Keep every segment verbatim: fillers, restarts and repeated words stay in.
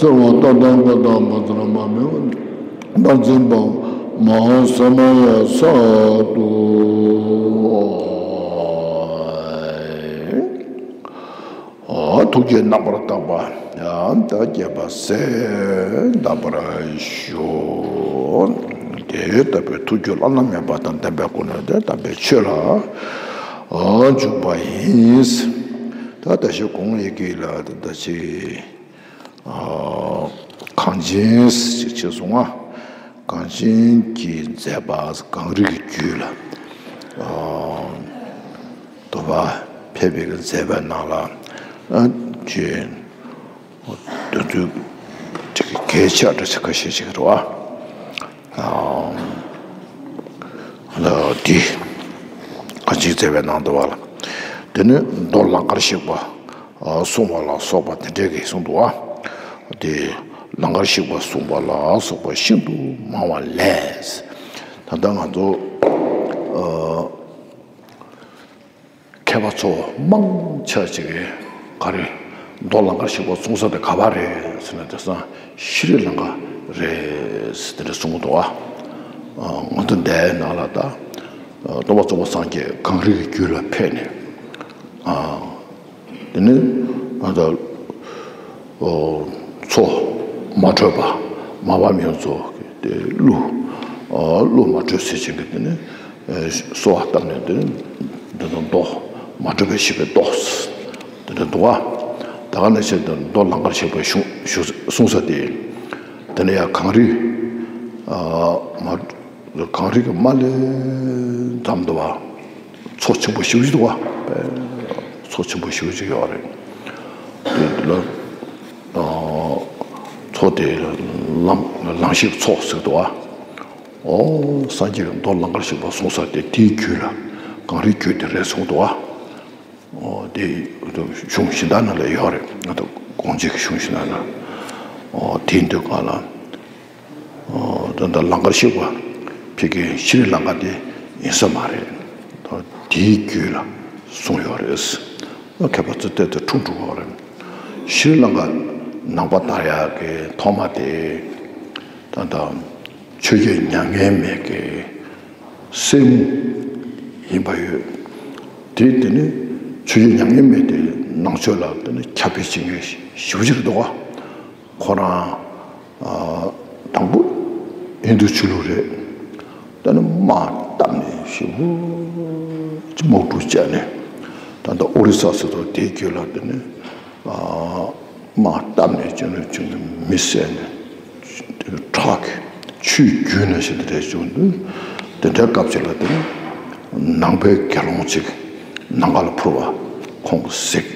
སེར་བ་ལྟ་དང་ཀ་དག་མ་ཚར་མ་སྨིན་པ་རྣམས་འཛིན་པ་མ་ཧཱ་ས་མ་ཡ་ས་ཏུ། ཨ། ཐུགས་རྗེས་རྣམ་པར་དག་པ་ཡང་དག་བསྐྱེད་པ་ཟད་འདབ་པར་ཞུ། དེ་ལྟ་བུའི་ཐུགས་རྒྱུད་བླ་ན་མེད་པ་དང་ལྡན་པའི་སྒོ་ནས་དེ་དམ་པའི་ཆོས་ལ་འཇུག་པ་ཡིན། ད་ད་ཞིག་གོང་ཡི་གེ་ལ་ད་ཅི། གངས་ཅན་ཞེས་བྱས་སོང་ང་། གངས་ཅན་གྱི་མཛད་པ་གངས་རིའི་རྒྱུད་ལ། དུ་བ་ཕེབས་པའི་མཛད་པའི་ནང་ལ། ཅེས་དོན་ཚུལ་གལ་ཆེ་བ་འདྲ་ཆེ་ཁ་ཤས་ཤིག་རེད་བ། ལ་འདི་ག་ཅིག་མཛད་པའི་ནང་དུ་བ་ལ། དེ་ནི་མདོ་ལང་ཀར་གཤེགས་པ་གསུངས་པ་ལ་སོགས་པ་དེ་འདྲའི་གི་གསུངས་འདུག་བ། དེ་ལང་ཀར་གཤེགས་པ་གསུངས་པ་ལ་སོགས་པ་ཤིན་ཏུ་མང་བ་ལས། ད་ལྟ་ང་ཚོ་མཁས་པ་ཚོ་མང་ཆེ་ཅིག་གིས་ག་རེ། མདོ་ལང་ཀར་གཤེགས་པ་གསུང་ས་དེ་ག་པར་རེད་ཟེར་ན། དེང་སང་ཤྲི་ལང་ཀ་རེད་ཟེར་དེ་འདྲ་གསུང་གི་འདུག་ཨ། ང་ཚོ་འདིའི་ནང་ལ་ད་སྟོན་པ་གཙོ་བོ་སངས་རྒྱས་གངས་རིའི་རྒྱུད་ལ་ཕེབས་ནས། དེ་ནས་ང་ཚོ་ཚོགས་མ་གྲོལ་བ་མ་བབས་མྱོང་ཚོ་དེ་གླུ་གླུ་མ་གྲོལ་ཟེར་བྱེད་ཀྱི་དེ་ནས། གསོལ་བ་བཏབ་ནས་འདི་འདི་ཚོ་མདོ་མ་གྲུབ་པའི་བཤད་པའི་མདོ་འདི་འདྲ་འདུག་བ། ད་ག་ནང་བཞིན་དུ་མདོ་ལང་ཀར་གཤེགས་པའི་གཞུང་གཞུང་གསུང་ས་དེ། དེ་ནས་ཡང་གངས་རི་མ་གངས་རི་གི་མ་ལས་འཛམ་འདུག་བ། མཚོ་ཆེན་པོ་ཞེ་པོ་ཅིག་འདུག་བ། མཚོ་ཆེན་པོ་ཞེ་པོ་ཅིག་ཡོད་རེད། དེ་ལ་མཚོ་དེ་ལམ་ལང་གཤེགས་མཚོ་ཟེར་འདུག་བ། ཨོ། སངས་རྒྱས་ཀྱི་མདོ་ལང་ཀར་གཤེགས་པ་གསུངས་ས་དེ་དེའི་རྒྱུད་ལ་གངས་རིའི་རྒྱུད་དེ་རེད་གསུངས་འདུག་ཨ། ཨོ། དེ་གཞུང་གཞན་དག་ནང་ལ་ཡོད་རེད། ང་ཚོ་དགོངས་གཅིག་གི་གཞུང་གཞན་དག་ན། ཨོ། དེ་འདོད་གང་ལ། ཨོ། ད་ལྟ་ལང་ཀར་གཤེགས་པ་ཕ་གི་ཤྲི་ལང་ཀ་དེ་ཡིན་ས་མ་རེད། ད་དེའི་རྒྱུད་ལ་གསུངས་ཡོད་རེད། མཁས་པ་ཚོ་བལྟས་ཏེ་འཁྲུག་འཁྲུག་ཡོད་རེད། ཤྲི་ལང་ཀ་ནང་པ་དར་ཡག་གི་ཐོག་མ་དེ་ད་ལྟ་ཆོས་བརྒྱད་མྱ་ངན་མེད་ཀྱི་སྲས་མོ་ཡིན་པ་ཡོད། དེ་དེ་ནི་ཆོས་བརྒྱད་མྱ་ངན་མེད་དེ་ནང་ཆོས་ལ་དེ་ནི་ཁྱབ་སྤེལ་བྱེད་མཁན་ཞེ་པོ་ཅིག་འདུག་ག་ཁོ་རང་དང་པོ་ཧིན་དུ་ཆོས་ལུགས་རེད། དེ་ནི་དམག་བཏབ་ནས་ཞེ་པོ་ཅིག་དམག་འཁྲུག་བྱས་ནས། ད་ལྟ་ཨོ་རི་ས་ཟེར་དུས་དེའི་རྒྱུད་ལ་དེ་ནི། དམག་བཏབ་ནས་ཅི་ནས་ཅི་ནས་མི་བསད་ནས་དེ་ཁྲག་གི་ཆུས་བརྒྱུས་ནས་ཞེས་དེ་འདྲ་བྱུང་དུས། དེ་འདྲའི་སྐབས་ཅིག་ལ་དེ་ནི་ནང་པའི་དགེ་སློང་ཅིག་ནམ་མཁའ་ལ་འཕུར་བ་ཁོང་གིས་གཟིགས།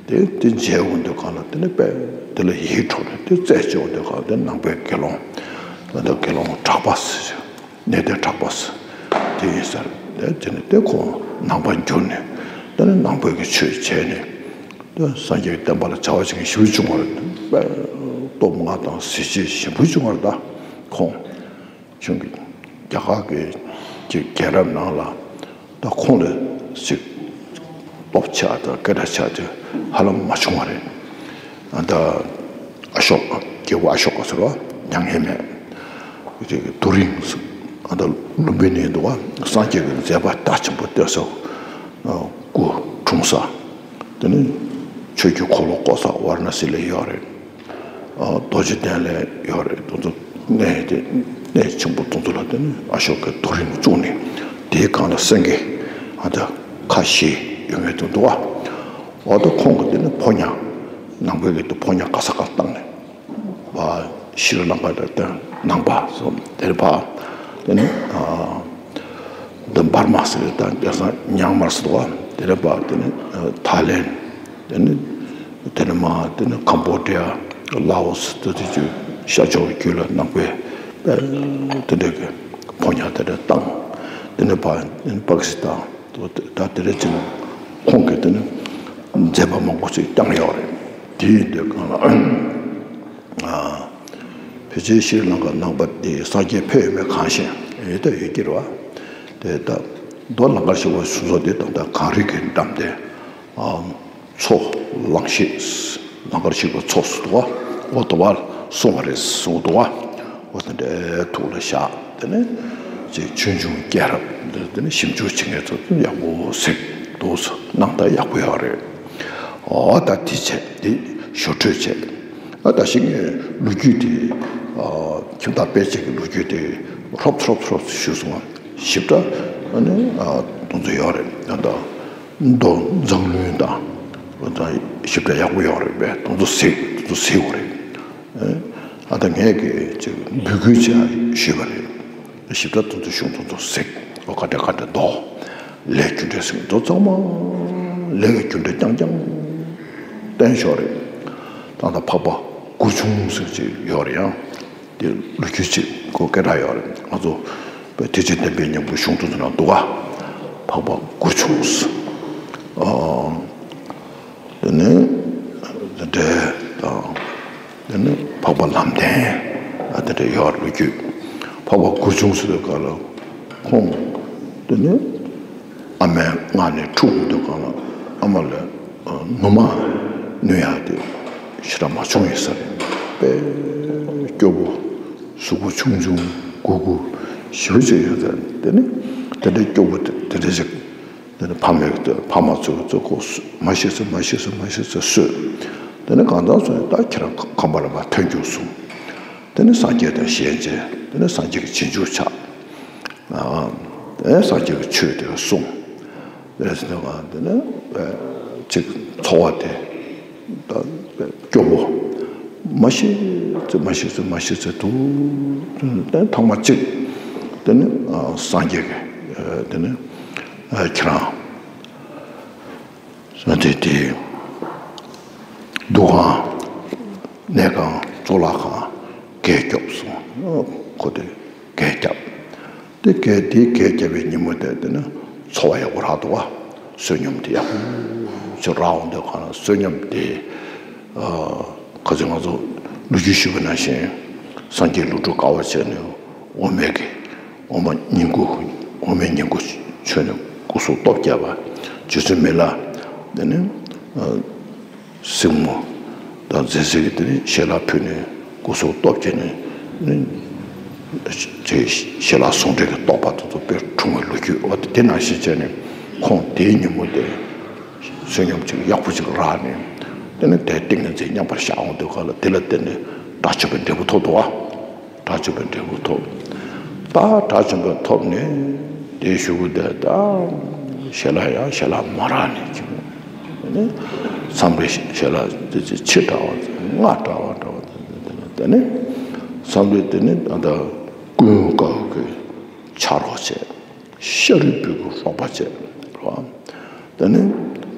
དེ་དེ་མཇལ་འོང་དུས་གང་ལ་དེ་ནི་དཔེ་དེ་ལ་ཡིད་འཕྲོག་ནས་དེ་རྩད་གཅོད་འོང་དུས་གང་ལ་དེ་ནང་པའི་དགེ་སློང་ད་ལྟ་དགེ་སློང་གྲགས་པ་ཟེར། གནས་བརྟན་གྲགས་པ་ཟེར་དེ་ཡིན་ཟེར། དེ་དེ་ནི་དེ་ཁོང་ནང་པར་གྱུར་ནས་དེ་ནི་ནང་པའི་གི་ཆོས་བྱས་ནས། དེ་སངས་རྒྱས་ཀྱི་བསྟན་པ་ལ་བྱ་བ་བྱེད་མཁན་ཞེ་པོ་བྱུང་བ་རེད། དཔེ་སྟོབས་མངའ་ཐང་གཟི་བརྗིད་ཞེ་པོ་བྱུང་བ་རེད། ད་ཁོང་ཆུང་གི་རྒྱ་གར་གྱི་གྱི་རྒྱལ་རབས་ནང་ལ་ད་ཁོང་ལས་ཞིག་སྟོབས་ཆེ་དང་སྐད་གྲགས་ཆེ་དེ་ཧ་ལམ་མ་བྱུང་བ་རེད། ཨ། ད་ཨ་ཤོ་ཀ་རྒྱལ་པོ་ཨ་ཤོ་ཀ་ཟེར་བ་མྱ་ངན་མེད། དེ་གི་རྡོ་རིང་ཨ། ད་ལུམ་བི་ནི་འདུག་བ། སངས་རྒྱས་ཀྱི་མཛད་པ་རྟགས་ཆེན་པོ་སྟོན་ས། སྐུ་འཁྲུངས་ས། དེ་ནི་ཆོས་ཀྱི་འཁོར་ལོ་བསྐོར་ས་ཝཱ་ར་ཎ་སི་ལ་ཡོད་རེད། རྡོ་རྗེ་གདན་ལ་ཡོད་རེད། དེ་ཚོ་གནས་དེ་གནས་ཆེན་པོ་དེ་ཚོ་ལ་དེ་ནི་ཨ་ཤོ་ཀའི་རྡོ་རིང་བཙུགས་ནས་དེའི་སྒང་ལ་སེང་གེ་ཨ་ད་ཁ་བཞི་ཡོད་མཁན་དེ་འདུག་བ། འོ་ད་ཁོང་གི་དེ་ནི་ཕོ་ཉ་ནང་པའི་གི་དེ་ཕོ་ཉ་ག་ས་ག་བཏང་ནས། བ། ཤྲི་ལང་ཀ་དང་དེ་ནང་པ་སོགས་དེར་བ། དེ་ནི་ཨ་འདི་འབར་མ་ཟེར་དང་དེང་སང་མྱན་མར་ཟེར་བ། དེར་བ། དེ་ནི་ཨ་ཐའི་ལེན། དེ་ནི་དེ་ནི་མ་དེ་ནི་ཀམ་བོ་ཌི་ཡ། ལའོ་སི། དེ་དེ་ཚོའི་ཤར་ཕྱོགས་རྒྱུད་ལ་ནང་པའི་དེ་འདྲ་གི་ཕོ་ཉ་དེ་འདྲ་བཏང་། དེ་ནི་བ། དེ་ནི་པ་ཀི་སི་ཐན། ད་དེ་རེད་ཅེ་ན་ཁོང་གིས་དེ་ནི་མཛད་པ་མང་པོ་ཞིག་བསྐྱངས་ཡོད་རེད། དེ་ཡིན་དུས་གང་ལ་ཨ་ཕལ་ཆེར་ཤྲི་ལང་ཀ་ནང་པ་དེ་སངས་རྒྱས་ཕེབས་ཡོད་མེད་གང་ཤེས་ཡོད་ད་ཡོད་ཀྱི་རེད་བ། དེ་ད་མདོ་ལང་ཀར་གཤེགས་པ་གསུང་ས་དེ་ད་ལྟ་གངས་རི་གི་འགྲམ་དེ་ཨ་མཚོ་ལང་གཤེགས། ལང་ཀར་གཤེགས་པ་མཚོ་ཟེར་འདུག་བ། འོ་དོ་བ་སོང་བ་རེད་གསུངས་འདུག་བ། འོ་དེ་འདྲའི་ཐུགས་ལ་བཞག་དེ་ནས་ཅིག་ཆོས་འབྱུང་སྐྱེས་རབས་འདི་དེ་ནས་ཞིབ་འཇུག་བྱེད་མཁན་ཚོ་ཡག་པོ་གཟིགས་འདུག་སྣང་དག་ཡག་པོ་ཡོད་རེད། འོ་ད་དེ་བྱས་དེ་ཞོར་འཕྲོས་བྱས། ཨ་ད་ཤིང་ངས་ལོ་རྒྱུས་དེ་ཨ་ཁྱིམ་བདག་དཔལ་སྐྱེས་ཀྱི་ལོ་རྒྱུས་དེ་ཧྲོབ་ཧྲོབ་ཧྲོབ་ཞུས་སོང་བ། ཞིབ་ཕྲ་ཨ་ནི་ཨ་དེ་ཚོ་ཡོད་རེད། ད་ལྟ་མདོ་མཛངས་བླུན་དང་ད་ཞིབ་ཕྲ་ཡག་པོ་ཡོད་རེད་པས། དེ་ཚོ་གཟིགས་དེ་ཚོ་གཟིགས་དགོས་རེད། ཨ་ད་ངས་ཀྱི་ཅིག་འབོད་སྐུལ་བྱས་ཞུས་པ་རེད། ཞིབ་ཕྲ་དེ་ཚོ་གཞུང་དེ་ཚོ་གཟིགས། ཨོ་ག་འདྲ་ག་འདྲ་འདུག་ལས་རྒྱུ་འབྲས་ཟེར་མཁན་དེ་ཚང་མ་ལས་ཀྱི་རྒྱུ་འབྲས་རྐྱང་རྐྱང་བསྟན་ཞོར་རེད། ད་ལྟ་འཕགས་པ་གུར་ཆུང་ཟེར་ཅིག་ཡོད་རེད། ཡང་དེ་ལོ་རྒྱུས་ཅིག་གོ་སྐད་གྲགས་ཡོད་རེད། ང་ཚོ་བོད་ཐེག་ཆེན་བསྟན་པའི་སྙིང་པོ་གཞུང་དེ་ཚོ་ནང་འདུག་ག་འཕགས་པ་གུར་ཆུང་ཟེར། ཨ་དེ་ནས་འབྲས་དང་། དེ་ནས་འཕགས་པ་ལམ་བདེན། ཨ་དེ་འདྲ་ཡོད་རེད་ལོ་རྒྱུས། འཕགས་པ་གུར་ཆུང་ཟེར་བའི་སྐབས་ལ་ཁོང་དེ་ནས་ཨ་མའི་མངལ་ནས་འཁྲུངས་དུས་སྒང་ལ་ཨ་མ་ལ་ནུ་མ་ནུ་ཡག་དེ་ཞེ་དྲག་མ་བྱུང་ཡོད་ས་རེད། དཔེ་སྐྱོ་པོ། གཟུགས་པོ་ཆུང་ཆུང་གུག་གུག་ཞེ་པོ་ཅིག་ཡོད་ས་རེད། དེ་ནས་དེ་འདྲའི་སྐྱོ་པོ་དེ་དེ་འདྲ་ཅིག་དེ་ནས་ཕ་མས་ཕ་མ་ཚོས་ཚོས་ཁོ་མ་ཤི་ཟེར་མ་ཤི་ཟེར་མ་ཤི་ཟེར་གསོས། དེ་ནས་གང་ལྟར་སོང་ནས་ད་ཁྱེད་རང་ཁང་པ་ལ་མར་ཐོན་རྒྱུགས་གསུངས། དེ་ནས་སངས་རྒྱས་དང་ཞལ་མཇལ། དེ་ནས་སངས་རྒྱས་ཀྱི་རྗེས་འཇུག་ཆགས། ཨ་དེ་ནས་སངས་རྒྱས་ཀྱི་ཆོས་དེ་གསུངས། དེ་ནས་དེ་ནས་ཅིག་འཚོ་བ་དེ་ད་སྐྱོ་པོ། མ་ཤི་ཟེར་མ་ཤི་ཟེར་མ་ཤི་ཟེར་འདུག་དེ་ཐེངས་མ་གཅིག་དེ་ནི་ཨ་སངས་རྒྱས་ཀྱི་ཨ་དེ་ནི་ཨ་ཁྱེད་རང་ཨ་དེ་དེ་འདུ་ཁང་གནས་ཁང་གཙུག་ལག་ཁང་གས་སྐྱོབ་སོང་། ཁོ་དེ་གས་བརྒྱབ། དེ་གས་དེ་གས་བརྒྱབ་པའི་ཉིན་མོ་དེ་དེ་ནི་འཚོ་བ་ཡག་པོ་རག་འདུག་བ། བསོད་སྙོམས་དེ་ཡག་པོ་ཅིག་རག་འོང་དུས་གང་ལ་བསོད་སྙོམས་དེ་ཨ་ག་ཚོད་ང་ཚོ་ལོ་རྒྱུས་ཞུས་པ་ནང་བཞིན་སངས་རྒྱས་ཀླུ་སྒྲུབ་དཀའ་བ་སྤྱད་ནས་འོ་མའི་གི་འོ་མ་ཉིང་ཁུ་འོ་མའི་ཉིང་ཁུ་མཆོད་ནས་སྐུ་གཟུགས་སྟོབས་བརྒྱབ་པ། རྗེ་བཙུན་མི་ལ་དེ་ནི་ཨ་སྲིང་མོ་དང་མཛེས་སྲས་ཀྱི་དེ་ནི་ཞལ་ལག་ཕུལ་ནས་སྐུ་གཟུགས་སྟོབས་བསྐྱེད་ནས་ནི་དེ་ཞལ་ལག་ཟུང་འབྲེལ་གྱི་རྟོགས་པ་དེ་ཚོ་དཔེ་འཁྲུངས་པའི་ལོ་རྒྱུས། འོ་དེ་ནང་བཞིན་བྱས་ནས་ཁོང་དེའི་ཉིན་མོ་དེ་བསོད་སྙོམས་ཅིག་ཡག་པོ་ཅིག་རག་ནས་དེ་ནི་དེ་ཏིང་ངེ་འཛིན་མཉམ་པར་བཞག་འོང་དུས་ག་ལ་དེ་ལ་བརྟེན་ནས་དགྲ་བཅོམ་པའི་འབྲས་བུ་ཐོབ་འདུག་བ། དགྲ་བཅོམ་པའི་འབྲས་བུ་ཐོབ། ད་དགྲ་བཅོམ་པ་ཐོབ་ནས་དེའི་གཞུག་གུ་དེ་ད་ཞལ་ལག་ཡང་ཞལ་ལག་མ་རག་ནས་ཅིག་ནས་མཚམས་རེ་ཞལ་ལག་དེ་ཚེ་ཕྱེད་འདྲ་བ་ལྔ་འདྲ་བ་འདྲ་བ་དེ་ནས་དེ་ནས་མཚམས་རེ་དེ་ནས་ད་ལྟ་ཀུན་དགའ་བོ་གི་ཆ་རོགས་བྱས། ཤཱ་རིའི་བུ་གི་རོགས་པ་བྱས་རོགས། དེ་ནས་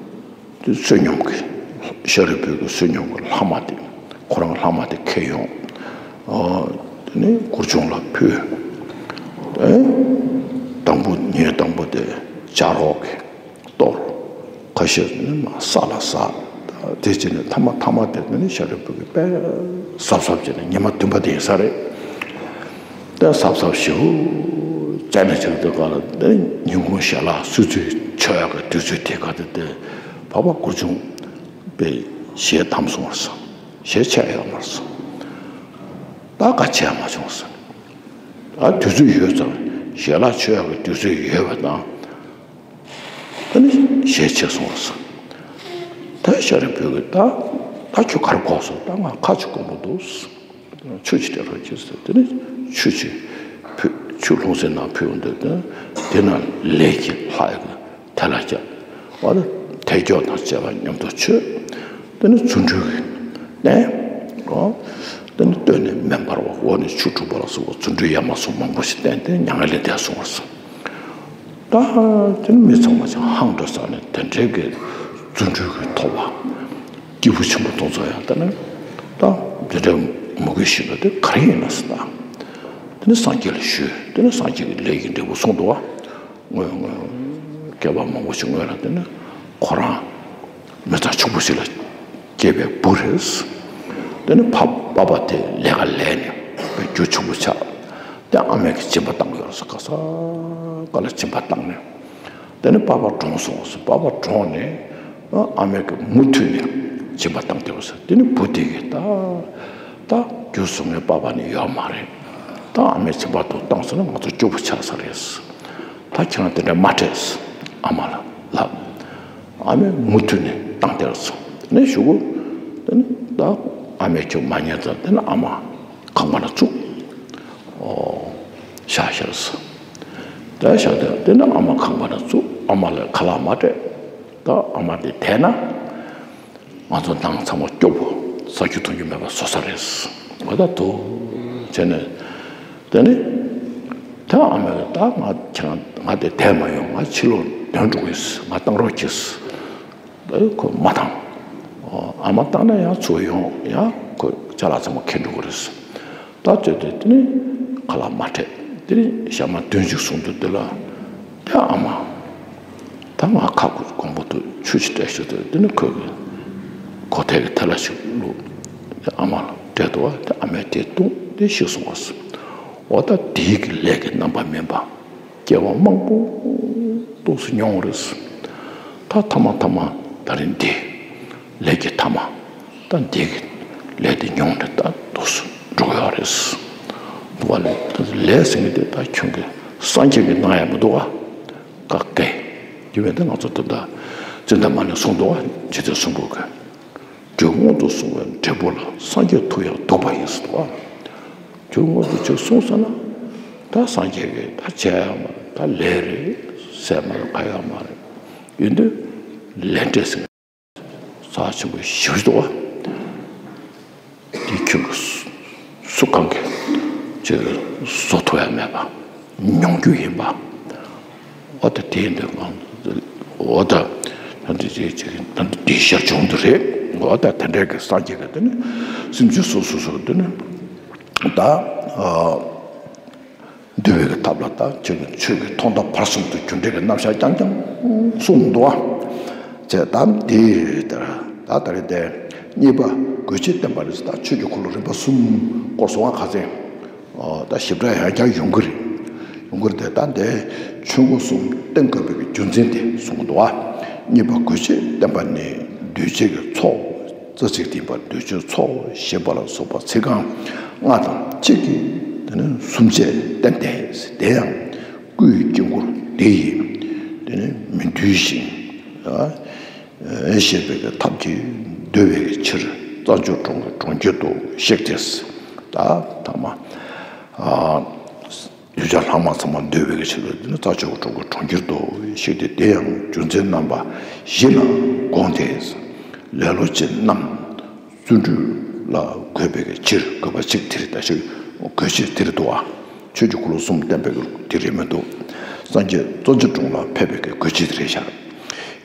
དེ་བསོད་སྙོམས་ཀྱི་ཤཱ་རིའི་བུ་གི་བསོད་སྙོམས་ཀྱི་ལྷག་མ་དེ་ཁོ་རང་ལྷག་མ་དེ་ཁྱེར་ཡོང་། ཨ་དེ་ནས་གུར་ཆུང་ལ་ཕུལ། དེ་དང་པོ་ཉིན་དང་པོ་དེ་བྱ་རོག་གིས་གཏོར། ཁ་ཤས་ནི་མ་ས་ལ་ཟག་དེ་བྱས་ནས་ཐ་མ་ཐ་མ་དེ་ནི་ཤཱ་རིའི་བུ་གིས་དཔེ་གཟབ་གཟབ་བྱས་ནས་ཉི་མ་བདུན་པ་དེ་ཡིན་ས་རེད། ད་གཟབ་གཟབ་ཞེ་པོ་བྱས་ནས་བྱས་དུས་ག་ལ་དེ་ཉིན་གུང་ཞལ་ལག་སོ་སོས་མཆོད་ཡག་གི་དུས་ཚོད་དེ་ག་དེ་དེ་འཕགས་པ་གུར་ཆུང་པས་ཞལ་བསྡམས་སོང་བར་སོང་། ཞལ་ཕྱེ་ཡག་མར་སོང་། ད་ག་ཕྱེ་ཡག་མ་བྱུང་སོང་། ད་དུས་ཚོད་ཡོལ་ཙང་ཞལ་ལག་མཆོད་ཡག་གི་དུས་ཚོད་ཡོལ་བ་དང་། ད་ནི་ཞལ་ཕྱེ་སོང་བར་སོང་། ད་ཤཱ་རིའི་བུ་གིས་ད་ད་ཁྱོད་ག་རེ་དགོས་སོང་། ད་ང་ཁ་ཅིག་སྐོམ་པོ་འདུག་ཆུ་ཅིག་སྟེར་རོགས་གྱིས་ཟེར། དེ་ནས་ཆུ་ཅིག་ཕུལ། ཆུ་ལྷུང་བཟེད་ནང་ཕུལ་འདུག་དེ་དེ་ནང་ལས་ཀྱི་ལྷ་ཡི་གི་དེ་ལ་བརྒྱབ། འོ་ན་དལ་འགྱོགས་དང་བཅས་པ་མཉམ་དུ་མཆོད། དེ་ནས་རྫུ་འཕྲུལ་གྱིས་བསྟན། འོ་དེ་ནས་སྟོད་ནས་མེ་འབར་བ། འོག་ནས་ཆུ་འཁྲུགས་པ་ལ་སོགས་པ་རྫུ་འཕྲུལ་ཡ་མ་ཟུག་མང་པོ་ཞིག་བསྟན་ཏེ་མྱ་ངན་ལས་འདས་སོང་བར་སོང་། ད་དེ་ནི་མི་ཚང་མ་ཅིག་ཧང་འདྲ་ས་ནས་དེ་འདྲའི་གི་རྫུ་འཕྲུལ་གྱིས་ཐོབ་པ། སྐྱེས་བུ་ཆེན་པོ་དེ་ཚོ་ཡང་ད་ནི་ད་འདི་འདྲའི་མོས་གུས་ཞིག་ལ་དེ་ག་རེ་ཡིན་ན་ཟེར་ན། དེ་ནི་སངས་རྒྱས་ལ་ཞུས། དེ་ནི་སངས་རྒྱས་ཀྱིས་ལས་ཀྱི་འབྲས་བུ་གསུངས་འདུག་བ། སྔོན་སྔོན་བསྐལ་པ་མང་པོ་ཞིག་སྔོན་ལ་དེ་ནི་ཁོ་རང་མི་ཚང་ཕྱུག་པོ་ཞིག་ལ་སྐྱེས་པའི་བུ་རེད། དེ་ནི་ཕ་པ་པ་དེ་ལས་ཀ་ལས་ནས་རྒྱུ་ཕྱུག་པོ་ཆགས། དེ་ཨ་མས་ཀྱིས་སྦྱིན་པ་བཏང་གི་ཡོད་རེད་ཟེར། ག་ས་ག་ལ་སྦྱིན་པ་བཏང་ནས། དེ་ནི་པ་ཕ་གྲོངས་སོང་ཟེར། པ་ཕ་གྲོངས་ནས་ཨ་མས་ཀྱིས་མུ་མཐུད་ནས་སྦྱིན་པ་བཏང་གི་ཡོད་རེད་ཟེར། དེ་ནི་བུ་དེ་གིས་ད་ ད་རྒྱུ་བཟོ་མཁན་པ་ཕ་ནི་ཡོད་མ་རེད། ད་ཨ་མས་ཁྱིམ་པ་དུ་བཏང་སོང་ན་ང་ཚོ་སྐྱོ་པོ་ཆགས་ས་རེད། ད་ཁྱེད་རང་དེ་འདྲ་མ་སྤྲད། ཨ་མ་ལ་ལབ། ཨ་མས་མུ་མཐུད་ནས་བཏང་སྟེར་སོང་། དེ་ནས་གཞུག་གུ་དེ་ནས་ད་ཨ་མས་ཁྱོད་མ་ཉན་ཙང་དེ་ནས་ཨ་མ་ཁང་པ་ན་བཙུགས། ཨོ། ཤག་ཤར་སོང་། ད་ཤག་དེ་དེ་ནས་ཨ་མ་ཁང་པ་ན་བཙུགས། ཨ་མ་ལ་ཁ་ལག་མ་སྤྲད། ད་ཨ་མ་དེ་དེ་ན། ང་ཚོ་ནང་ཚང་མ་སྐྱོ་པོ་ཟ་རྒྱུ་འཐུང་རྒྱུ་མེད་པ་བཟོ་ས་རེད། ང་ད་དུ་བྱས་ནས་དེ་ནི་ད་ཨ་མས་ད་ང་ཁྱེད་རང་ང་དེ་དེ་མ་ཡོང་། ང་ཕྱི་ལོགས་འདོན་འགྲོ་གི། ང་བཏང་རོགས་གྱིས། ད་ཁོ་མ་བཏང་། ཨ་མ་བཏང་ན་ཡང་ཚུར་ཡོང་ཡང་ཁོ་ཅ་ལག་ཚང་མ་ཁྱེར་འགྲོ་གི་རེད། ད་བྱས་ཏེ་དེ་ནི་ཁ་ལག་མ་སྤྲད། དེ་ནི་ཞག་མ་བདུན་ཅིག་སོང་དུས་དེ་ལ་དེ་ཨ་མ། ད་ང་ཁ་ཁུ་གོང་པོ་དུ་ཆུ་ཞིག་སྤྲད་ཤོག་དེ་དེ་ནི་ཁོས་གི་གོ་ཐལ་གི་ཐལ་བ་ཞིག་བླུགས། ཨ་མ་ལ་སྤྲད་འདུག་བ། དེ་ཨ་མས་དེ་བཏུང་དེ་ཤི་སོང་བ། འོ་ད་དེའི་གི་ལས་ཀྱི་རྣམ་པ་མིན་པ་སྐྱེ་བ་མང་པོ་ཏོག་ཙམ་མྱོང་བ་རེད། ད་ཐ་མ་ཐ་མ་ད་རིང་འདི་ལས་ཀྱི་ཐ་མ་ད་འདི་གི་ལས་དེ་མྱོང་ནས་ད་ཏོག་ཙམ་འགྲོ་གི་ཡོད་རེད། འདུག་བ། ལས་ཟེར་མཁན་དེ་ད་ཁྱོད་ཀྱི་སངས་རྒྱས་ཀྱིས་གནང་ཡ་མི་འདུག་བ། ཀ་ཀའི། དེ་བས་ན་ང་ཚོ་ད་ལྟ་ཙུན་ད་མ་ནས་གསུངས་འདུག་བ། འཇིག་རྟེན་གསུམ་པོ་གི་རྒྱུ་མངོན་དུ་སོང་བའི་འབྲས་བུ་ལ་སངས་རྒྱས་མཐོང་ཡང་སྡུག་པ་ཡིན་ཟེར་འདུག་བ། རྒྱུ་མངོན་དུ་ཅིག་སོང་ཟེར་ན་ད་སངས་རྒྱས་ཀྱིས་ད་བྱས་ཡ་མ་རེད། ད་ལས་རེད། ཟས་མ་རེད། ག་ཡོད་མ་རེད། ཡིན་དུས་ལས་འབྲས་ཟེར་ས་ཆེན་པོ་ཞིག་འདུག་བ། དེ་ཁྱོད་ཀྱི་སུ་གང་གིས་ཅིག་བཟོ་ཐུབ་ཡ་མེད་པ། མྱོང་རྒྱུ་ཡིན་པ། འོ་ད་དེ་འདི་ང་འོ་ད་ད་འདི་ཅིག་ཅིག་ད་འདི་འདི་ཤར་བྱུང་འདི་རེད། འོ་ད་དེ་འདྲའི་གི་སངས་རྒྱས་ཀྱི་དེ་ནི་སེམས་ཅན་སོ་སོ་སོ་དེ་ནི་ད་ཨ། འདུལ་བའི་གི་ཐབས་ལ་ད་ཁྱོད་ཀྱི་ཆོས་ཀྱི་མཐོང་ཐོས་ཕར་ཕྱིན་དུ་རྒྱུ་འབྲས་ཀྱི་རྣམ་གཞག་རྐྱང་རྐྱང་གསུངས་འདུག་ཨ། ཅེས་ད་དེ་ལྟར་ད་ལྟར་ཏེ་གཉིས་པ་དགོས་ཆེད་བསྟན་པ་རེད། ད་ཆོས་ཀྱི་འཁོར་ལོ་རིམ་པ་གསུམ་སྐོར་སོང་བ། ཁ་སང་ད་ཞིབ་ཕྲ་ཡང་བསྐྱར་ཡོང་གི་རེད། ཡོང་གི་རེད་དེ། ད་འདི་ཆོས་འཁོར་གསུམ་བསྟན་དགོས་པའི་གི་རྒྱུ་མཚན་དེ་གསུངས་འདུག་ཨ། གཉིས་པ་དགོས་ཆེད་བསྟན་པ་ནི་གདུལ་བྱའི་གི་ཚོགས། རྩ་ཚིག་འདི་པར་འདོད་ཆོས་ཚོགས་ཞེས་པ་ལ་སོགས་པ་ཚིག་རྐང་ལྔ་དང་གཅིག་གིས་དེ་ནི་གསུམ་བཅས་བསྟན་ཏེ། དེ་ཡང་སྐུའི་དཀྱིལ་འཁོར་འདི་ཡིས་དེ་ནི་མི་འདུལ་ཞིང་ཞེས་པའི་ཐབས་ཀྱིས་འདུལ་བའི་ཕྱིར་རྩྭ་མཆོག་གྲོང་གི་གྲོང་ཁྱེར་དུ་གཤེགས་ཏེ། ད་ཐ་མ། གདུལ་བྱ་ལྷག་མ་ཚང་མ་འདུལ་བའི་ཕྱིར་དུ་ནི་རྩྭ་མཆོག་གྲོང་གི་གྲོང་ཁྱེར་དུ་གཤེགས་ཏེ། དེ་ཡང་རྒྱུ་མཚན་རྣམ་པ་བཞི་ལ་དགོངས་ཏེ། ལེ་ལོ་ཅན་རྣམས་བརྩོན་འགྲུས་ལ་འགོད་པའི་ཕྱིར། དགོས་པ་གཅིག་དེ་རེད། ད་ཞིག་དགོས་ཆེད་དེ་རེད་འདུག་བ། ཆོས་ཀྱི་འཁོར་ལོ་གསུམ་བསྟན་པའི་དེ་རེད་མི་འདུག། སངས་རྒྱས་རྩྭ་མཆོག་གྲོང་ལ་ཕེབས་པའི་དགོས་ཆེད་དེ་རེད་ཤག།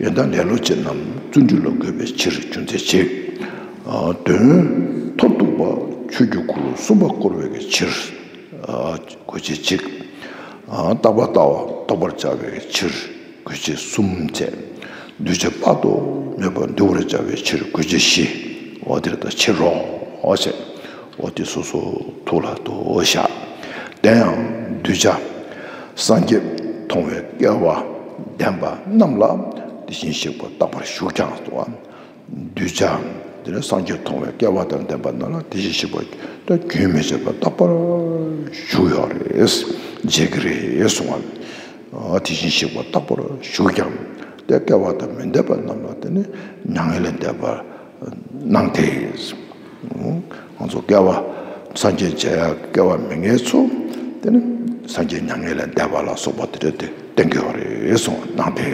ཡོན་ཏན་ལེ་ལོ་ཅན་རྣམས་བརྩོན་འགྲུས་ལ་འགོད་པའི་ཕྱིར། རྒྱུ་མཚན་གཅིག། དོན་མཐར་ཐུག་པ་ཆོས་ཀྱི་འཁོར་ལོ་གསུམ་པ་བསྐོར་བའི་ཕྱིར། དགོས་ཆེད་གཅིག། རྟག་པ་ལྟ་བ་རྟོགས་པར་བྱ་བའི་ཕྱིར། དགོས་ཆེད་གསུམ་བཅས། གདུལ་བྱ་དཔག་ཏུ་མེད་པ་འདུལ་བར་བྱ་བའི་ཕྱིར། དགོས་ཆེད་བཞི། འོ་དེ་ལ་ད་ཕྱིར་རོ། འོ་ཞེས། འོ་དེ་སོ་སོ་ཐུགས་ལ་དུ་བཞག། དེ་ཡང་གདུལ་བྱ་སངས་རྒྱས་མཐོང་བའི་སྐལ་བ་ལྡན་པ་རྣམས་ལ་དེ་བཞིན་གཤེགས་པ་རྟག་པར་བཞུགས་ཀྱང་། གདུལ་བྱ་དེ་ནི་སངས་རྒྱས་མཐོང་བའི་སྐལ་བ་དང་ལྡན་པ་རྣམས་ལ་དེ་བཞིན་གཤེགས་པ་ད་རྒྱུན་མི་འཆད་པར་རྟག་པར་བཞུགས་ཡོད་རེད། མཇལ་གྱི་རེད་གསུང་བ། དེ་བཞིན་གཤེགས་པ་རྟག་པར་བཞུགས་ཀྱང་། དེ་སྐལ་བ་དང་མི་ལྡན་པ་རྣམས་ལ་དེ་ནི་མྱ་ངན་ལས་འདས་པར་སྣང་སྟེ། ང་ཚོ་སྐལ་བ་སངས་རྒྱས་མཇལ་ཡག་སྐལ་བ་མེད་མཁན་ཚོ་དེ་ནི་སངས་རྒྱས་མྱ་ངན་ལས་འདས་པ་ལ་སོགས་པ་དེ་འདྲ་དེ་བསྟན་གྱི་ཡོད་རེད་གསུངས། སྣང་སྟེ།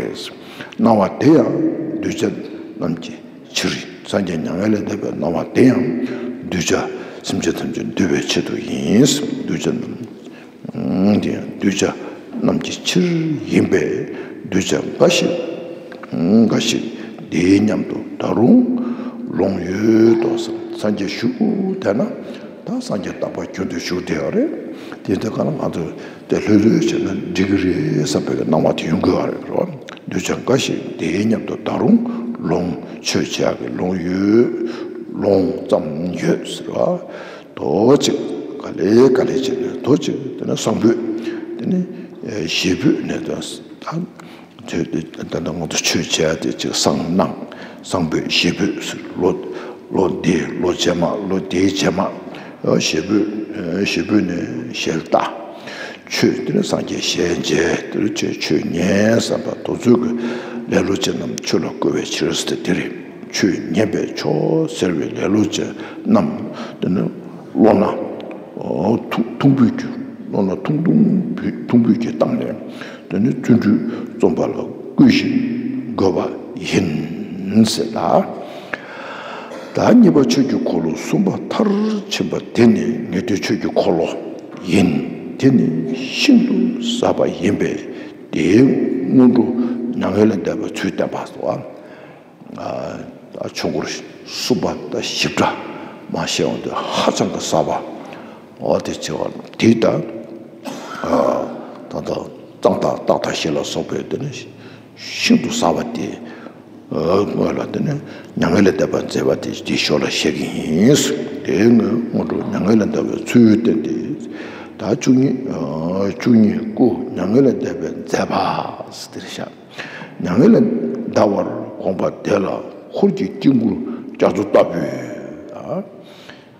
སྣང་བ་དེ་ཡང་གདུལ་བྱ་རྣམས་ཀྱི་ཕྱིར། སངས་རྒྱས་མྱ་ངན་ལས་འདས་པའི་སྣང་བ་དེ་ཡང་གདུལ་བྱ་སེམས་ཅན་ཐམས་ཅད་འདུལ་བའི་ཆེད་དུ་ཡིན། གདུལ་བྱ་རྣམས་དེ་ཡང་གདུལ་བྱ་རྣམས་ཀྱི་ཕྱིར་ཡིན་པས། གདུལ་བྱ་འགའ་ཞིག་འགའ་ཞིག་དེའི་མཉམ་དུ་ད་རུང་ལོང་ཡོད་དོ། སངས་རྒྱས་བཞུགས་བསྡད་ན་ད་སངས་རྒྱས་རྟག་པར་རྒྱུན་དུ་བཞུགས་བསྡད་ཡོད་རེད། དེ་འདྲ་ག་ལ་ང་ཚོ་དེ་ལྷོད་ལྷོད་བྱས་ན་འགྲིག་གི་རེད་བསམ་པའི་སྣང་བ་དེ་ཡོང་གི་ཡོད་རེད་རོ། གདུལ་བྱ་འགའ་ཞིག་དེའི་མཉམ་དུ་ད་རུང་ལོང་ཆོས་བྱེད་ཡག་གི་ལོང་ཡོད། ལོང་ཙམ་ཡོད་ཟེར་བ། དོ་གཅིག་ག་ལེ་ག་ལེ་བྱས་ནས་དོ་གཅིག་དེ་ནས་གསང་ཕུད་དེ་ནས་ཞེ་ཕུད་ནས་ད་ད་ད་ང་ཚོ་ཆོས་བྱེད་ཡག་དེ་གཅིག་གསང་སྔགས་གསང་ཕུད་ཞེ་ཕུད་ཟེར། ལོ་ལོ་འདི་ལོ་རྗེས་མ་ལོ་དེའི་རྗེས་མ། ཞེ་འབོད། ཞེ་འབོད་ནས་ཞེ་ལྟ། ཆོས་དེ་ནི་སངས་རྒྱས་ཞལ་མཇལ། དེ་ལ་ཆོས་ཆོས་ཉན་བསམ་པ་དེ་ཚོའི་གི་ལེ་ལོ་ཅན་རྣམས་ཆོས་ལ་བཀོལ་བའི་ཕྱིར་ཟེར་དེ་རེད། ཆོས་ཉན་པས་ཆོག་ཟེར་བའི་ལེ་ལོ་ཅན་རྣམས་དེ་ནི་བློ་སྣ་ཐུང་ཐུང་འབུད་ཀྱི། བློ་སྣ་ཐུང་ཐུང་འབུད་ཐུང་འབུད་ཀྱིས་བཏང་ནས་དེ་ནི་བརྩོན་འགྲུས་རྩོམ་པ་ལ་བསྐུལ་ཞིང་དགོས་པ་ཡིན་ཟེར་ལ། ད་གཉིས་པ་ཆོས་ཀྱི་འཁོར་ལོ་གསུམ་པ་མཐར་ཕྱིན་པ་དེ་ནི་ངེས་དོན་ཆོས་ཀྱི་འཁོར་ལོ་ཡིན། དེ་ནི་ཤིན་ཏུ་ཟབ་པ་ཡིན་པས་དེའི་སྔོན་འགྲོ་མྱ་ངན་ལས་འདས་པའི་ཚུལ་བསྟན་པ་སོ། ཆོས་འཁོར་གསུམ་པ་དང་བཞི་པ་མ་བཤད་འོང་དུས་ཧ་ཅང་གི་ཟབ་པ། འོ་དེ་བྱེད་པ་དེ་ད་ད་ལྟ་གཙང་དག་རྟག་མཐའ་བཞི་ལ་སོགས་པའི་དེ་ནི་ཤིན་ཏུ་ཟབ་པ་དེ། སྔོན་ལ་དེ་ནི་མྱ་ངན་ལས་འདས་པར་མཛད་པ་དེ་དེའི་ཞོར་ལ་བཤད་ཀྱི་ཡིན། དེའི་སྔོན་འགྲོ་མྱ་ངན་ལས་འདའ་བའི་ཚུལ་བསྟན་ཏེ། ད་བཅུ་གཉིས། བཅུ་གཉིས་ཀོ་མྱ་ངན་ལས་འདས་པའི་མཛད་པ་ཟེར་དེར་བཞག་མྱ་ངན་ལས་འདའ་བར་དགོངས་པ་དེ་ལ་འཁོར་གྱི་དཀྱིལ་འཁོར་རྒྱ་མཚོ་ལྟ་བུའི།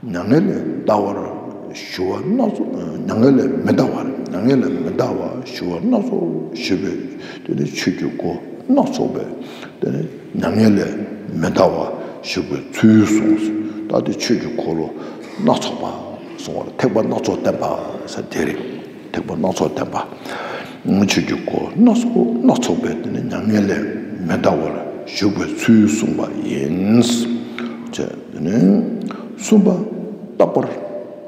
མྱ་ངན་ལས་འདའ་བར་ཞུ་བ་སྣ་ཚོགས། མྱ་ངན་ལས་མི་འདའ་བར། མྱ་ངན་ལས་མི་འདའ་བར་ཞུ་བ་སྣ་ཚོགས་ཞུས་པས་དེ་ནི་ཆོས་ཀྱི་སྒོ་སྣ་ཚོགས་པས་དེ་ནི་མྱ་ངན་ལས་མི་འདའ་བར་ཞུ་བའི་ཚུལ་གསུངས། ད་དེ་ཆོས་ཀྱི་འཁོར་ལོ་སྣ་ཚོགས་པ་གསུང་བར་ཐེག་པ་སྣ་ཚོགས་བསྟན་པ་ཟེར་དེ་རེད། ཐེག་པ་སྣ་ཚོགས་བསྟན་པ། ཆོས་ཀྱི་སྒོ་སྣ་ཚོགས་སྣ་ཚོགས་པས་དེ་ནི་མྱ་ངན་ལས་མི་འདའ་བར་བཞུགས་པའི་ཚུལ་གསུངས་པ་ཡིན། ཅེས་དེ་ནི་གསུམ་པ་རྟག་པར་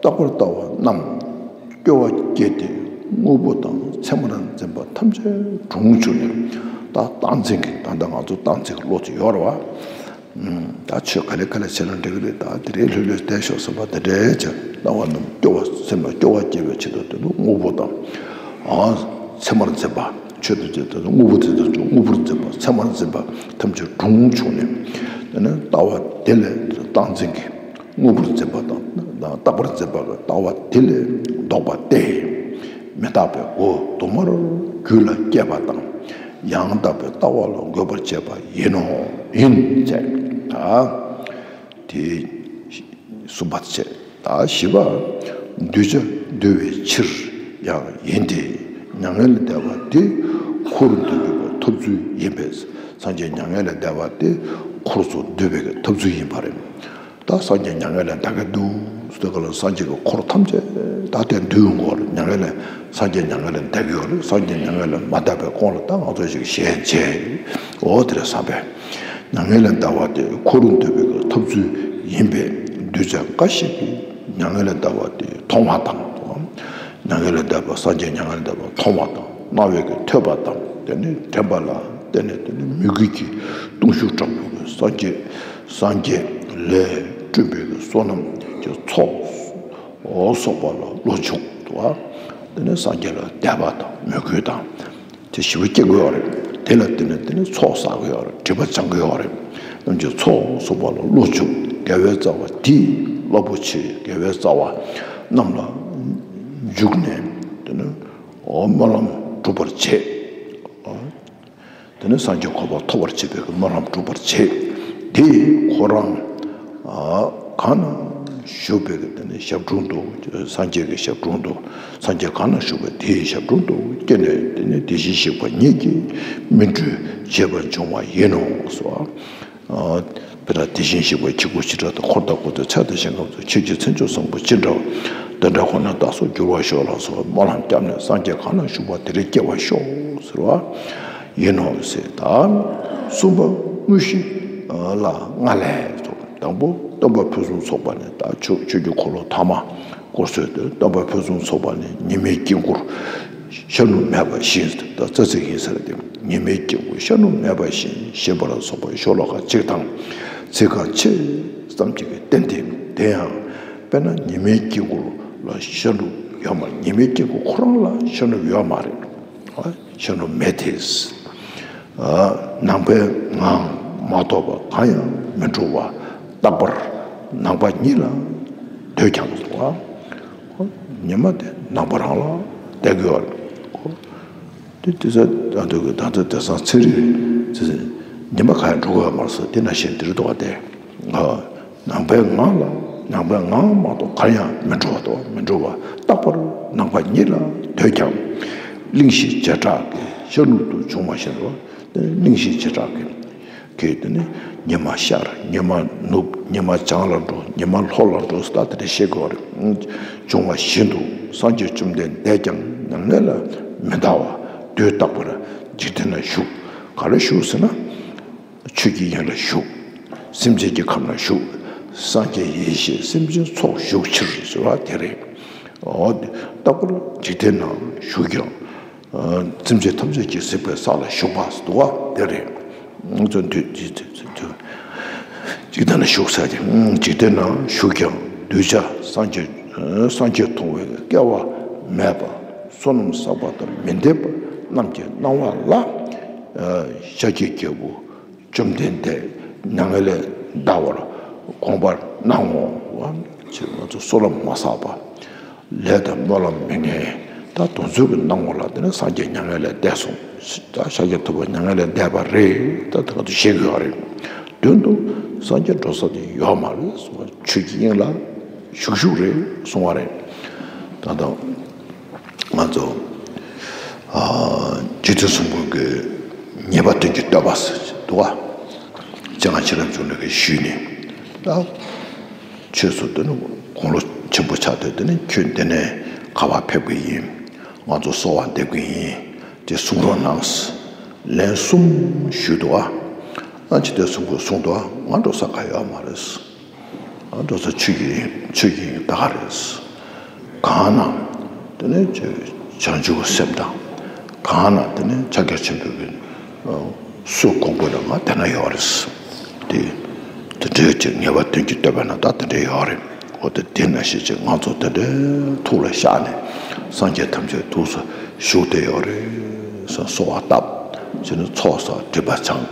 རྟག་པར་ལྟ་བ་རྣམས་སྐྱོ་བ་སྐྱེས་ཏེ་དངོས་པོ་དང་མཚན་མར་འཛིན་པ་ཐམས་ཅད་གྲོང་བཅུག་ནས། ད་རྟག་འཛིན་གྱི་ད་ལྟ་ང་ཚོ་རྟག་འཛིན་གྱི་བློ་ཅིག་ཡོད་རེད་བ། ད་ཆོས་ག་ལེ་ག་ལེ་བྱས་ན་འགྲིག་གི་རེད། ད་དེ་རིང་ལྷོད་ལྷོད་བསྡད་ཤོག་བསམ་པ་དེ་འདྲའི་ཆ་ལྟ་བ་རྣམས་སྐྱོ་བ་སེམས་ལ་སྐྱོ་བ་སྐྱེ་བའི་ཆེད་དུ་དེ་ནི་དངོས་པོ་དང་། ཨ། མཚན་མར་འཛིན་པ། ཆོས་དང་བཅས་ཏེ་དངོས་པོ་དེ་དང་དངོས་པོར་འཛིན་པ་མཚན་མར་འཛིན་པ་ཐམས་ཅད་གྲོང་བཅུག་ནས། དེ་ནི་ལྟ་བ་དེ་ལས་རྟག་འཛིན་གྱི་དངོས་པོར་འཛིན་པ་དང་རྟག་པར་འཛིན་པ་གི་ལྟ་བ་དེ་ལས་ལྡོག་པ་སྟེ། མི་རྟག་པའི་སྒོ་དུ་མར་རྒྱུད་ལ་སྐྱེས་པ་དང་། ཡང་དག་པའི་ལྟ་བ་ལ་འགོད་པར་བྱེད་པ་ཡིན་ནོ། ཡིན་ཟེར། ད་དེ་གསུམ་པ་བྱས། ད་བཞི་པ། གདུལ་བྱ་འདུལ་བའི་ཕྱིར་ཡང་ཡིན་ཏེ། མྱ་ངན་ལས་འདས་པ་དེ་འཁོར་འདུལ་བའི་ཐབས་ཚུལ་ཡིན་པས། སངས་རྒྱས་མྱ་ངན་ལས་འདས་པ་དེ་འཁོར་ཚོ་འདུལ་བའི་ཐབས་ཚུལ་ཡིན་པ་རེད། ད་སངས་རྒྱས་མྱ་ངན་ལས་འདའ་གི་འདུག་ཟེར་ག་ལ་སངས་རྒྱས་ཀྱི་འཁོར་ཐམས་ཅད་ད་དེ་འདུལ་དགོས་རེད། མྱ་ངན་ལས་སངས་རྒྱས་མྱ་ངན་ལས་འདའ་གི་ཡོད་རེད། སངས་རྒྱས་མྱ་ངན་ལས་མ་འདའ་བའི་གོང་ལ་ད་ང་ཚོ་ཞིག་ཞལ་མཇལ། འོ་དེ་རེད་བསམ་པས། མྱ་ངན་ལས་འདའ་བ་དེ་འཁོར་འདུལ་བའི་ཐབས་ཚུལ་ཡིན་པས་གདུལ་བྱ་འགའ་ཞིག་གིས་མྱ་ངན་ལས་འདའ་བ་དེ་མཐོང་བ་དང་། མྱ་ངན་ལས་འདའ་བ་སངས་རྒྱས་མྱ་ངན་ལས་འདའ་བ་མཐོང་བ་དང་རྣ་བས་ཀྱིས་ཐོས་པ་དང་དེ་ནི་དྲན་པ་ལ་བརྟེན་ནས་དེ་ནི་མོས་གུས་ཀྱི་གདུང་ཤུགས་དྲག་པོས་སངས་རྒྱས་སངས་རྒྱས་ལས་བསྐྲུན་པའི་བསོད་ནམས་ཀྱི་ཚོགས་སོགས་པ་ལ་བློ་འཇུག་ཏུ་བ། དེ་ནི་སངས་རྒྱས་ལ་དད་པ་དང་མོས་གུས་དང་། དེ་ཞི་བ་སྐྱེ་དགོས་ཡོད་རེད། དེ་ལ་བརྟེན་ནས་དེ་ནི་ཚོགས་བསགས་དགོས་ཡོད་རེད། སྒྲིབ་པ་སྦྱང་དགོས་ཡོད་རེད། རྣམས་ཀྱི་ཚོགས་གསུམ་པ་ལ་བློ་འཇུག་དགེ་བའི་རྩ་བ་དེས་རླབས་པོ་ཆེའི་དགེ་བའི་རྩ་བ་རྣམས་ལ་འཇུག་ནས་དེ་ནི་སྨོན་ལམ་འགྲུབ་པར་བྱེད། དེ་ནི་སངས་རྒྱས་གོ་འཕང་ཐོབ་པར་བྱེད་པའི་སྨོན་ལམ་འགྲུབ་པར་བྱེད། དེ་ཁོ་རང་གང་ན་བཞུགས་པའི་དེ་ནི་ཞབས་དྲུང་དུ་སངས་རྒྱས་ཀྱི་ཞབས་དྲུང་དུ་སངས་རྒྱས་གང་ན་བཞུགས་པའི་དེའི་ཞབས་དྲུང་དུ་སྐྱེས་ནས་དེ་ནི་དེ་བཞིན་གཤེགས་པ་ཉིད་ཀྱིས་སྨིན་གྲོལ་བྱེད་པར་འབྱུང་བ་ཡིན་ནོ་ཟེར་བ། དཔེར་ན་དེ་བཞིན་གཤེགས་པ་ཁྱེད་སྐུ་བྱེ་བྲག་ཏུ་འཁོར་དང་བསྐོར་ཏེ་ཚད་དང་ཞེན་ཁམས་སུ་ཆོས་ཀྱི་མཚན་མཆོག་བཟང་པོ་ཅི་འདྲ་བ་དེ་འདྲ་ཁོ་ནར་བདག་སོགས་འགྱུར་བར་ཤོག་ལ་སོགས་སྨོན་ལམ་བརྒྱབ་ནས་སངས་རྒྱས་གང་ན་བཞུགས་པ་དེར་སྐྱེ་བར་ཤོག་ཟེར་བ་ཡིན་ནོ་ཟེར། ད་གསུམ་པ་དངོས་གཞི་ལ་ལྔ་ལས་སོ། དང་པོ་སྟོན་པ་ཕུན་སུམ་ཚོགས་པ་ནི་ད་ཆོས་ཆོས་ཀྱི་འཁོར་ལོ་ཐ་མ་བསྐོར་ཚུལ་དུ་སྟོན་པ་ཕུན་སུམ་ཚོགས་པ་ནི་ཉི་མའི་དཀྱིལ་འཁོར་ཤར་ནུབ་མེད་པ་བཞིན་དུ་ད་རྩ་ཚིག་ཡིན་ཟེར་ཏེ། ཉི་མའི་དཀྱིལ་འཁོར་ཤར་ནུབ་མེད་པ་བཞིན་ཞེས་པ་ལ་སོགས་པ་ཤོ་ལོ་ཀ་གཅིག་དང་ཚིག་རྐང་ཕྱེད་ཙམ་གཅིག་གིས་བསྟན་ཏེ། དེ་ཡང་དཔེར་ན་ཉི་མའི་དཀྱིལ་འཁོར་ལ་ཤར་ནུབ་ཡོད་མ་རེད། ཉི་མའི་དཀྱིལ་འཁོར་ཁོ་རང་ལ་ཤར་ནུབ་ཡོད་མ་རེད། ཤར་ནུབ་མེད་དེ། ནང་པའི་ངང་མ་གཏོགས་པ་གང་ཡང་མི་འགྲོ་བ་རྟག་པར་ནང་པ་ཉིད་ལ་འདོད་ཀྱང་། ཉི་མ་དེ་ནང་པ་རང་ལ་བསྡད་དགོས་པ་རེད། དེ་དེ་ཚོ་ད་དུང་གི་ད་ལྟ་དེང་སང་ཚན་རིག་ཚེ་ཚེ་ཉི་མ་གང་ཡང་འགྲོ་དགོས་པ་མ་རེད་ཟེར། དེ་ནང་བཞིན་དེ་རེད་འདུག་ག་དེ། ནང་པའི་ངང་ལ་ ནང་པའི་ངང་མ་གཏོགས་གར་ཡང་མི་འགྲོ་བ་དང་མི་འགྲོ་བ། རྟག་པར་ནང་པ་ཉིད་ལ་འདོད་ཀྱང་། གླེང་གཞི་བྱེ་བྲག་གི་ཤར་ནུབ་ཏུ་འབྱུང་བ་བཞིན་དུ། གླེང་གཞི་བྱེ་བྲག་གི་གལ་ཏེ་ནི་ཉི་མ་ཤར་ཉི་མ་ནུབ། ཉི་མ་བྱང་ལ་འགྲོ། ཉི་མ་ལྷོ་ལ་འགྲོ། ད་དེ་འདྲ་བཤད་དགོས་པ་རེད། འབྱུང་བ་བཞིན་དུ་སངས་རྒྱས་བཅོམ་ལྡན་འདས་ཀྱང་མྱ་ངན་ལས་མི་འདའ་བར་དུས་རྟག་པར་འཇིག་རྟེན་ན་བཞུགས། ག་ལ་བཞུགས་ཟེར་ན། ཆོས་ཀྱི་དབྱིངས་ལ་བཞུགས། སེམས་ཅན་གྱི་ཁམས་ལ་བཞུགས། སངས་རྒྱས་ཡེ་ཤེས་སེམས་ཅན་ཚོགས་བཞུགས་ཕྱིར་ཟེར་བ་དེ་རེད། འོ། རྟག་པར་འཇིག་རྟེན་ན་བཞུགས་ཀྱང་། སེམས་ཅན་ཐམས་ཅད་ཀྱིས་གཟིགས་པའི་ས་ལ་བཞུགས་པ་འདུག་པ་དེ་རེད། ང་ཚོ་འདུས་འདུས་འདུས་འདུས་འདུས། འཇིག་རྟེན་ན་བཞུགས་ས་དེ། འཇིག་རྟེན་ན་བཞུགས་ཀྱང་གདུལ་བྱ་སངས་རྒྱས། སངས་རྒྱས་མཐོང་བའི་སྐལ་བ་མེད་པ། བསོད་ནམས་བསགས་པ་དང་མི་ལྡན་པ་རྣམས་ཀྱི་སྣང་བ་ལ། ཤཱཀྱའི་རྒྱལ་པོ་བཅོམ་ལྡན་འདས་མྱ་ངན་ལས་འདའ་བར་དགོངས་པར་སྣང་ངོ་། ཅེས་ང་ཚོ་བསོད་ནམས་མ་བསགས་པ། ལས་དང་སྨོན་ལམ་མེད་མཁན་ད་དེ་ཚོ་གི་སྣང་ངོ་ལ་དེ་ནས་སངས་རྒྱས་མྱ་ངན་ལས་འདས་སོང་། ད་ཤཱཀྱ་ཐུབ་པ་མྱ་ངན་ལས་འདས་པ་རེད། ད་དེ་ག་ཚོད་བཤད་དགོས་པ་རེད། དོན་དུ་སངས་རྒྱས་འགྲོ་ས་དེ་ཡོད་མ་རེད་གསུངས་པ། ཆོས་ཀྱི་དབྱིངས་ལ་བཞུགས་བཞུགས་རེད་གསུངས་པ་རེད། ད་ལྟ་ང་ཚོ་ཨ་རྗེ་བཙུན་གསུང་འབུམ་གྱི་ཉེས་པ་སྟོན་གྱི་བསྟོད་པ་ཟེར་འདུག་ག་སྤྱན་སྔ་ཤེས་རབ་འབྱུང་གནས་ཀྱིས་ཞུས་ནས། ད་ཆོས་སུ་དེ་ནི་དགུང་ལོ་ཆེན་པོ་ཆགས་དུས་དེ་ནི་ཁྱོད་འདི་ནས་ག་པར་ཕེབས་ཀྱི་ཡིན། ང་ཚོ་གསོལ་བ་འདེབས་ཀྱི་ཡིན། དེ་གསུང་རོགས་གནང་། ལན་གསུམ་ཞུས་འདུག་ག་ཨ་ཅི་དེ་གསུང་དགོས་གསུངས་འདུག་ག་ང་འགྲོ་ས་ག་ཡོད་མ་རེད། ང་འགྲོ་ས་ཆོས་ཀྱི་ཆོས་ཀྱི་ད་ག་རེད། གང་ན་དེ་ནས་བྱང་ཆུབ་སེམས་དང་། གང་ན་དེ་ནས་ཕྱག་རྒྱ་ཆེན་པོའི་གི་སུ་གོང་བུ་ལ་ང་དེ་ན་ཡོད་རེད། དེ་དེ་འདྲའི་ཅིག་ངེས་པ་དོན་གྱི་བསྟོད་པ་ན་ད་དེ་འདྲའི་ཡོད་རེད། འོ་དེ་དེ་ན་ཞེས་ཅིག་ང་ཚོ་དེ་འདྲའི་ཐུགས་ལ་བཞག་ནས་སངས་རྒྱས་ཐམས་ཅད་ཐུགས་སུ་བཞུགས་བསྡད་ཡོད་རེད་ཟེར་གསོལ་བ་བཏབ་ཅེས་ནས་ཚོགས་བསགས་སྒྲིབ་པ་སྦྱངས།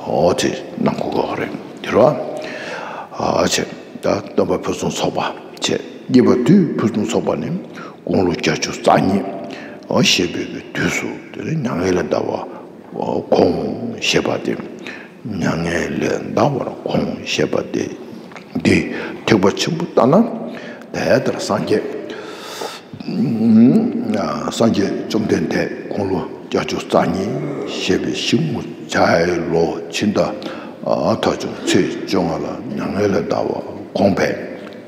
འོ་དེ་གནང་དགོས་ཀྱི་རེད། དེ་རུ་ཨ་ཅེ་ད་སྟོན་པ་ཕུན་སུམ་ཚོགས་པ་བྱས། གཉིས་པ་དུས་ཕུན་སུམ་ཚོགས་པ་ནི་དགུང་ལོ་བརྒྱད་ཅུ་རྩ་གཉིས་ཨ་བཞེས་པའི་དུས་སུ་དེ་ནི་མྱ་ངན་ལས་འདའ་བར་དགོངས་ཞེས་པ་སྟེ། མྱ་ངན་ལས་འདའ་བར་དགོངས་ཞེས་པ་སྟེ། འདི་ཐེག་པ་ཆེན་པོ་ལྟར་ན་དེ་ལྟར་སངས་རྒྱས། སངས་རྒྱས་བཅོམ་ལྡན་འདས་དགུང་ལོ་བརྒྱད་ཅུ་རྩ་གཉིས་བཞེས་པའི་ཤིང་མོ་ཇའི་ལོ་ཕྱི་ཟླ་ཐ་ཆུང་ཚེས་བཅོ་ལྔ་ལ་མྱ་ངན་ལས་འདའ་བར་དགོངས་པས།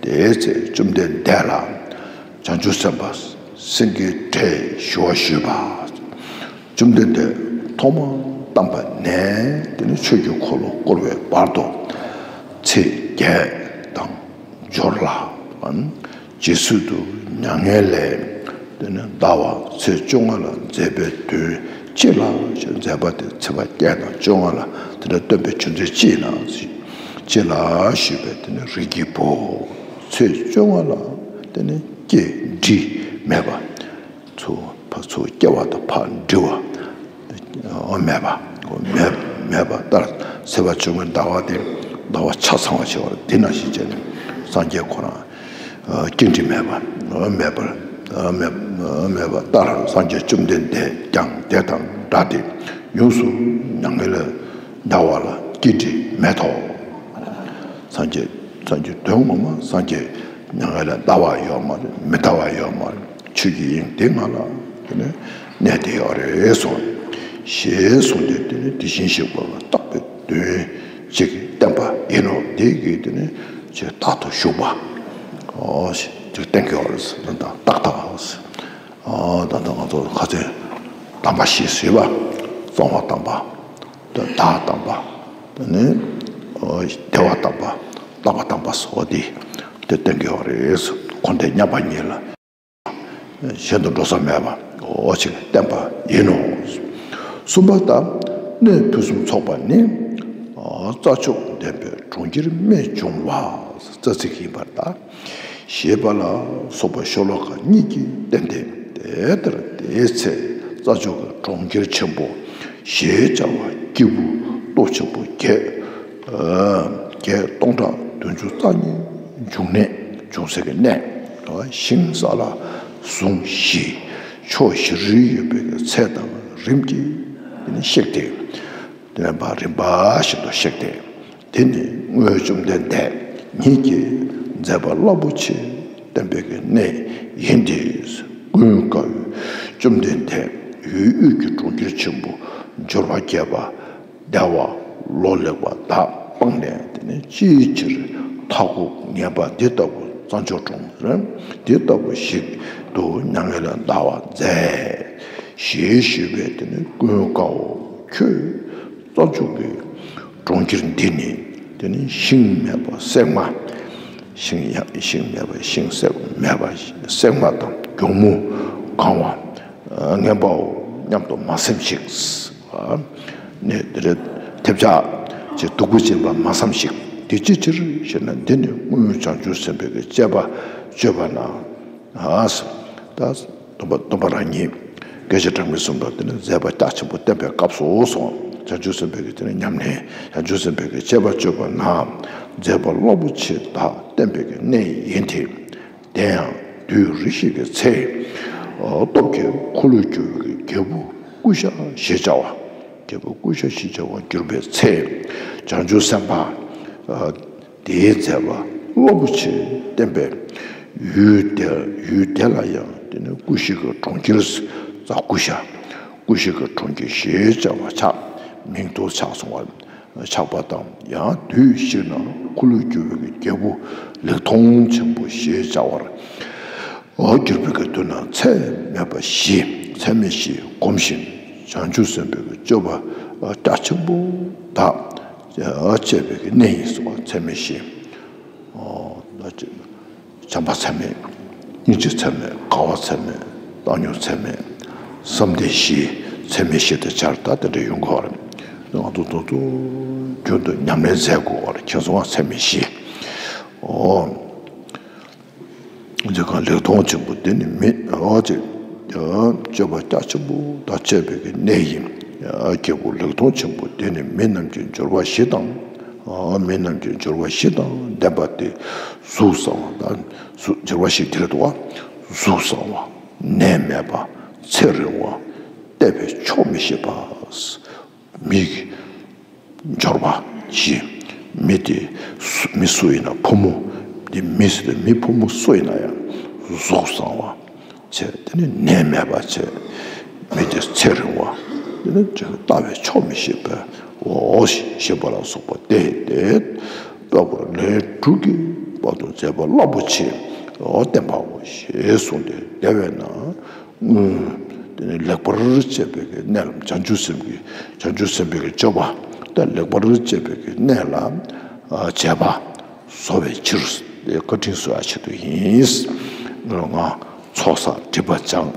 དེའི་ཚེ་བཅོམ་ལྡན་འདས་ལ་བྱང་ཆུབ་སེམས་དཔའ་སེང་གེའི་སྒྲས་ཞུ་བ་ཞུས་པ། བཅོམ་ལྡན་འདས་ཐོག་མ་བལྟམས་པ་ནས་དེ་ནི་ཆོས་ཀྱི་འཁོར་ལོ་བསྐོར་བའི་བར་དུ་ཚེས་བརྒྱད་དང་སྦྱོར་ལ། རྗེས་སུ་དུ་མྱ་ངན་ལས་དེ་ནི་འདའ་བ་ཚེས་བཅོ་ལྔ་ལ་མཛད་པའི་དོན་ཅི་ལགས་ཞེས། མཛད་པ་དེ་ཚེས་པ་བརྒྱད་དང་བཅོ་ལྔ་ལ་དེ་འདྲ་སྟོན་པའི་རྒྱུ་མཚན་ཅི་ཡིན་ན་ཅི་ལགས་ཞུས་པས། དེ་ནི་རིགས་ཀྱི་བུ། ཚེས་བཅོ་ལྔ་ལ་དེ་ནི་སྐྱེ་འགྲིབ་མེད་པ། ཚུར་ཕར་ཚུར་སྐྱེ་བ་དང་ཕར་འགྲིབ་པ་མེད་པ། མེད་མེད་པ་ལྟར་ཚེས་པ་བཅོ་ལྔའི་ཟླ་བ་དེ་ཟླ་བ་ཆ་ཚང་བ་བྱེད་པར་འདི་ན་ཞིག་བྱས་ནས་སངས་རྒྱས་ཁོ་རང་སྐྱེ་འགྲིབ་མེད་པ་མེད་པར་མེད་མེད་པ་ལྟར་སངས་རྒྱས་བཅོམ་ལྡན་འདས་ཀྱང་དེ་དང་འདྲ་སྟེ་ཡོངས་སུ་མྱ་ངན་ལས་འདའ་བ་ལ་སྐྱེ་འགྲིབ་མེད་དོ། སངས་རྒྱས་སངས་རྒྱས་དོན་ངོ་མ་སངས་རྒྱས་མྱ་ངན་ལས་འདའ་བ་ཡོད་མ་རེད། མི་འདའ་བ་ཡོད་མ་རེད། ཆོས་ཀྱི་དབྱིངས་དེ་ང་ལ་དེ་ནས་གནས་བསྡད་ཡོད་རེད་གསུངས། ཞེས་གསུངས་ཏེ་དེ་ནི་དེ་བཞིན་གཤེགས་པ་ལ་བརྟགས་པའི་དོན་ཅིག་བསྟན་པ་ཡིན་ནོ། དེ་གིས་དེ་ནི་ཅིག་རྟག་ཏུ་བཞུགས་པ། ཨོ་ཅིག་བསྟན་གྱི་ཡོད་རེད། ད་ལྟ་རྟག་ཏུ། ཨོ་ད་ལྟ་ང་ཚོ་ཁ་ཚོན་དམ་པ་བཞི་ཟེར་བ། གསང་བ་དམ་པ། བདག་དམ་པ། དེ་ནི་ཨོ་བདེ་བ་དམ་པ། རྟག་པ་དམ་པ་སོགས་དེ་དེ་བསྟན་གྱི་ཡོད་རེད། འཁོར་འདས་མཉམ་པ་ཉིད་ལ། གཞན་དུ་འགྲོ་ས་མེད་པ་འོ་ཅིག་བསྟན་པ་ཡིན་ནོ། གསུམ་པ་དང་གནས་ཕུན་སུམ་ཚོགས་པ་ནི། རྩྭ་མཆོག་ལྡན་པའི་གྲོང་ཁྱེར་རྨད་བྱུང་བ། རྩྭ་ཚིག་ཡིན་པར་གདའ། ཞེས་པ་ལ་སོགས་པ་ཤོ་ལོ་ཀ་གཉིས་ཀྱིས་བསྟན་ཏེ། དེ་ལྟར་དེའི་ཚེ་རྩྭ་མཆོག་གི་གྲོང་ཁྱེར་ཆེན་པོ་ཞེས་བྱ་བ་སྐྱེས་བུ་སྟོབས་ཆེན་པོ་བརྒྱད། བརྒྱད་སྟོང་ཕྲག་བདུན་ཅུ་རྩ་གཉིས་འབྱུང་གནས་འབྱུང་སའི་གནས། ཞིང་ས་ལ་ཟུང་བཞི་ཕྱོགས་བཞིར་ཡོད་པའི་ཚད་དང་རིམ་གྱིས་གཤེགས་ཏེ། དེ་ནས་རིམ་པ་བཞིན་དུ་གཤེགས་ཏེ། དེ་ནི་སྔོན་བཅོམ་ལྡན་འདས་ཉིད་ཀྱིས་ མཛད་པ་རླབས་པོ་ཆེ་བསྟན་པའི་གི་གནས་ཡིན་ཏེ། ཀུན་དགའ་བོས་བཅོམ་ལྡན་འདས་ཡུལ་དབུས་ཀྱི་གྲོང་ཁྱེར་ཆེན་པོ་འབྱོར་པ་བརྒྱད་པ་བདེ་བ་ལོ་ལེགས་པ་དག་སྤངས་ནས། དེ་ནས་ཅིའི་ཕྱིར་མཐའ་འཁོབ་ངན་པ་འདི་ལྟ་བུ་གཙང་ཕྱོགས་གྲོང་འདི་ལྟ་བུ་ཞིག་ཏུ་མྱ་ངན་ལས་འདའ་བར་མཛད། ཞེས་ཞུས་པས། དེ་ནས་ཀུན་དགའ་བོ་ཁྱོད་གཙང་ཕྱོགས་ཀྱི་གྲོང་ཁྱེར་འདི་ནི། དེ་ནི་ཤིང་མེད་པ་གསེག་མ། ཤིང་ཡང་ཤིང་མེད་པ་ཤིང་གསེག་མེད་པ་གསེག་མ་དང་གྱོག་མོ་གང་བ་ངན་པའོ་སྙམ་དུ་མ་སེམས་ཤིག་ནས། དེ་རེ་ཐེབས་ཆག་ཅེས་སྡུག་པོ་བྱེད་པ་མ་བསམ་ཞིག་དེ་ཅི་ཕྱིར་ཞེ་ན། འདི་ནི་སྔོན་བྱང་ཆུབ་སེམས་དཔའི་གི་སྤྱད་པ་སྤྱོད་པ་ན། ད་སྟོན་པ་སྟོན་པ་རང་ཉིད་སྐད་ཅིག་གྲངས་མེད་གསུམ་ལ་དེ་ནི་མཛད་པ་རྒྱ་ཆེན་པོ་བསྟན་པའི་སྐབས་སུ་སོང་། བྱང་ཆུབ་སེམས་དཔའི་གི་དེ་ནི་ཉམས་ལེན། བྱང་ཆུབ་སེམས་དཔའི་གི་སྤྱད་པ་སྤྱོད་པ་ན་མཛད་པ་རླབས་པོ་ཆེ་དག་བསྟན་པའི་གི་གནས་ཡིན་ཏེ། དེ་ཡང་དུས་རེ་ཞིག་གི་ཚེ། སྟོབས་ཀྱི་འཁོར་ལོས་སྒྱུར་བའི་གི་རྒྱལ་པོ་ཀུ་ཤ་ཞེས་བྱ་བ། རྒྱལ་པོ་ཀུ་ཤ་ཞེས་བྱ་བ་གྱུར་པའི་ཚེ། བྱང་ཆུབ་སེམས་དཔའ་དེའི་མཛད་པ་རླབས་པོ་ཆེ་བསྟན་པའི་ཡུལ་དེ། ཡུལ་དེ་ལ་ཡང་དེ་ནི་ཀུ་ཤའི་གི་གྲོང་ཁྱེར། ཀུ་ཤ། ཀུ་ཤའི་གི་གྲོང་ཁྱེར་ཞེས་བྱ་བ་ཆགས། མིང་དུ་ཆགས་སོང་བ། ཆགས་པ་དང་། ཡང་དུས་ཤིག་ན་འཁོར་ལོས་སྒྱུར་བའི་གི་རྒྱལ་པོ་ལེགས་མཐོང་ཆེན་པོ་ཞེས་བྱ་བར། འོ་གྱུར་པའི་གི་དུས་ན་ཚད་མེད་པ་བཞི། ཚད་མེད་བཞི་བསྒོམ་ཞིང་བྱང་ཆུབ་སེམས་དཔའི་གི་སྤྱོད་པ་རྒྱ་ཆེན་པོ་དག་སྤྱད་པའི་གི་གནས་ཡིན་གསུངས་པ། ཚད་མེད་བཞི། བྱམས་པ་ཚད་མེད། སྙིང་རྗེ་ཚད་མེད། དགའ་བ་ཚད་མེད། བཏང་སྙོམས་ཚད་མེད། བསམ་གཏན་བཞི། ཚད་མེད་བཞི་དེ་ཆར་ད་དེ་འདྲ་ཡོང་གི་བ་རེད། ང་ཚོ་དུ་དུ་རྒྱུན་དུ་ཉམས་ལེན་མཛད་དགོས་བ་རེད། ཁྱེད་ཚོ་བ་ཚད་མེད་བཞི། འོ། འདི་གང་ལེགས་མཐོང་ཆེན་པོ་འདི་ནི་མི། འོ་ཅེ། སྤྱོད་པ་རྒྱ་ཆེན་པོ་དག་སྤྱད་པའི་གི་གནས་ཡིན། རྒྱལ་པོ་ལེགས་མཐོང་ཆེན་པོ་འདི་ནི་མི་རྣམས་ཀྱི་འབྱོར་བ་བཞི་དང་། མི་རྣམས་ཀྱི་འབྱོར་བ་བཞི་དང་ལྡན་པ་སྟེ། གཟུགས་བཟང་བ་དང་། གཟུགས་འབྱོར་བ་བཞི་འདི་རེད་དོ། གཟུགས་བཟང་བ། ནད་མེད་པ། ཚེ་རིང་བ། བལྟས་པས་ཆོག་མི་ཤེས་པ། མིག་འབྱོར་བ་བཞི། མི་དེ་སུ་མི་སུ་ཡིན་ན་ཕོ་མོ། དེ་མི་སུ་དེ་མི་ཕོ་མོ་སུ་ཡིན་ན་ཡང་གཟུགས་བཟང་བ་བྱས། དེ་ནི་ནད་མེད་པ་བྱས། མི་དེ་ཚེ་རིང་བ། དེ་ནི་ལྟ་བས་ཆོག་མི་ཤེས་པའི་འོ་ཞེས་པ་ལ་སོགས་པ་སྟེ། དེ་ལྟ་བུར་ལན་དྲུག་གི་བར་དུ་མཛད་པ་རླབས་པོ་ཆེ་འོ་བསྟན་པའོ་ཞེས་གསུངས་ཏེ། དེ་བས་ན། དེ་ནི་ལེགས་པར་སྤྱད་པའི་གི་གནས་ལ། བྱང་ཆུབ་སེམས་ཀྱི། བྱང་ཆུབ་སེམས་དཔའི་གི་སྤྱོད་པ་དེ་ལེགས་པར་སྤྱད་པའི་གི་གནས་ལ་བྱེད་པ་བཟོ་བའི་ཕྱིར། དེ་བཀའ་དྲིན་གསོ་ཡ་ཆེད་དུ་ཡིན། ང་ཚོགས་བསགས་སྒྲིབ་པ་སྦྱང་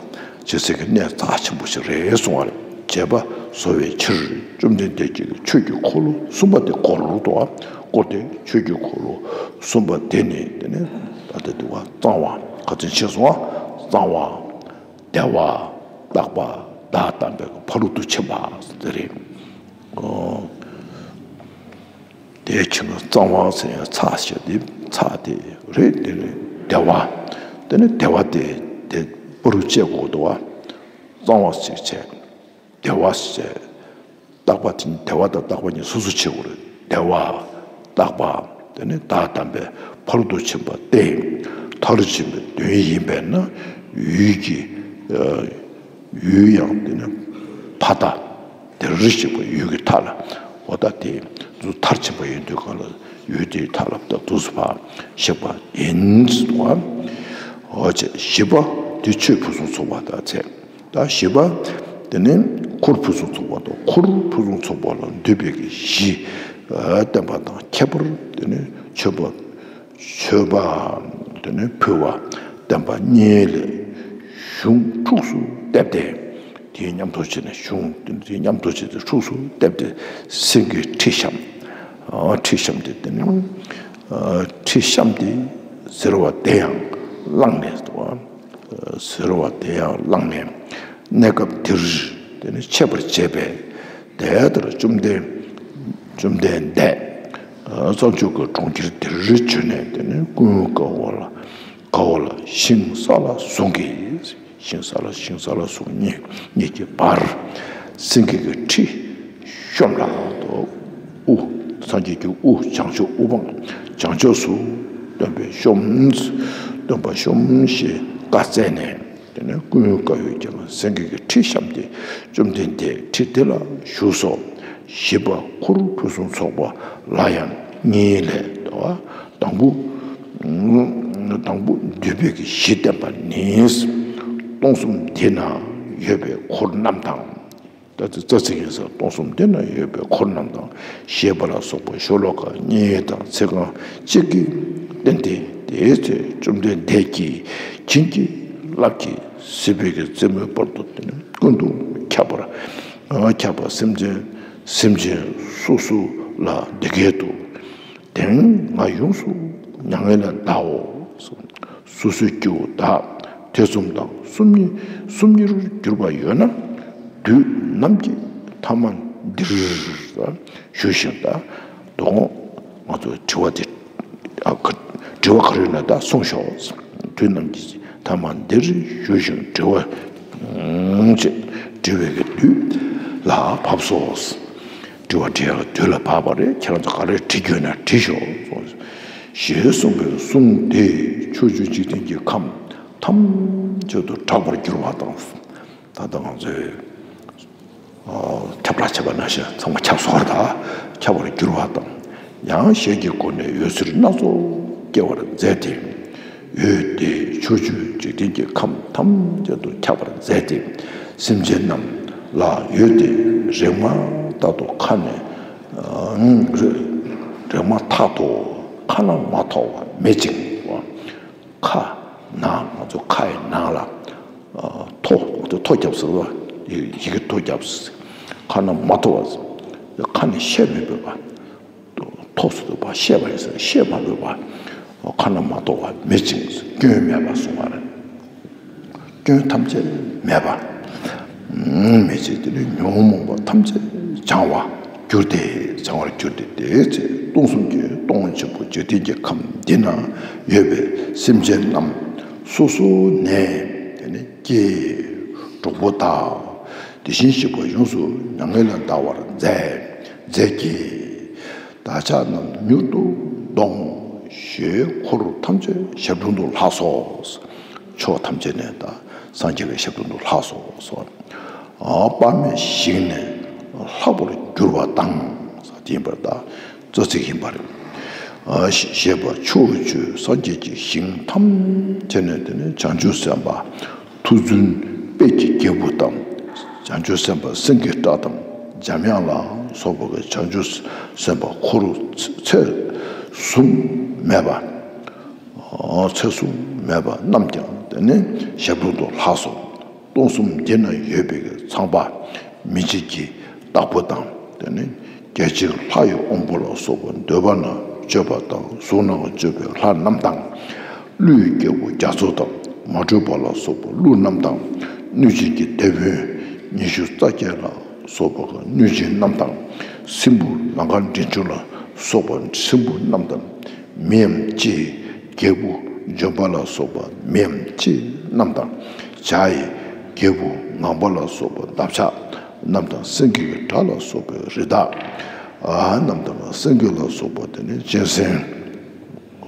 བྱེད་སའི་གི་གནས་རྩ་ཆེན་པོ་ཞིག་རེད་གསུང་བ་རེད། བྱེད་པ་བཟོ་བའི་ཕྱིར། བཅོམ་ལྡན་འདས་ཀྱིས་ཆོས་ཀྱི་འཁོར་ལོ་གསུམ་པ་དེ་བསྐོར་ཏོ། བསྐོར་ཏེ་ཆོས་ཀྱི་འཁོར་ལོ་གསུམ་པ་དེ་ནི། དེ་ནི་ད་ལྟ་དེ་བ་གཙང་བ་ག་ཚོད་ཕྱིན་སོང་བ། གཙང་བ། བདེ་བ། རྟག་པ། བདག་དམ་པའི་ཕ་རོལ་ཏུ་ཕྱིན་པ་དེ་རེད། ཨོ། དེའི་ཕྱིར་ན་གཙང་བ་ཟེར་ཡང་ཚ་ཞེས་དེ་ཚ་དེ་རེད། དེ་ནི་བདེ་བ། དེ་ནི་བདེ་བ་དེ་དེ་བུ་རུ་བཅད་དགོས་འདུག་བ། གཙང་བ་ཞིག་བྱས། བདེ་བ་ཞིག་བྱས། རྟག་པ་དེ་ནི་བདེ་བ་དང་རྟག་པ་གཉིས་སོ་སོ་ཕྱེ་དགོས་རེད། བདེ་བ། རྟག་པ། དེ་ནི་བདག་དམ་པའི་ཕ་རོལ་ཏུ་ཕྱིན་པ་སྟེ། མཐར་ཕྱིན་པའི་དོན་ཡིན་པས་ན་ཡུལ་གྱི། ཡུལ་ཡང་དེ་ནི་ཕ་མཐའ། དེར་གཤེགས་པ་ཡུལ་གྱི་མཐའ་ལ། འོ་ད་དེ་ཚོ་མཐར་ཕྱིན་པ་ཡིན་དུས་གང་ལ་ཡུལ་དེའི་མཐའ་ལ་ད་དུས་སུ་ཕར་གཤེགས་པ་ཡིན་ཟེར་བ། འོ་བྱས། བཞི་པ་དེ་ཆོས་ཕུན་སུམ་ཚོགས་པ་དང་བཅས། ད་བཞི་པ་དེ་ནི་འཁོར་ཕུན་སུམ་ཚོགས་པ་དང་། འཁོར་ཕུན་སུམ་ཚོགས་པ་ལ་འདུས་པའི་གི་གཞི་བསྟན་པ་དང་ཁྱད་པར་དེ་ནི་མཆོད་པ། མཆོད་པ་དེ་ནི་ཕུལ་བ་བསྟན་པ་གཉིས་ལས་གཞུང་ཕྲུགས་སུ་བསྡེབས་ཏེ། དེའི་མཉམ་དུ་བྱས་ནས་གཞུང་དེ་ནི་དེའི་མཉམ་དུ་བྱས་ཏེ་ཕྲུགས་སུ་བསྡེབས་ཏེ། སེང་གེའི་ཁྲི་བཤམས། ཨ། ཁྲི་བཤམས་ཏེ། དེ་ནི་ཨ། ཁྲི་བཤམས་ཏེ། གཟིར་བ་དེ་ཡང་བླངས་ནས་འདུག་བ། གཟིར་བ་དེ་ཡང་བླངས་ནས། གནས་སྐབས་འདིར་དེ་ནི་མཆོད་པར་བྱས་པས། དེ་ལྟར་བཅོམ་ལྡན། བཅོམ་ལྡན་འདས་གཙང་ཕྱོགས་ཀྱི་གྲོང་ཁྱེར་འདིར་བྱོན་ནས། དེ་ནི་ཀུན་དགའ་བོ་ལ། དགའ་བོ་ལ་ཤིང་སཱ་ལ་ཟུང་གིས། ཤིང་སཱ་ལ། ཤིང་སཱ་ལ་ཟུང་གཉིས། གཉིས་ཀྱི་བར་སེང་གེ་གི་ཁྲི་བཤམས་ལ། དོ། དབུ། སངས་རྒྱས་ཀྱི་དབུ་བྱང་ཕྱོགས། དབུ་འཕང་བྱང་ཕྱོགས་སུ་ སྟོན་པས་ཤོམ། སྟོན་པ་ཤོམ་ཞེས་བཀའ་སྩལ་ནས། དེ་ནས་ཀུན་དགའ་བོས་ཀྱང་སེང་གེ་གི་ཁྲི་བཤམས་ཏེ། བཅོམ་ལྡན་འདས་ཁྲི་དེ་ལ་བཞུགས་སོ། བཞི་པ་འཁོར་ཕུན་སུམ་ཚོགས་པ་ལ་ཡང་གཉིས་ལས། དང་པོ། དང་པོ་འདུས་པའི་གི་གཞི་བསྟན་པ་ནི། སྟོང་གསུམ་འདི་ན་ཡོད་པའི་འཁོར་རྣམས་དང་། ད་ལྟ་རྩ་ཚིག་ཡིན་ས། སྟོང་གསུམ་འདི་ན་ཡོད་པའི་འཁོར་རྣམས་དང་ཞེས་པ་ལ་སོགས་པ་ཤོ་ལོ་ཀ་གཉིས་དང་ཚིག་རྐང་གཅིག་གིས་བསྟན་ཏེ། དེའི་ཚེ་བཅོམ་ལྡན་འདས་ཀྱིས་བྱིན་གྱིས་བརླབས་ཀྱིས་སྲིད་པའི་གི་རྩེ་མོའི་བར་དུ་དེ་ནི་ཀུན་ཏུ་ཁྱབ་པར། ཁྱབ་པ་སེམས་ཅན་སེམས་ཅན་སོ་སོ་ལ་འདི་སྐད་དུ། དེང་ང་ཡོངས་སུ་མྱ་ངན་ལས་འདའོ། སོ་སོའི་སྐྱེ་བོ་དག་ཐེ་ཚོམ་དང་སོམ་ཉི་སོམ་ཉིར་གྱུར་པ་ཡོད་ན། དུས་ནམ་གྱི་ཐ་མ་འདིར་བཞུགས་ཤིང་། ད་དོ་དགོང་ང་ཚོ་དྲི་བ་དེ། ཨ། ག་དྲི་བ་ག་རེ་ཡོད་ན་ད་གསུངས་ཤོག། དུས་ནམ་གྱི་ཐ་མ་འདིར་བཞུགས་ཤིང་དྲི་བ་ཅེས་དྲི་བའི་གི་དུས་ལ་བབས་སོ། དྲི་བ་དྲི་ཡག་དུས་ལ་བབས་པ་རེད། ཁྱེད་རང་ཚོ་ག་རེ་དྲི་རྒྱུ་ཡོད་ན་དྲིས་ཤོག། ཞེས་གསུངས་པའི་གསུང་དེས་ཕྱོགས་བཅུའི་འཇིག་རྟེན་གྱི་ཁམས་ཐམས་ཅད་དུ་གྲགས་པར་གྱུར་པ་དང་། ད་ལྟ་ང་ཚོས་ཨ་ཁྱབ་བསྒྲགས་བྱས་པ་ནང་བཞིན་ཚང་མ་ཁྱབ་སོང་བ་དང་། ཁྱབ་པར་གྱུར་པ་དང་། ཡང་ཞལ་གྱི་སྒོ་ནས་འོད་ཟེར་སྣ་ཚོགས་སྐྱེ་བར་མཛད་དེ། འོད་དེས་ཕྱོགས་བཅུའི་འཇིག་རྟེན་གྱི་ཁམས་ཐམས་ཅད་དུ་ཁྱབ་པར་མཛད་དེ། སེམས་ཅན་རྣམས་ལ་འོད་དེ་རེག་མ་ཐག་ཏུ་ཁ་ནས། ཨ། རེག་མ་ཐག་ཏུ་ཁ་ན་མ་ཐོ་བ་མེད་ཅིང་། ཁ་ནང་། ང་ཚོ་ཁ་ཡི་ནང་ལ། ཨ། ཐོ། ང་ཚོ་ཐོ་རྒྱབ་ཟེར་བ། ཡི་གེ་ཐོ་རྒྱབ་ཟེར། ཁ་ན་མ་ཐོ་བ། ཁ་ནས་བཤད་མི་ཕོད་པ། ཐོ་ཟེར་དུས་བཤད་པ་ཡིན་ཟེར། བཤད་མ་ཕོད་པ། ཁ་ན་མ་ཐོ་བ་མེད་ཅིང་། སྐྱོན་མེད་པ་གསུངས་པ་རེད། སྐྱོན་ཐམས་ཅད་མེད་པ། མེད་ཅིང་། དེ་ནི་ཉོན་མོངས་པ་ཐམས་ཅད་བྱང་བར་གྱུར་ཏེ། བྱང་བར་གྱུར་ཏེ། དེའི་ཚེ་སྟོང་གསུམ་གྱི་སྟོང་ཆེན་པོ་འཇིག་རྟེན་གྱི་ཁམས་འདི་ན་ཡོད་པའི་སེམས་ཅན་རྣམས་སོ་སོ་ནས། དེ་ནི་སྐྱེས། གྲོགས་པོ་དག་དེ་བཞིན་གཤེགས་པ་ཡོངས་སུ་མྱ་ངན་ལས་འདའ་བར་མཛད། མཛད་ཀྱི། བདག་ཅག་རྣམས་མྱུར་དུ་འདོང་། ཞེས་འཁོར་ཐམས་ཅད་ཞབས་དྲུང་དུ་ལྷགས་སོ། ཕྱོགས་ཐམས་ཅད་ནས་ད་སངས་རྒྱས་ཀྱི་ཞབས་དྲུང་དུ་ལྷགས་སོ། དཔག་མེད་ཞིང་ནས་ལྷག་པར་གྱུར་པ་དང་། དེ་ཡིན་པར་ད་རྩ་ཚིག་ཡིན་པར། ཞེས་པ་ཕྱོགས་བཅུའི་སངས་རྒྱས་ཀྱི་ཞིང་ཐམས་ཅད་ནས། དེ་ནས་བྱང་ཆུབ་སེམས་དཔའ་མཐུ་རྫུན་དཔལ་གྱི་རྒྱལ་པོ་དང་། བྱང་ཆུབ་སེམས་དཔའ་སེང་གེ་སྒྲ་དང་འཇམ་དབྱངས་ལ་སོགས་པ་གི་བྱང་ཆུབ་སེམས་དཔའ་འཁོར་ཚེ་གཟུང་མེད་པ། ཚེ་གཟུང་མེད་པ་རྣམས་ཀྱང་དེ་ནས་ཞབས་དྲུང་དུ་ལྷགས་སོ། སྟོང་གསུམ་འདི་ན་ཡོད་པའི་གི་ཚངས་པ་མི་མཇེད་ཀྱི་བདག་པོ་དང་། དེ་ནས་རྒྱལ་ཆེན་ལྷ་ཡི་དབང་པོ་ལ་སོགས་པ་འདོད་པ་ན་སྤྱོད་པ་དང་གཟུགས་ན་སྤྱོད་པའི་ལྷ་རྣམས་དང་། ཀླུའི་རྒྱལ་པོ་རྒྱ་མཚོ་དང་མ་དྲོས་པ་ལ་སོགས་པ་ཀླུ་རྣམས་དང་། གནོད་སྦྱིན་གྱི་སྡེ་དཔོན་ཉི་ཤུ་རྩ་བརྒྱད་ལ་སོགས་པ་གནོད་སྦྱིན་རྣམས་དང་། སྲིན་པོ་ལང་ཀ་མགྲིན་བཅུ་ལ་སོགས་པ་སྲིན་པོ་རྣམས་དང་། མི་འམ་ཅི་ཡི་རྒྱལ་པོ་ལྗོན་པ་ལ་སོགས་པ་མི་འམ་ཅི་རྣམས་དང་། བྱ་ཡི་རྒྱལ་པོ་ངང་པ་ལ་སོགས་པ་འདབ་ཆགས་རྣམས་དང་། སེང་གེ་གི་སྒྲ་ལ་སོགས་པའི་རི་དྭགས་རྣམས་དང་། སེང་གེ་ལ་སོགས་པ་དེ་ནི་གཅན་གཟན།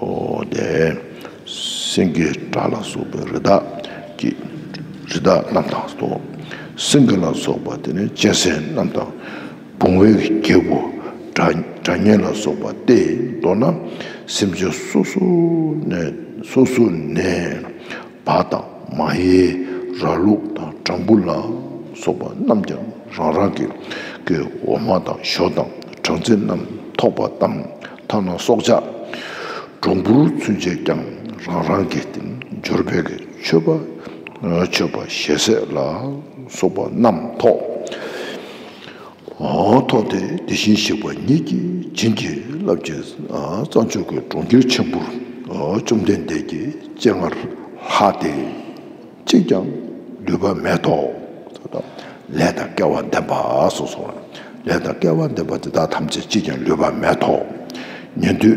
ཨོ་དེ། སེང་གེ་སྒྲ་ལ་སོགས་པའི་རི་དྭགས་ཀྱི། རི་དྭགས་རྣམས་དང་སྟོ། སེང་གེ་ལ་སོགས་པ་དེ་ནི་གཅན་གཟན་རྣམས་དང་། བུང་བའི་རྒྱལ་པོ་སྒྲ་སྒྲ་སྙན་ལ་སོགས་པ་སྟེ། མདོར་ན་སེམས་ཅན་སོ་སོ་ནས། སོ་སོ་ནས་བ་དང་མ་ཧེ་ར་ལུག་དང་སྦྲང་བུ་ལ་སོགས་པ་རྣམས་ཀྱང་རང་རང་གི་གི་འོ་མ་དང་ཞོ་དང་སྦྲང་རྩི་རྣམས་ཐོགས་པ་དང་། ཐ་ན་སྲོག་ཆགས་གྲོག་འབུར་ཚུན་ཆད་ཀྱང་རང་རང་གི་སྟེང་འབྱོར་པའི་གི་མཆོད་པ། མཆོད་པ་ཞལ་ཟས་ལ་སོགས་པ་རྣམས་ཐོགས། ཐོགས་ཏེ་དེ་བཞིན་གཤེགས་པ་ཉིད་ཀྱིས་བྱིན་གྱིས་བརླབས་ཀྱིས་གཙང་ཆུ་གི་གྲོང་ཁྱེར་ཆེན་པོར་བཅོམ་ལྡན་འདས་ཀྱི་སྤྱན་སྔར་ལྷགས་ཏེ། གཅིག་ཀྱང་ལུས་པ་མེད་དོ། ལས་དང་སྐལ་བ་ལྡན་པ་སོ་སོ། ལས་དང་སྐལ་བ་ལྡན་པ་དེ་དག་ཐམས་ཅད་གཅིག་ཀྱང་ལུས་པ་མེད་དོ། ཉན་ཐོས་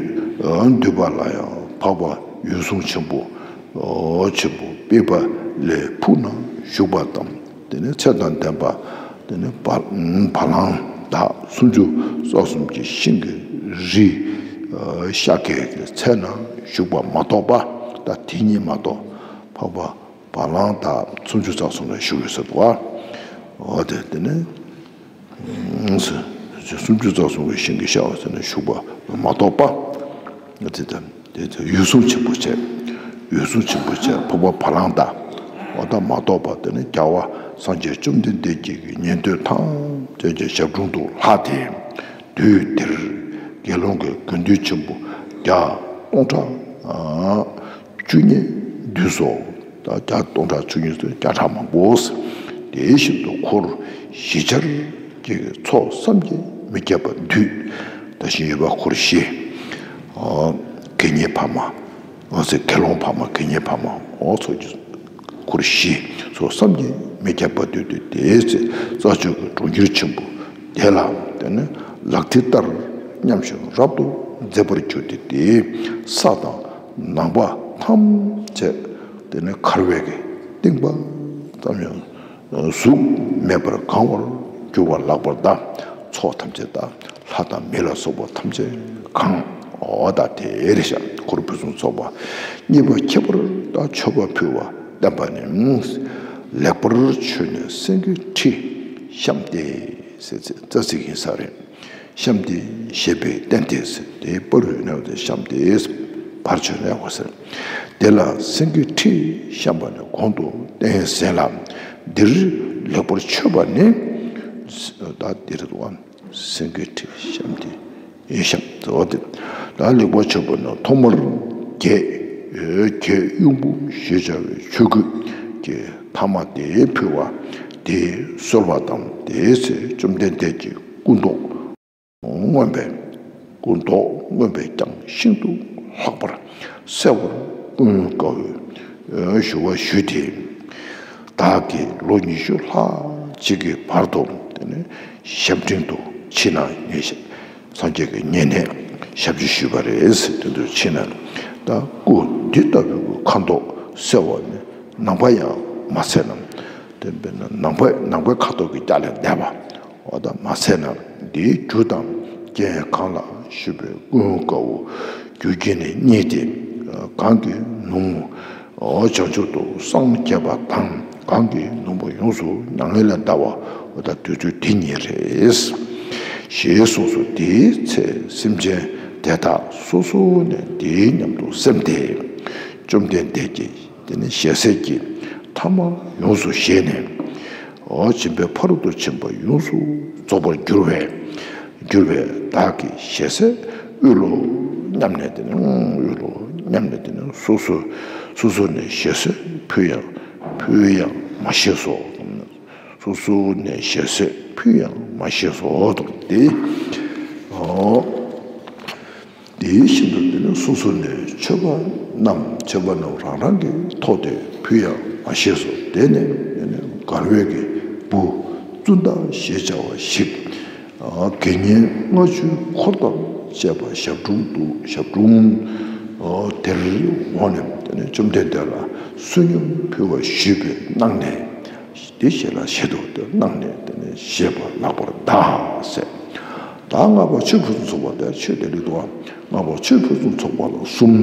འདུས་པ་ལ་ཡང་འཕགས་པ་འོད་སྲུང་ཆེན་པོ་ཆེན་པོ་པདྨ་ལས་ཕུག་ན་བཞུགས་པ་དང་། དེ་ནས་ཚེ་དང་ལྡན་པ། དེ་ནས་བ་བ་ལང་བདག་སུམ་ཅུ་རྩ་གསུམ་གྱི་ཤིང་གི་རིས་ ཤཱཀྱའི་ཚལ་ན་བཞུགས་པ་མ་གཏོགས་པ། ད་དེ་གཉིས་མ་གཏོགས་འཕགས་པ་བ་ལང་དང་སུམ་ཅུ་རྩ་གསུམ་ལ་བཞུགས་ཡོད་ཟེར་འདུག་བ། འོ་དེ་དེ་ནས་སུམ་ཅུ་རྩ་གསུམ་གྱི་ཞིང་གི་ཤར་བ་ཟེར་ན་བཞུགས་པ་མ་གཏོགས་པ། དེ་དང་དེ་དང་འོད་སྲུང་ཆེན་པོ་བྱས། འོད་སྲུང་ཆེན་པོ་བྱས་འཕགས་པ་བ་ལང་དང་། འོ་ད་མ་གཏོགས་པ་དེ་ནི་རྒྱལ་བ་སངས་རྒྱས་བཅོམ་ལྡན་འདས་ཀྱི་ཉན་ཐོས་ཐམས་ཅད་ཀྱི་ཞབས་དྲུང་དུ་ལྷགས་ཏེ། དུས་དེར་དགེ་སློང་གི་དགེ་འདུན་ཆེན་པོ་བརྒྱ་སྟོང་ཕྲག་བཅུ་གཉིས་འདུས་སོ། ད་བརྒྱ་སྟོང་ཕྲག་བཅུ་གཉིས་སུ་བརྒྱ་ཕྲག་མང་པོ། དེ་བཞིན་དུ་འཁོར་བཞི་ཆར་གྱི་ཚོགས་བསམ་གྱིས་མི་ཁྱབ་པ་འདུས། ད་བཞིན་ཡོད་པ་འཁོར་བཞི། དགེ་བསྙེན་འཕགས་མ། འོ་ཟེར་དགེ་སློང་འཕགས་མ་དགེ་བསྙེན་འཕགས་མ་འོ་ཚོགས་ཀྱི་འཁོར་བཞི། ཚོགས་བསམ་གྱིས་མི་ཁྱབ་པ་འདུས་ཏེ། དེའི་ཚེ་རྩྭ་མཆོག་གི་གྲོང་ཁྱེར་ཆེན་པོ་དེ་ལ་དེ་ནི་ལག་མཐིལ་ལྟར་མཉམ་ཞིང་རབ་ཏུ་མཛེས་པར་གྱུར་ཏེ། དེའི་ས་དང་ནམ་མཁའ་ཐམས་ཅད་དེ་ནི་འཁར་བའི་གི་རྟིང་པ་ཙམ་ཡང་གཟུགས་མེད་པར་གང་བར་གྱུར་པ་ལགས་པར་གདའ། ཚོགས་ཐམས་ཅད་དང་ལྷ་དང་མི་ལ་སོགས་པ་ཐམས་ཅད་གང་། འོ་ད་དེ་རེད་ཤག་འཁོར་ཕུན་སུམ་ཚོགས་པ་གཉིས་པ་ཁྱད་པར་དང་མཆོད་པ་ཕུལ་བ་བསྟན་པ་ནི། ལེགས་པར་མཆོད་ནས་སེང་གེའི་ཁྲི་བཤམས་ཏེ་ཟེར་ཚེ་རྩ་ཚིག་ཡིན་ས་རེད། བཤམས་ཏེ་ཞེས་པས་བསྟན་ཏེ་ཟེར་དེའི་པར་རུ་ནས་དེ་བཤམས་ཏེ་བར་ཆད་ནས་འོ་ཟེར། དེ་ལ་སེང་གེའི་ཁྲི་བཤམས་པ་ནི་གོང་དུ་བསྟན་ཟིན་ལ། འདིར་ལེགས་པར་མཆོད་པ་ནི། ད་འདིར་དུའང་སེང་གེའི་ཁྲི་བཤམས་ཏེ་ཡིན་ཤམ་ཟེར་བ་དེ། ད་ལེགས་པར་མཆོད་པ་ནི་ཐོག་མར་བརྒྱད་བརྒྱད་གཡུང་བུམ་ཞེས་བྱ་བའི་ཆོས་གོས་ཀྱི་ཐ་མ་དེ་ཕུལ་བ་དེ་གསོལ་བ་དང་། དེའི་ཚེ་བཅོམ་ལྡན་འདས་ཀྱི་སྐུ་མདོག་མངོན་པའི་སྐུ་མདོག་མངོན་པས་ཀྱང་ཤིན་ཏུ་ལྷག་པར་གསལ་བར་ཀུན་དགའ་བོས་ཞུ་བ་ཞུས་ཏེ། བདག་གིས་ལོ་ཉི་ཤུ་ལྷག་ཅིག་གི་བར་དུ་དེ་ནས་ཞབས་འབྲིང་དུ་ཕྱིན་ན་ངས་སངས་རྒྱས་ཀྱི་ཉེ་གནས་ཞབས་ཕྱི་ཞུས་པ་རེད་ཟེར། དེ་ཚོར་ཕྱིན་ན་ད་སྐུ་འདི་ལྟ་བུའི་ཁ་མདོག་གསལ་བ་ནི་ནམ་མཁའ་ཡང་མ་གསལ་ན། དེ་འབད་ན་ནམ་མཁའི་ནམ་མཁའི་ཁ་དོག་གི་རྒྱ་ལས་འདས་པ། འོ་ད་མ་ཟད་ན་འདིའི་རྒྱུ་དང་རྐྱེན་གང་ལགས་ཞུས་པས་ཀུན་དགའ་བོ་རྒྱུ་རྐྱེན་ནི་གཉིས་ཏེ། གང་གིས་ནུབ་མོ་བྱང་ཆུབ་ཏུ་སངས་རྒྱས་པ་དང་། གང་གིས་ནུབ་མོ་ཡོངས་སུ་མྱ་ངན་ལས་འདའ་བ། འོ་ད་དུས་ཚོད་འདི་ཉིད་རེད། ཞེས་གསུངས་སོ། དེའི་ཚེ་སེམས་ཅན་དེ་དག་སོ་སོ་ནས་འདི་སྙམ་དུ་སེམས་ཏེ། བཅོམ་ལྡན་འདས་ཀྱིས་དེ་ནི་ཞལ་ཟས་ཀྱི་ཐ་མ་ཡོངས་སུ་བཞེས་ནས། འོ་སྦྱིན་པའི་ཕ་རོལ་ཏུ་ཕྱིན་པ་ཡོངས་སུ་རྫོགས་པར་གྱུར་པས། གྱུར་པས་བདག་གིས་ཞལ་ཟས་དབུལ་ལོ་སྙམ་ནས་དེ་ནི་དབུལ་ལོ་སྙམ་ནས་དེ་ནི་སོ་སོ་སོ་སོ་ནས་ཞལ་ཟས་ཕུལ་ཡང་ཕུལ་ཡང་མ་ཤེས་སོ། སོ་སོ་ནས་ཞལ་ཟས་ཕུལ་ཡང་མ་ཤེས་སོ་དང་དེ། འོ། དེ་བཞིན་དུ་དེ་ནི་སོ་སོ་ནས་མཆོད་པ་རྣམས་མཆོད་པ་རྣམས་རང་རང་གི་ཐོག་ཏུ་ཕུལ་ཡང་མ་ཤེས་སོ། དེ་ནས་དེ་ནི་མགར་བའི་གི་བུ་ཙུན་ད་ཞེས་བྱ་བ་ཞིག་དགེ་བསྙེན་ལྔ་བཅུའི་འཁོར་དང་བཅས་པ་ཞབས་དྲུང་དུ་ཞབས་དྲུང་དེར་འོངས་ནས་དེ་ནི་བཅོམ་ལྡན་འདས་ལ་བསོད་སྙོམས་ཕུལ་བ་ཞུས་པས་གནང་ནས། དེ་ཞལ་ལ་བཞེས་དོ། དེ་གནང་ནས་དེ་ནས་བཞེས་པ་ལགས་པར་གདའ་ཟེར། ད་ལྔ་པ་ཆོས་ཕུན་སུམ་ཚོགས་པ་དེ་ཆོས་དེ་རིགས་དང་ལྔ་པ་ཆོས་ཕུན་སུམ་ཚོགས་པ་ལ་གསུམ།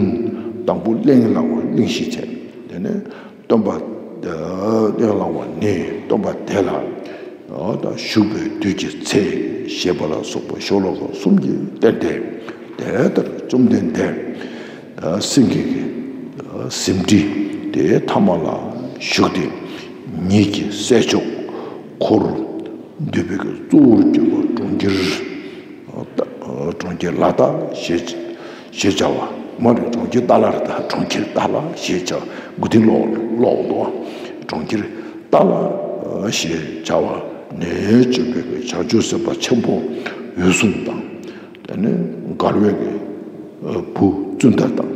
དང་པོ་གླེང་བསླང་བ་གླེང་གཞི་བྱས། དེ་ནས་སྟོན་པ་གླེང་བསླང་བ་ནི་སྟོན་པ་དེ་ལ་ད་བཞུགས་པའི་དུས་ཀྱི་ཚེ་ཞེས་པ་ལ་སོགས་པ་ཤོ་ལོ་ཀ་གསུམ་གྱིས་བསྟན་ཏེ། དེ་ལྟར་བཅོམ་ལྡན་འདས་སེང་གེ་གི་ཟིན་བྲིས་དེའི་ཐ་མ་ལ་བཞུགས་ཏེ། ཉིད་ཀྱི་སྲས་མཆོག་འཁོར་འདུས་པའི་གཙོ་བོར་གྱུར་པ་གྲོང་ཁྱེར་གྲོང་ཁྱེར་ལ་ཏ་ཞེས་ཞེས་བྱ་བ་མ་རེད། གྲོང་ཁྱེར་ཏཱ་ལ་རེད། ད་གྲོང་ཁྱེར་ཏཱ་ལ་ཞེས་བྱ་མགུ་ཏིང་ཀློག་ཀློག་འདུག་གྲོང་ཁྱེར་ཏཱ་ལ་ཞེས་བྱ་བ་ནས་བྱོན་པའི་བྱང་ཆུབ་སེམས་དཔའ་ཆེན་པོ་འོད་སྲུང་དང་། དེ་ནས་མགར་བའི་གི་བུ་ཙུན་ད་དང་།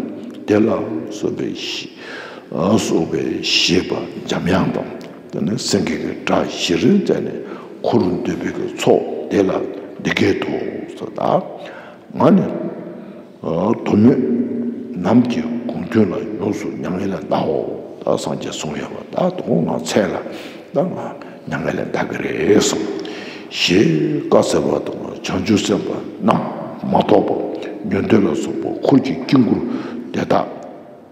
དེ་ལ་སོགས་པའི་ཞེས་སོགས་པའི་ཞེས་པ་འཇམ་དབྱངས་དང་། དེ་ནས་སེང་གེ་གི་སྒྲ་བཞི་རིང་བཙལ་ནས་འཁོར་འདུས་པའི་གི་ཚོགས་དེ་ལ་འདི་སྐད་དུ་ཟེར། ད་ང་ནི་དོན་མེད་ནམ་གྱི་དགོངས་དོན་ལ་ཡོངས་སུ་མྱ་ངན་ལས་འདའོ། ད་སངས་རྒྱས་གསུངས་ཡོད་པ། ད་དོ་ང་ཚེ་ལ་ད་ང་མྱ་ངན་ལས་འདའ་གི་རེད་གསུངས། ཞེས་བཀའ་སྩལ་པ་དང་བྱང་ཆུབ་སེམས་དཔའ་རྣམས། མ་གཏོགས་པ། ཉོན་སྡེ་ལ་སོགས་པ་འཁོར་གྱི་དཀྱིལ་འཁོར་དེ་དག་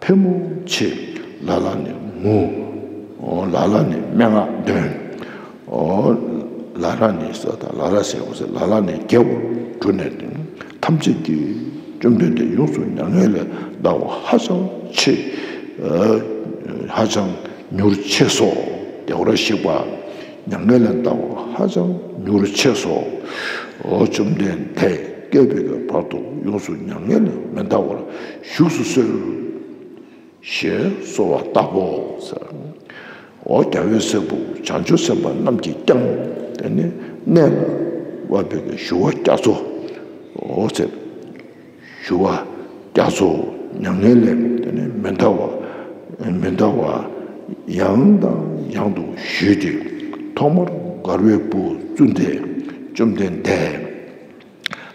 ཕལ་མོ་ཆེ་ལ་ལ་ནི་ངུ། ལ་ལ་ནི་སྨྲེ་སྔགས་འདོན། ལ་ལ་ནི་ཟེར་དང་ལ་ལ་ཟེར་བ་ཟེར། ལ་ལ་ནི་བརྒྱལ་བར་གྱུར་ནས་ཐམས་ཅད་ཀྱིས་བཅོམ་ལྡན་འདས་ཡོངས་སུ་མྱ་ངན་ལས་འདའ་བ་ཧ་ཅང་ཆེ། ཧ་ཅང་མྱུར་ཆེ་སོ། བདེ་བར་གཤེགས་པ། མྱ་ངན་ལས་འདའ་བ་ཧ་ཅང་མྱུར་ཆེ་སོ། འོ་བཅོམ་ལྡན་འདས་བསྐལ་པའི་བར་དུ་ཡོངས་སུ་མྱ་ངན་ལས་མི་འདའ་བར་བཞུགས་སུ་གསོལ། ཞེས་གསོལ་བ་བཏབ་བོ་ཟེར། འོ་རྒྱལ་བའི་སྲས་པོ་བྱང་ཆུབ་སེམས་དཔའ་རྣམས་ཀྱིས་ཀྱང་དེ་ནི་གནས་ལ་དབབ་པའི་ཞུ་བ་རྒྱ་མཚོ། འོ་ཟེར། ཞུ་བ་རྒྱ་མཚོ། མྱ་ངན་ལས་དེ་ནི་མི་འདའ་བ། མི་འདའ་བ་ཡང་དང་ཡང་དུ་ཞུས་ཏེ། ཐོག་མར་མགར་བའི་བུ་ཙུན་ཏའི་བཅོམ་ལྡན་འདས།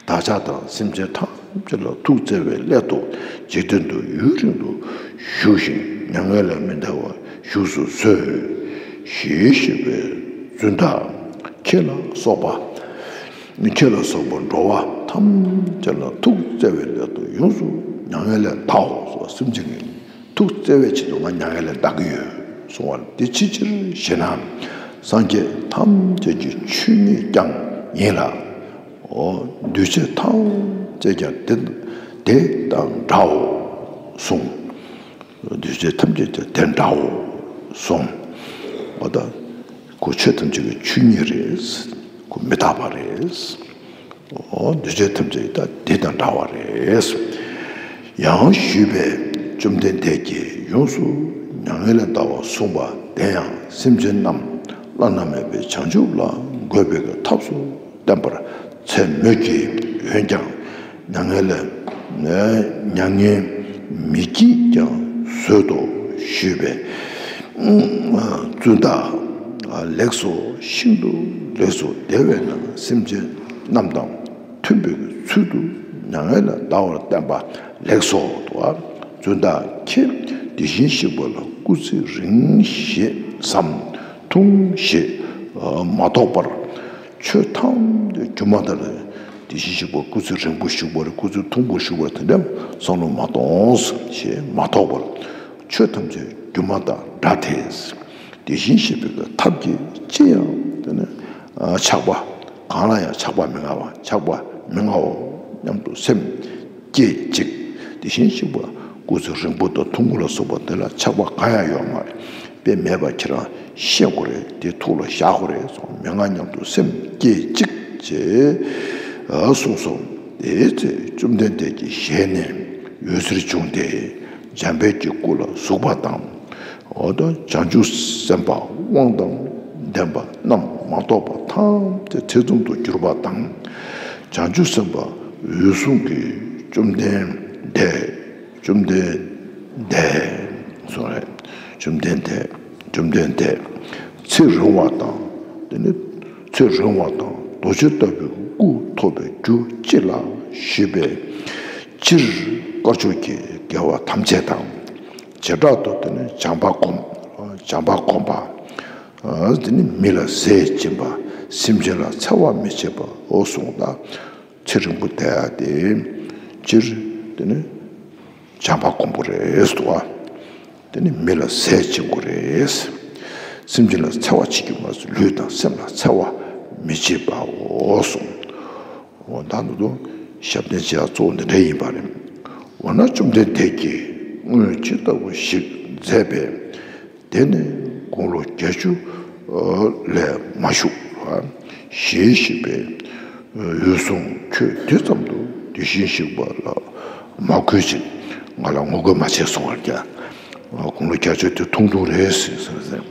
བདག་ཅག་དང་སེམས་ཅན་ཐམས་ཅད་ལ་ཐུགས་བརྩེ་བའི་སླད་དུ་འཇིག་རྟེན་དུ་ཡུན་རིང་དུ་བཞུགས་ཤིང་མྱ་ངན་ལས་མི་འདའ་བར་བཞུགས་སུ་གསོལ། ཞེས་ཞུས་པས་ཙུན་ད་ཁྱེད་ལ་སོགས་པ། ཁྱེད་ལ་སོགས་པ་འགྲོ་བ་ཐམས་ཅད་ལ་ཐུགས་བརྩེ་བའི་སླད་དུ་ཡོངས་སུ་མྱ་ངན་ལས་འདའོ། སེམས་ཅན་གྱི་ཐུགས་བརྩེ་བའི་ཆེད་དུ་ང་མྱ་ངན་ལས་འདའ་གི་ཡོད་གསུང་བ་འདི་ཅིའི་ཕྱིར་ཞེ་ན། སངས་རྒྱས་ཐམས་ཅད་ཀྱི་ཆོས་ཉིད་ཀྱང་ཡིན་ལ། འོ། འདུས་བྱས་ཐམས་ཅད་ཀྱང་དེ་དེ་དང་འདྲའོ་གསུངས། འདུས་བྱས་ཐམས་ཅད་ཀྱང་དེ་འདྲའོ་གསུངས། འོ་ད་ཁོ་ཆོས་ཐམས་ཅད་ཀྱི་ཆོས་ཉིད་རེད། ཁོ་མི་རྟག་པ་རེད། འོ། འདུས་བྱས་ཐམས་ཅད་ད་དེ་དང་འདྲ་བ་རེད། ཡང་ཞུས་པས་བཅོམ་ལྡན་འདས་ཀྱིས་ཡོངས་སུ་མྱ་ངན་ལས་འདའ་བར་གསུངས་པ་དེ་ཡང་སེམས་ཅན་རྣམས་བླ་ན་མེད་པའི་བྱང་ཆུབ་ལ་འགོད་པའི་ཐབས་སུ་བསྟན་པར་འཚལ་མོད་ཀྱི། འོན་ཀྱང་མྱ་ངན་ལས་མྱ་ངན་མི་བགྱིད་ཀྱང་བཟོད་དོ་ཞུས་པས། ཙུན་ད་ལེགས་སོ། ཤིན་ཏུ་ལེགས་སོ། དེ་བས་ན་སེམས་ཅན་རྣམས་དང་མཐུན་པའི་ཚུལ་དུ་མྱ་ངན་ལས་འདའ་བར་བསྟན་པ་ལེགས་སོ། ཙུན་ད་ཁྱེད་དེ་བཞིན་གཤེགས་པ་ལ་སྐུ་ཚེ་རིང་ཞེས་སམ་ཐུང་ཞེས་མ་རྟོགས་པར། ཆོས་ཐམས་ཅད་སྒྱུ་མ་ལྟར། དེ་བཞིན་གཤེགས་པ་སྐུ་ཚེ་རིང་པོ་བཞུགས་པ་རེད། སྐུ་ཚེ་ཐུང་པོ་བཞུགས་པ་རེད། དེ་འདྲ་བསམ་བློ་མ་གཏོང་ཞེས་མ་རྟོགས་པར། ཆོས་ཐམས་ཅད་སྒྱུ་མ་དང་འདྲ་སྟེ། དེ་བཞིན་གཤེགས་པའི་ཐབས་ཀྱིས་ཅི་ཡང་དེ་ནི་ཆགས་པ། གང་ལ་ཡང་ཆགས་པ་མི་མངའ་བ། ཆགས་པ་མི་མངའོ་སྙམ་དུ་སེམས་བསྐྱེད་ཅིག། དེ་བཞིན་གཤེགས་པ་སྐུ་ཚེ་རིང་པོ་དང་ཐུང་ངུ་ལ་སོགས་པ་དེ་ལ་ཆགས་པ་གང་ཡང་ཡོད་མ་རེད། དཔེ་མེད་པ་ཁྱེད་རང་ཤེས་དགོས་རེད། དེ་ཐུགས་ལ་བཞག་དགོས་རེད་གསུངས། མི་མངའ་སྙམ་དུ་སེམས་བསྐྱེད་ཅིག་ཅེས་གསུངས་སོ། དེའི་ཚེ་བཅོམ་ལྡན་འདས་ཀྱི་ཞལ་ནས་འོད་ཟེར་བྱུང་སྟེ། འཇམ་དཔལ་གྱི་སྐུ་ལ་ཟུག་པ་དང་། འོ་ད་བྱང་ཆུབ་སེམས་དཔའ་དབང་དང་ལྡན་པ་རྣམས་མ་གཏོགས་པ་ཐམས་ཅད་ཐེ་ཚོམ་དུ་གྱུར་པ་དང་། བྱང་ཆུབ་སེམས་དཔའ་འོད་སྲུང་གིས་བཅོམ་ལྡན་འདས། བཅོམ་ལྡན་འདས་སོ་རེད། བཅོམ་ལྡན་འདས། བཅོམ་ལྡན་འདས་ཚེ་རིང་བ་དང་། དེ་ནི་ཚེ་རིང་བ་དང་རྡོ་རྗེ་ལྟ་བུའི་སྐུ་ཐོབ་པའི་རྒྱུ་ཅི་ལགས་ཞུས་པས། སྤྱིར་དཀར་ཕྱོགས་ཀྱི་དགེ་བ་ཐམས་ཅད་དང་། བྱེ་བྲག་ཏུ་དེ་ནི་བྱམས་པ་སྒོམ། བྱམས་པ་སྒོམ་པ། དེ་ནི་མི་ལ་ཟས་སྦྱིན་པ། སེམས་ཅན་ལ་འཚེ་བ་མི་བྱེད་པ། འོ་གསུངས་ལ། ཚེ་རིང་པོ་དེ་ཡ་དེ་སྤྱིར་དེ་ནི་བྱམས་པ་སྒོམ་པོ་རེད་འདུག་བ། དེ་ནི་མི་ལ་ཟས་བྱེད་དགོས་རེད། སེམས་ཅན་ལ་འཚེ་བ་བྱེད་རྒྱུ་མ་ཟད་ལུས་དང་སེམས་ལ་འཚེ་བ་མི་བྱེད་པའོ་གསུངས། འོ་ད་ནི་དུ་ཞབས་བརྟན་བྱེད་ཡ་གཙོ་བོ་འདི་འདྲ་ཡིན་པ་རེད། འོ་ན་བཅོམ་ལྡན་འདས་ཀྱིས་དངོས་ཇི་ལྟ་བུ་ཞིག་མཛད་པས། དེ་ནི་དགུང་ལོ་བརྒྱད་ཅུ་ལས་མ་བཞུགས། ཞེས་ཞུས་པས། འོད་སྲུང་ཁྱོད་དེ་ཙམ་དུ་དེ་བཞིན་གཤེགས་པ་ལ་མ་གུས་ཤིག། ང་ལ་ངོ་རྒོལ་མ་བྱེད་གསུང་བར་ཀྱང་། དགུང་ལོ་བརྒྱད་ཅུ་དེ་ཐུང་ཐུང་རེད་ཟེར་ཟེར་ཟེར།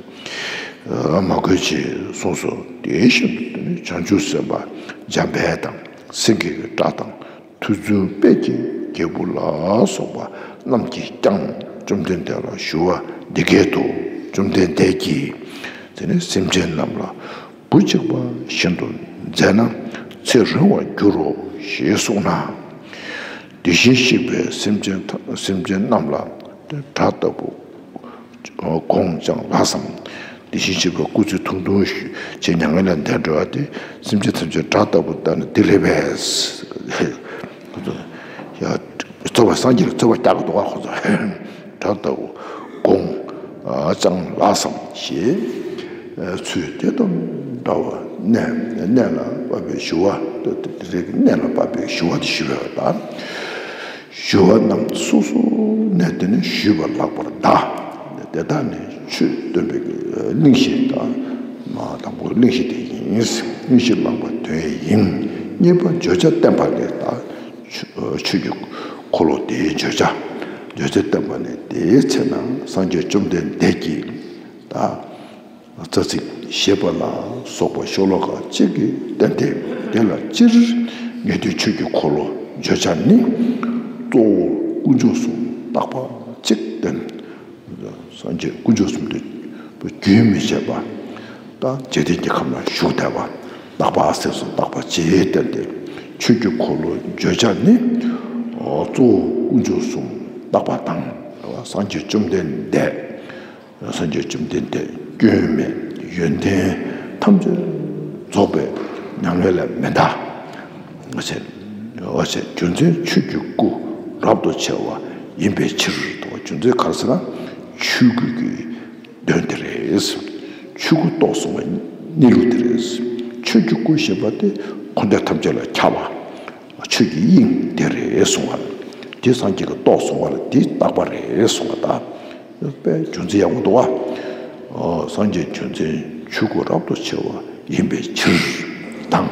མ་གུས་ཤིག་གསུངས་སོ། དེ་བཞིན་དུ་དེ་ནི་བྱང་ཆུབ་སེམས་དཔའ་འཇམ་དཔལ་དང་སེང་གེ་གི་སྒྲ་དང་། ཐུགས་བརྩོན་དཔལ་གྱི་རྒྱལ་པོ་ལ་སོགས་པ་རྣམས་ཀྱིས་ཀྱང་བཅོམ་ལྡན་འདས་ལ་ཞུ་བ་འདི་སྐད་དུ། བཅོམ་ལྡན་འདས་ཀྱིས་དེ་ནི་སེམས་ཅན་རྣམས་ལ་བུ་གཅིག་པ་བཞིན་དུ་མཛད་ན་ཚེ་རིང་བར་འགྱུར་རོ་ཞེས་གསུངས་ན། དེ་བཞིན་གཤེགས་པས་སེམས་ཅན་སེམས་ཅན་རྣམས་ལ་སྒྲ་ལྟ་བུ་དགོངས་ཀྱང་ལགས་སམ། དེ་བཞིན་གཤེགས་པ་སྐུ་ཚེ་ཐུང་ཐུང་ཞིག་བྱས་མྱ་ངན་ལས་འདས་འགྲོ་བ་དེ་སེམས་ཅན་ཐམས་ཅད་སྒྲ་ལྟ་བུ་ལྟར་ན་འདི་རེད་པས། ཁོ་ཚོ་ཡ་རྩོད་པ་སངས་རྒྱས་ལ་རྩོད་པ་རྒྱག་གི་འདུག་ག་ཁོ་ཚོ། བྲག་ལྟ་བུ་དགོངས་ཅང་ལགས་སམ་ཞེས། ཚུལ་དེ་དང་འདྲ་བ་གནས་གནས་ལ་བབས་པའི་ཞུ་བ། དེ་རིགས་གནས་ལ་བབས་པའི་ཞུ་བ་དེ་ཞུ་བའི་བར། ཞུ་བ་རྣམས་སོ་སོ་ནས་དེ་ནི་ཞུས་པ་ལགས་པར་གདའ། དེ་དག་ནི་ཆོས་སྟོན་པའི་གླེང་གཞི་དང་། མ་དང་པོ་གླེང་གཞི་དེ་ཡིན། གླེང་གཞི་ལགས་པར་དོན་ཡིན། གཉིས་པ་བརྗོད་བྱ་བསྟན་པ་ལས་དང་། ཆོས་ཆོས་ཀྱི་འཁོར་ལོ་དེའི་བརྗོད་བྱ། བརྗོད་བྱ་བསྟན་པ་ལས་དེའི་ཚེ་ན་སངས་རྒྱས་བཅོམ་ལྡན་འདས་ཀྱིས་དང་། རྩ་ཚིག་ཞེས་པ་ལ་སོགས་པ་ཤོ་ལོ་ཀ་གཅིག་གིས་བསྟན་ཏེ། དེ་ལ་སྤྱིར་ངེས་དོན་ཆོས་ཀྱི་འཁོར་ལོ་བརྗོད་བྱ་ནི། གཙོ་བོ་དཀོན་མཆོག་གསུམ་རྟག་པ་གཅིག་བསྟན། སངས་རྒྱས་དཀོན་མཆོག་གསུམ་དུ་རྒྱུན་མི་འཆད་པ་དང་། འཇིག་རྟེན་གྱི་ཁམས་ན་བཞུགས་བསྡད་པ། རྟག་པ་ཟེར་སོང་། རྟག་པ་གཅིག་བསྟན་ཏེ། ཆོས་ཀྱི་འཁོར་ལོ་བརྗོད་བྱ་ནི། གཙོ་བོ་དཀོན་མཆོག་གསུམ་རྟག་པ་དང་། སངས་རྒྱས་བཅོམ་ལྡན་འདས། སངས་རྒྱས་བཅོམ་ལྡན་འདས་སྐྱོན་མེད་ཡོན་ཏན་ཐམས་ཅད་རྫོགས་པའི་ཉམས་ལེན་ལས་མི་འདའ། འོ་ཟེར། འོ་ཟེར། རྒྱུ་མཚན་ཆོས་ཀྱི་སྐུ་རབ་ཏུ་ཕྱེ་བ་ཡིན་པའི་ཕྱིར་དང་། རྒྱུ་མཚན་ག་རེ་ཟེར་ན། ཆོས་སྐུ་གི་དོན་དེ་རེད། ཆོས་སྐུ་རྟོགས་སོང་བའི་གནས་ལུགས་དེ་རེད། ཆོས་ཀྱི་སྐུ་ཞེས་པ་དེ་འཁོར་འདས་ཐམས་ཅད་ལ་ཁྱབ་པ། ཆོས་ཀྱི་དབྱིངས་དེ་རེད་གསུངས་པ། དེ་སངས་རྒྱས་ཀྱིས་རྟོགས་སོང་བ་ལ་དེ་རྟག་པ་རེད་གསུངས་པ་དང་། དཔེ་རྒྱུ་མཚན་ཡག་པོ་འདུག་བ། སངས་རྒྱས་རྒྱུ་མཚན་ཆོས་སྐུ་རབ་ཏུ་ཕྱེ་བ་ཡིན་པའི་ཕྱིར་དང་།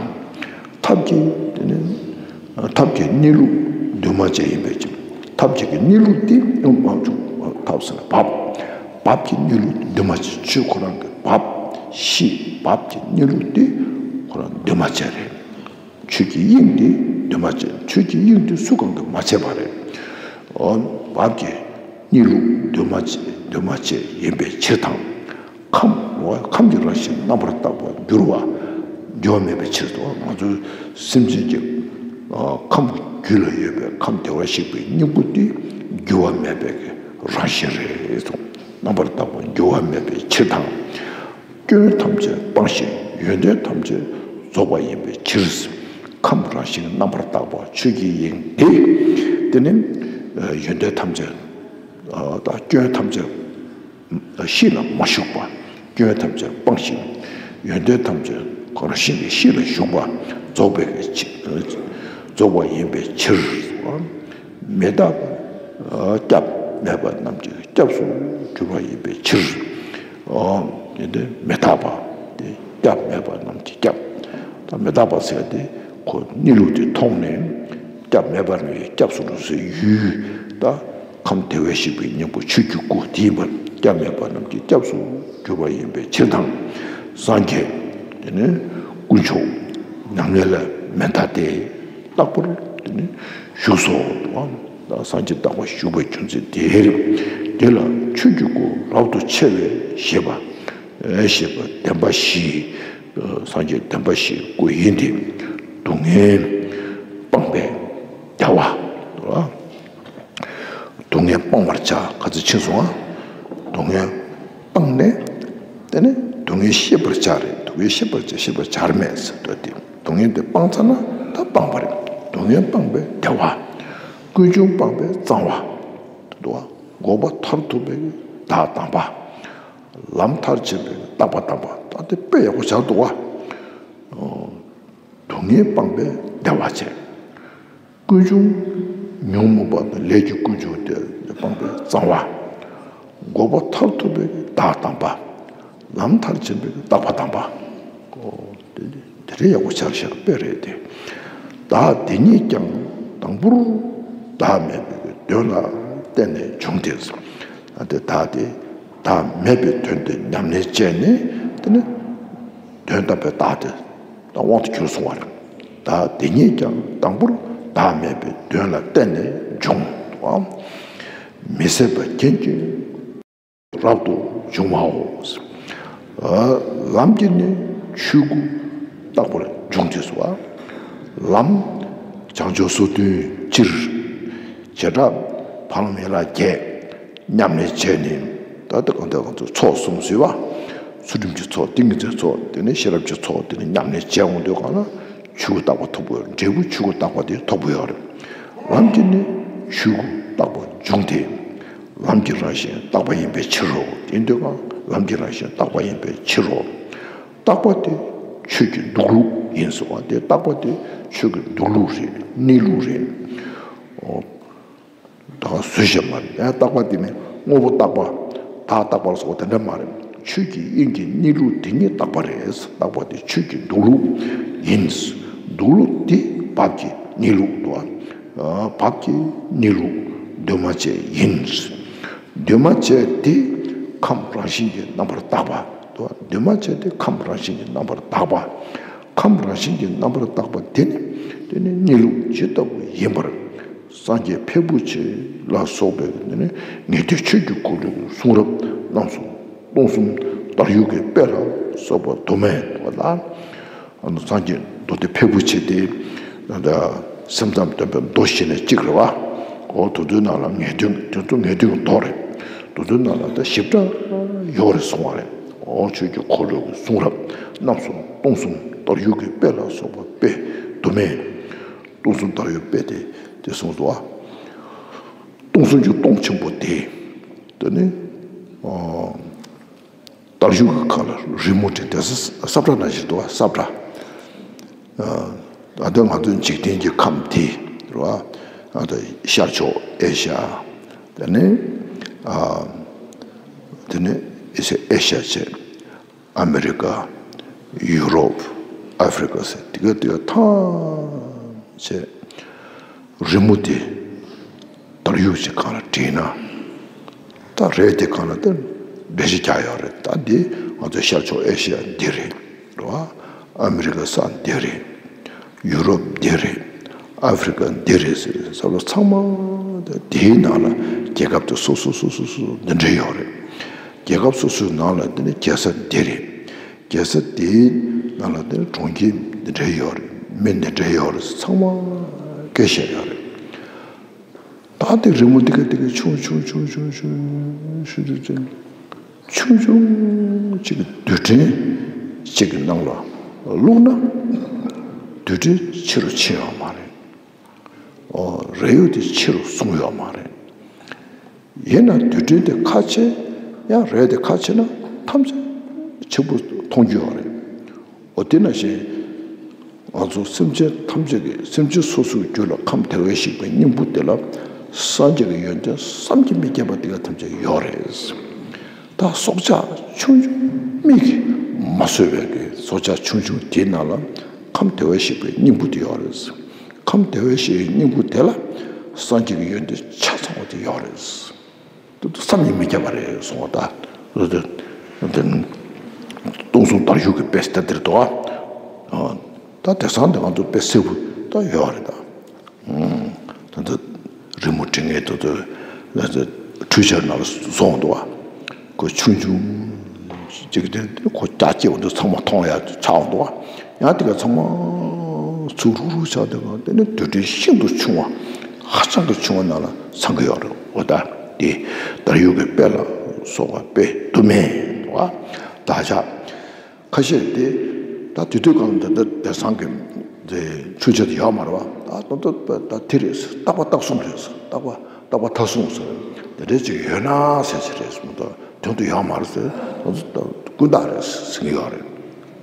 ཐབས་ཀྱི་དེ་ནི་ཐབས་ཀྱི་གནས་ལུགས་འདུས་མ་བྱས་ཡིན་པའི་ཕྱིར། ཐབས་ཀྱི་གནས་ལུགས་དེ་ཡང་མ་བྱུང་། ཐབས་ཟེར་ན་བབ། བབ་ཀྱི་གནས་ལུགས་འདུས་མ་བྱས། ཆོས་ཁོ་རང་གི་བབ་གཞི། བབ་ཀྱི་གནས་ལུགས་དེ་ཁོ་རང་འདུས་མ་བྱས་རེད། ཆོས་ཀྱི་དབྱིངས་དེ་འདུས་མ་བྱས། ཆོས་ཀྱི་དབྱིངས་དེ་སུ་གང་གིས་མ་བྱས་པ་རེད། འོ། བབ་ཀྱི་གནས་ལུགས་འདུས་མ་བྱས། འདུས་མ་བྱས་ཡིན་པའི་ཕྱིར་དང་། ཁམས། འོ། ཁམས་ཀྱི་རང་བཞིན་རྣམ་པར་དག་པར་འགྱུར་བ། འགྱུར་བ་མེད་པའི་ཕྱིར་དུ། ང་ཚོ་སེམས་ཅན་གྱི་ཁམས་ཀྱི་རྒྱུད་ལ་ཡོད་པའི་ཁམས་བདེ་བར་གཤེགས་པའི་སྙིང་པོ་དེ་འགྱུར་བ་མེད་པའི་རང་བཞིན་རེད། རྣམ་པར་དག་པར་འགྱུར་བ་མེད་པའི་ཕྱིར་དང་། སྐྱོན་ཐམས་ཅད་སྤངས་ཤིང་ཡོན་ཏན་ཐམས་ཅད་རྫོགས་པ་ཡིན་པའི་ཕྱིར། ཁམས་རང་བཞིན་རྣམ་པར་དག་པ་ཆོས་ཀྱི་དབྱིངས་དེ། དེ་ནི་ཡོན་ཏན་ཐམས་ཅད་དང་སྐྱོན་ཐམས་ཅད་གཤིས་ལ་མ་ཞུགས་པ། སྐྱོན་ཐམས་ཅད་སྤངས་ཤིང་ཡོན་ཏན་ཐམས་ཅད་ཁོ་རང་བཞིན་གྱིས་གཤིས་ལ་ཞུགས་པ། རྫོགས་པའི་ཕྱི། རྫོགས་པ་ཡིན་པའི་ཕྱིར། མི་རྟག་པ། སྐྱབས་མེད་པ་རྣམས་ཀྱི་སྐྱབས་སུ་གྱུར་པ་ཡིན་པའི་ཕྱིར། ཨོ། དེ་དེ་མི་རྟག་པ་དེ་སྐྱབས་མེད་པ་རྣམས་ཀྱི་སྐྱབས། ད་མི་རྟག་པ་ཟེར་དེ་ཁོ་གནས་ལུགས་དེ་མཐོང་ནས། སྐྱབས་མེད་པ་རྣམས་ཀྱི་སྐྱབས་སུ་འགྲོ་སའི་ཡུལ། ད་ཁམས་བདེ་བར་གཤེགས་པའི་སྙིང་པོ་ཆོས་ཀྱི་སྐུ་དེ་ཡིན་པར། སྐྱབས་མེད་པ་རྣམས་ཀྱི་སྐྱབས་སུ་གྱུར་པ་ཡིན་པའི་ཕྱིར་དང་། སངས་རྒྱས་དེ་ནི་དཀོན་མཆོག་ཉམས་ལེན་ལས་མི་འདའ་སྟེ། རྟག་པར་དེ་ནི་བཞུགས་སོ། ད་སངས་རྒྱས་རྟག་པར་བཞུགས་པའི་རྒྱུ་མཚན་དེ་རེད། དེ་ལ་ཆོས་ཀྱི་སྐུ་རབ་ཏུ་ཕྱེ་བའི་ཞེས་པ། ཞེས་པ་བདེན་པ་བཞི། སངས་རྒྱས་བདེན་པ་བཞིའི་སྐུ་ཡིན་ཏེ། སྡུག་བསྔལ་སྤངས་པའི་བདེ་བ། སྡུག་བསྔལ་སྤང་བར་བྱ། ག་ཚོད་ཕྱིན་སོང་ཨ། སྡུག་བསྔལ་སྤངས་ནས། དེ་ནས་སྡུག་བསྔལ་ཤེས་པར་བྱ་རེད། སྡུག་བསྔལ་ཤེས་པར་བྱ། ཤེས་པར་བྱར་མེད་ཟེར་འདུག་སྟེ། སྡུག་བསྔལ་དེ་སྤངས་ཚར་ན་ད་སྤངས་པ་རེད། སྡུག་བསྔལ་སྤངས་པའི་བདེ་བ། ཀུན་འབྱུང་སྤངས་པའི་གཙང་བ། འདུག་བ། འགོག་པ་མཐར་ཐུག་པའི་བདག་དམ་པ། ལམ་མཐར་ཕྱིན་པའི་རྟག་པ་དམ་པ། ད་དེ་དཔེ་ཡག་པོ་ཆགས་འདུག་བ། སྡུག་བསྔལ་སྤངས་པའི་བདེ་བ་ཅན། ཀུན་འབྱུང་ཉོན་མོངས་པ་དང་ལས་ཀྱི་ཀུན་འབྱུང་དེ་སྤངས་པའི་གཙང་བ། འགོག་པ་མཐར་ཐུག་པའི་བདག་དམ་པ། ལམ་མཐར་ཕྱིན་པའི་རྟག་པ་དམ་པ། ཨོ། དེ་དེ་རེད། ཡག་པོ་ཆགས་ཤག་དཔེ་རེད་དེ། བདག་དེ་ཉིད་ཀྱང་དང་པོར་བདག་མེད་པའི་དོན་ལ་བརྟེན་ནས་འབྱུང་སྟེ། དེ་བདག་དེ་བདག་མེད་པའི་དོན་དེ་ཉམས་ལེན་བྱས་ནས། དེ་ནི་དོན་དམ་པའི་བདག་དེ་དབང་དུ་གྱུར་སོང་བ་རེད། བདག་དེ་ཉིད་ཀྱང་དང་པོར་བདག་མེད་པའི་དོན་ལ་བརྟེན་ནས་འབྱུང་བ། མི་ཟད་པ་རྒྱན་གྱིས་རབ་ཏུ་འབྱུང་བའོ། ལམ་གྱིས་ནི་ཆོས་སྐུ་རྟག་པར་འབྱུང་སྟེ་སོ། ལམ་བྱང་ཆུབ་སོ་བདུན་སྤྱིར། བྱེ་བྲག་ཕ་ལམ་ཡན་ལག་བརྒྱད། ཉམས་ལེན་བྱས་ནས། ད་ལྟ་གང་ལྟར་ང་ཚོ་ཚོགས་གསུམ་ཟེར་བ། ཚུལ་ཁྲིམས་ཀྱི་ཚོགས། ཏིང་ངེ་འཛིན་ཚོགས། དེ་ནས་ཤེས་རབ་ཀྱི་ཚོགས། དེ་ནས་ཉམས་ལེན་བྱས་འོང་དུས་གང་ལ་ཆོས་སྐུ་རྟག་པ་ཐོབ་དགོས། འབྲས་བུ་ཆོས་སྐུ་རྟག་པ་དེ་ཐོབ་དགོས་ཡོད་རེད། ལམ་གྱི་ནི་ཆོས་སྐུ་རྟག་པར་འབྱུང་སྟེ། ལམ་གྱི་རང་བཞིན་རྟག་པ་ཡིན་པའི་ཕྱིར་རོ། དེ་འདོད་གང་ལམ་གྱི་རང་བཞིན་རྟག་པ་ཡིན་པའི་ཕྱིར་རོ། རྟག་པ་དེ་ཆོས་ཀྱི་འདུག་ལུགས་ཡིན་ཟེར་བ་དེ། རྟག་པ་དེ་ཆོས་ཀྱི་འདུག་ལུགས་རེད། གནས་ལུགས་རེད། ཨོ། ད་ག་བཟོས་བཞག་མ་རེད། ཡང་རྟག་པ་དེ་ནི་དངོས་པོ་རྟག་པ། བདག་རྟག་པ་ལ་སོགས་པ་དེ་འདྲ་མ་རེད། ཆོས་ཀྱི་དབྱིངས་ཀྱི་གནས་ལུགས་དེ་ཉིད་རྟག་པ་རེད། རྟག་པ་དེ་ཆོས་ཀྱི་འདུག་ལུགས་ཡིན། འདུག་ལུགས་དེ་བབ་ཀྱི་གནས་ལུགས་དོ། བབ་ཀྱི་གནས་ལུགས་འདུས་མ་བྱས་ཡིན། འདུས་མ་བྱས་དེ་ཁམས་རང་བཞིན་གྱིས་རྣམ་པར་དག་པ་དོ། འདུས་མ་བྱས་དེ་ཁམས་རང་བཞིན་གྱིས་རྣམ་པར་དག་པ། ཁམས་རང་བཞིན་གྱིས་རྣམ་པར་དག་པ་དེ་ནི། དེ་ནི་གནས་ལུགས་ཇི་ལྟ་བུ་ཡིན་པར། སངས་རྒྱས་ཕལ་པོ་ཆེ་ལ་སོགས་པའི་དེ་ནི་ངེས་དོན་ཆོས་ཀྱི་འཁོར་ལོའི་གསུང་རབ་རྣམ་གསུམ་སྟོང་གསུམ་དར་ཡུག་གི་དཔེ་ལ་སོགས་པ་དུ་མས་དོ་ལ། ཨ་ནི་སངས་རྒྱས་མདོ་སྡེ་ཕལ་པོ་ཆེ་དེ། ད་སེམས་ཙམ་སྟོན་པའི་མདོ་ཞེས་ནས་གཅིག་རེད་བ། འོ་དེ་ཚོའི་ནང་ལ་ངེས་དོན། དེ་ཚོ་ངེས་དོན་གྱི་མདོ་རེད། དེ་ཚོའི་ནང་ལ་ད་ཞིབ་ཕྲ་ཡོད་རེད་གསུང་བ་རེད། འོ་ཆོས་ཀྱི་འཁོར་ལོའི་གསུང་རབ་རྣམ་གསུམ་སྟོང་གསུམ་དར་ཡུག་གི་དཔེ་ལ་སོགས་པ་དཔེ་དུ་མས། སྟོང་གསུམ་དར་ཡུག་དཔེ་དེ་དེ་གསུངས་སོ། སྟོང་གསུམ་གྱི་སྟོང་ཆེན་པོ་དེ། དེ་ནི། ཨ། དར་ཡུག་གི་ཁ་ལ་རི་མོ་བྲིས། དེ་ས་ས་བཀྲ་ནང་བཞིན་འདུག་བ། ས་བཀྲ། ཨ། ད་ལྟ་ང་ཚོའི་འཇིག་རྟེན་གྱི་ཁམས་དེ་རེད་བ། ཨ། ད་ཤར་ཕྱོགས་ཨེ་ཤ་ཡ། དེ་ནས། ཨ། དེ་ནས་ཨེ་ཤ་ཡ་བྱས། ཨ་མེ་རི་ཀ། ཡུ་རོབ། ཨ་ཧྥི་རི་ཀ་ཟེར་དེ་ག་དེ་ག་ཐམས་ཅད་རི་མོ་དེ་དར་ཡུག་ཅིག་སྒང་ལ་བྲིས་ན། ད་རས་དེ་སྒང་ལ་ད་འགྲེལ་བཤད་རྒྱག་ཡོད་རེད། ད་འདི་ང་ཚོ་ཤར་ཕྱོགས་ཨེ་ཤི་ཡ་འདི་རེད། རེད་བ། ཨ་མེ་རི་ཀ་ས་འདི་རེད། ཡུ་རོབ་འདི་རེད། ཨ་ཧྥི་རི་ཀ་འདི་རེད་ཟེར་ས་ལ་ཚང་མ་ད་དེའི་ནང་ལ་རྒྱལ་ཁབ་དེ་སོ་སོ་སོ་སོ་སོ་འདི་འདྲ་ཡོད་རེད། རྒྱལ་ཁབ་སོ་སོའི་ནང་ལ་དེ་ནི་རྒྱལ་ས་འདི་རེད། རྒྱལ་ས་དེའི་ནང་ལ་དེ་ནི་གྲོང་ཁྱེར་འདི་འདྲ་ཡོད་རེད། མི་འདི་འདྲ་ཡོད་རེད། ཚང་མ་སྐད་བཤད་ཡོད་རེད། ད་དེ་རི་མོ་དེ་ག་དེ་ག་ཆུང་ཆུང་ཆུང་ཆུང་ཆུང་ཆུང་དུ་ཆུང་ཆུང་གཅིག་གི་རྡུལ་ཕྲན་གཅིག་གི་ནང་ལ་བླུགས་ན། རྡུལ་ཕྲན་ཆེ་རུ་ཕྱིན་ཡོད་མ་རེད། ཨོ། རས་ཡུག་དེ་ཆེ་རུ་སོང་ཡོད་མ་རེད། ཡིན་ན་རྡུལ་ཕྲན་དེ་ཁ་ཕྱེ། ཡང་རས་དེ་ཁ་ཕྱེ་ན་ཐམས་ཅད་ཆེན་པོ་མཐོང་རྒྱུ་ཡོད་རེད། འོ་དེ་ནང་བཞིན་ང་ཚོ་སེམས་ཅན་ཐམས་ཅད་ཀྱི། སེམས་ཅན་སོ་སོའི་རྒྱུད་ལ་ཁམས་བདེ་བར་གཤེགས་པའི་སྙིང་པོ་དེ་ལ་སངས་རྒྱས་ཀྱི་ཡོན་ཏན་བསམ་གྱིས་མི་ཁྱབ་པ་དེ་ག་ཐམས་ཅད་ཡོད་རེད། ད་སྲོག་ཆགས་ཆུང་ཆུང་། མིག་གིས་མ་བཟོད་པའི་གི་སྲོག་ཆགས་ཆུང་ཆུང་དེའི་ནང་ལ་ཁམས་བདེ་བར་གཤེགས་པའི་སྙིང་པོ་དེ་ཡོད་རེད། ཁམས་བདེ་བར་གཤེགས་པའི་སྙིང་པོ་དེ་ལ་སངས་རྒྱས་ཀྱི་ཡོན་ཏན་ཆ་ཚང་བ་དེ་ཡོད་རེད། དེ་བསམ་གྱིས་མི་ཁྱབ་པ་རེད་གསུངས་པ། ད་དེ་སྟོང་གསུམ་དར་ཡུག་གི་དཔེ་ཟེར་དེར་འདུག་ཨ། ད་དེང་སང་དེ་ང་ཚོ་དཔེ་གསལ་པོ་ད་ཡོད་རེད་ད། ད་ལྟ་རི་མོ་བྲིས་མཁན་དེ་ཚོ་འཕྲུལ་ཆས་ནང་ལ་བཟོ་འདུག་བ། ཁོ་ཆུང་ཆུང་གཅིག་དེ་ཁོ་རྒྱ་སྐྱེད་འོང་དུས་ཚང་མ་མཐོང་ཡ་ཆགས་འདུག་བ། ཡང་དེ་ག་ཚང་མ་ཚུར་རུག་རུག་ཆགས། དེ་ག་དེ་ནི་རྡུལ་ཕྲན་ཤིན་ཏུ་ཆུང་བ། ཧ་ཅང་གི་ཆུང་བ་ནང་ལ་ཚང་གི་ཡོད་རེད། འོ་ད་དེ་དར་ཡུག་གི་དཔེ་ལ་སོགས་པ་དཔེ་དུ་མས་འདུག་བ། ད་ཆ། ཁ་ཤས་དེ་ད་དེ་དུས་གང་ད་ད་དེང་སང་གི་དེ་འཕྲུལ་ཆས་དེ་ཡོད་མ་རེད་བ། ད་ད་ད་ད་དེ་རེད་ཟེར། རྟག་པ་རྟགས་གསུམ་རེད་ཟེར། རྟག་པ་རྟག་པ་མཐའ་གསུམ་ཟེར། དེ་འདྲས་ཅིག་ཡོད་ན་ཟེར་ཅིག་རེད་ཟེར། ད་དོན་དུ་ཡོད་མ་རེད་ཟེར། ད་ད་ཀུན་བརྟགས་རེད་ཟེར་གྱི་ཡོད་རེད།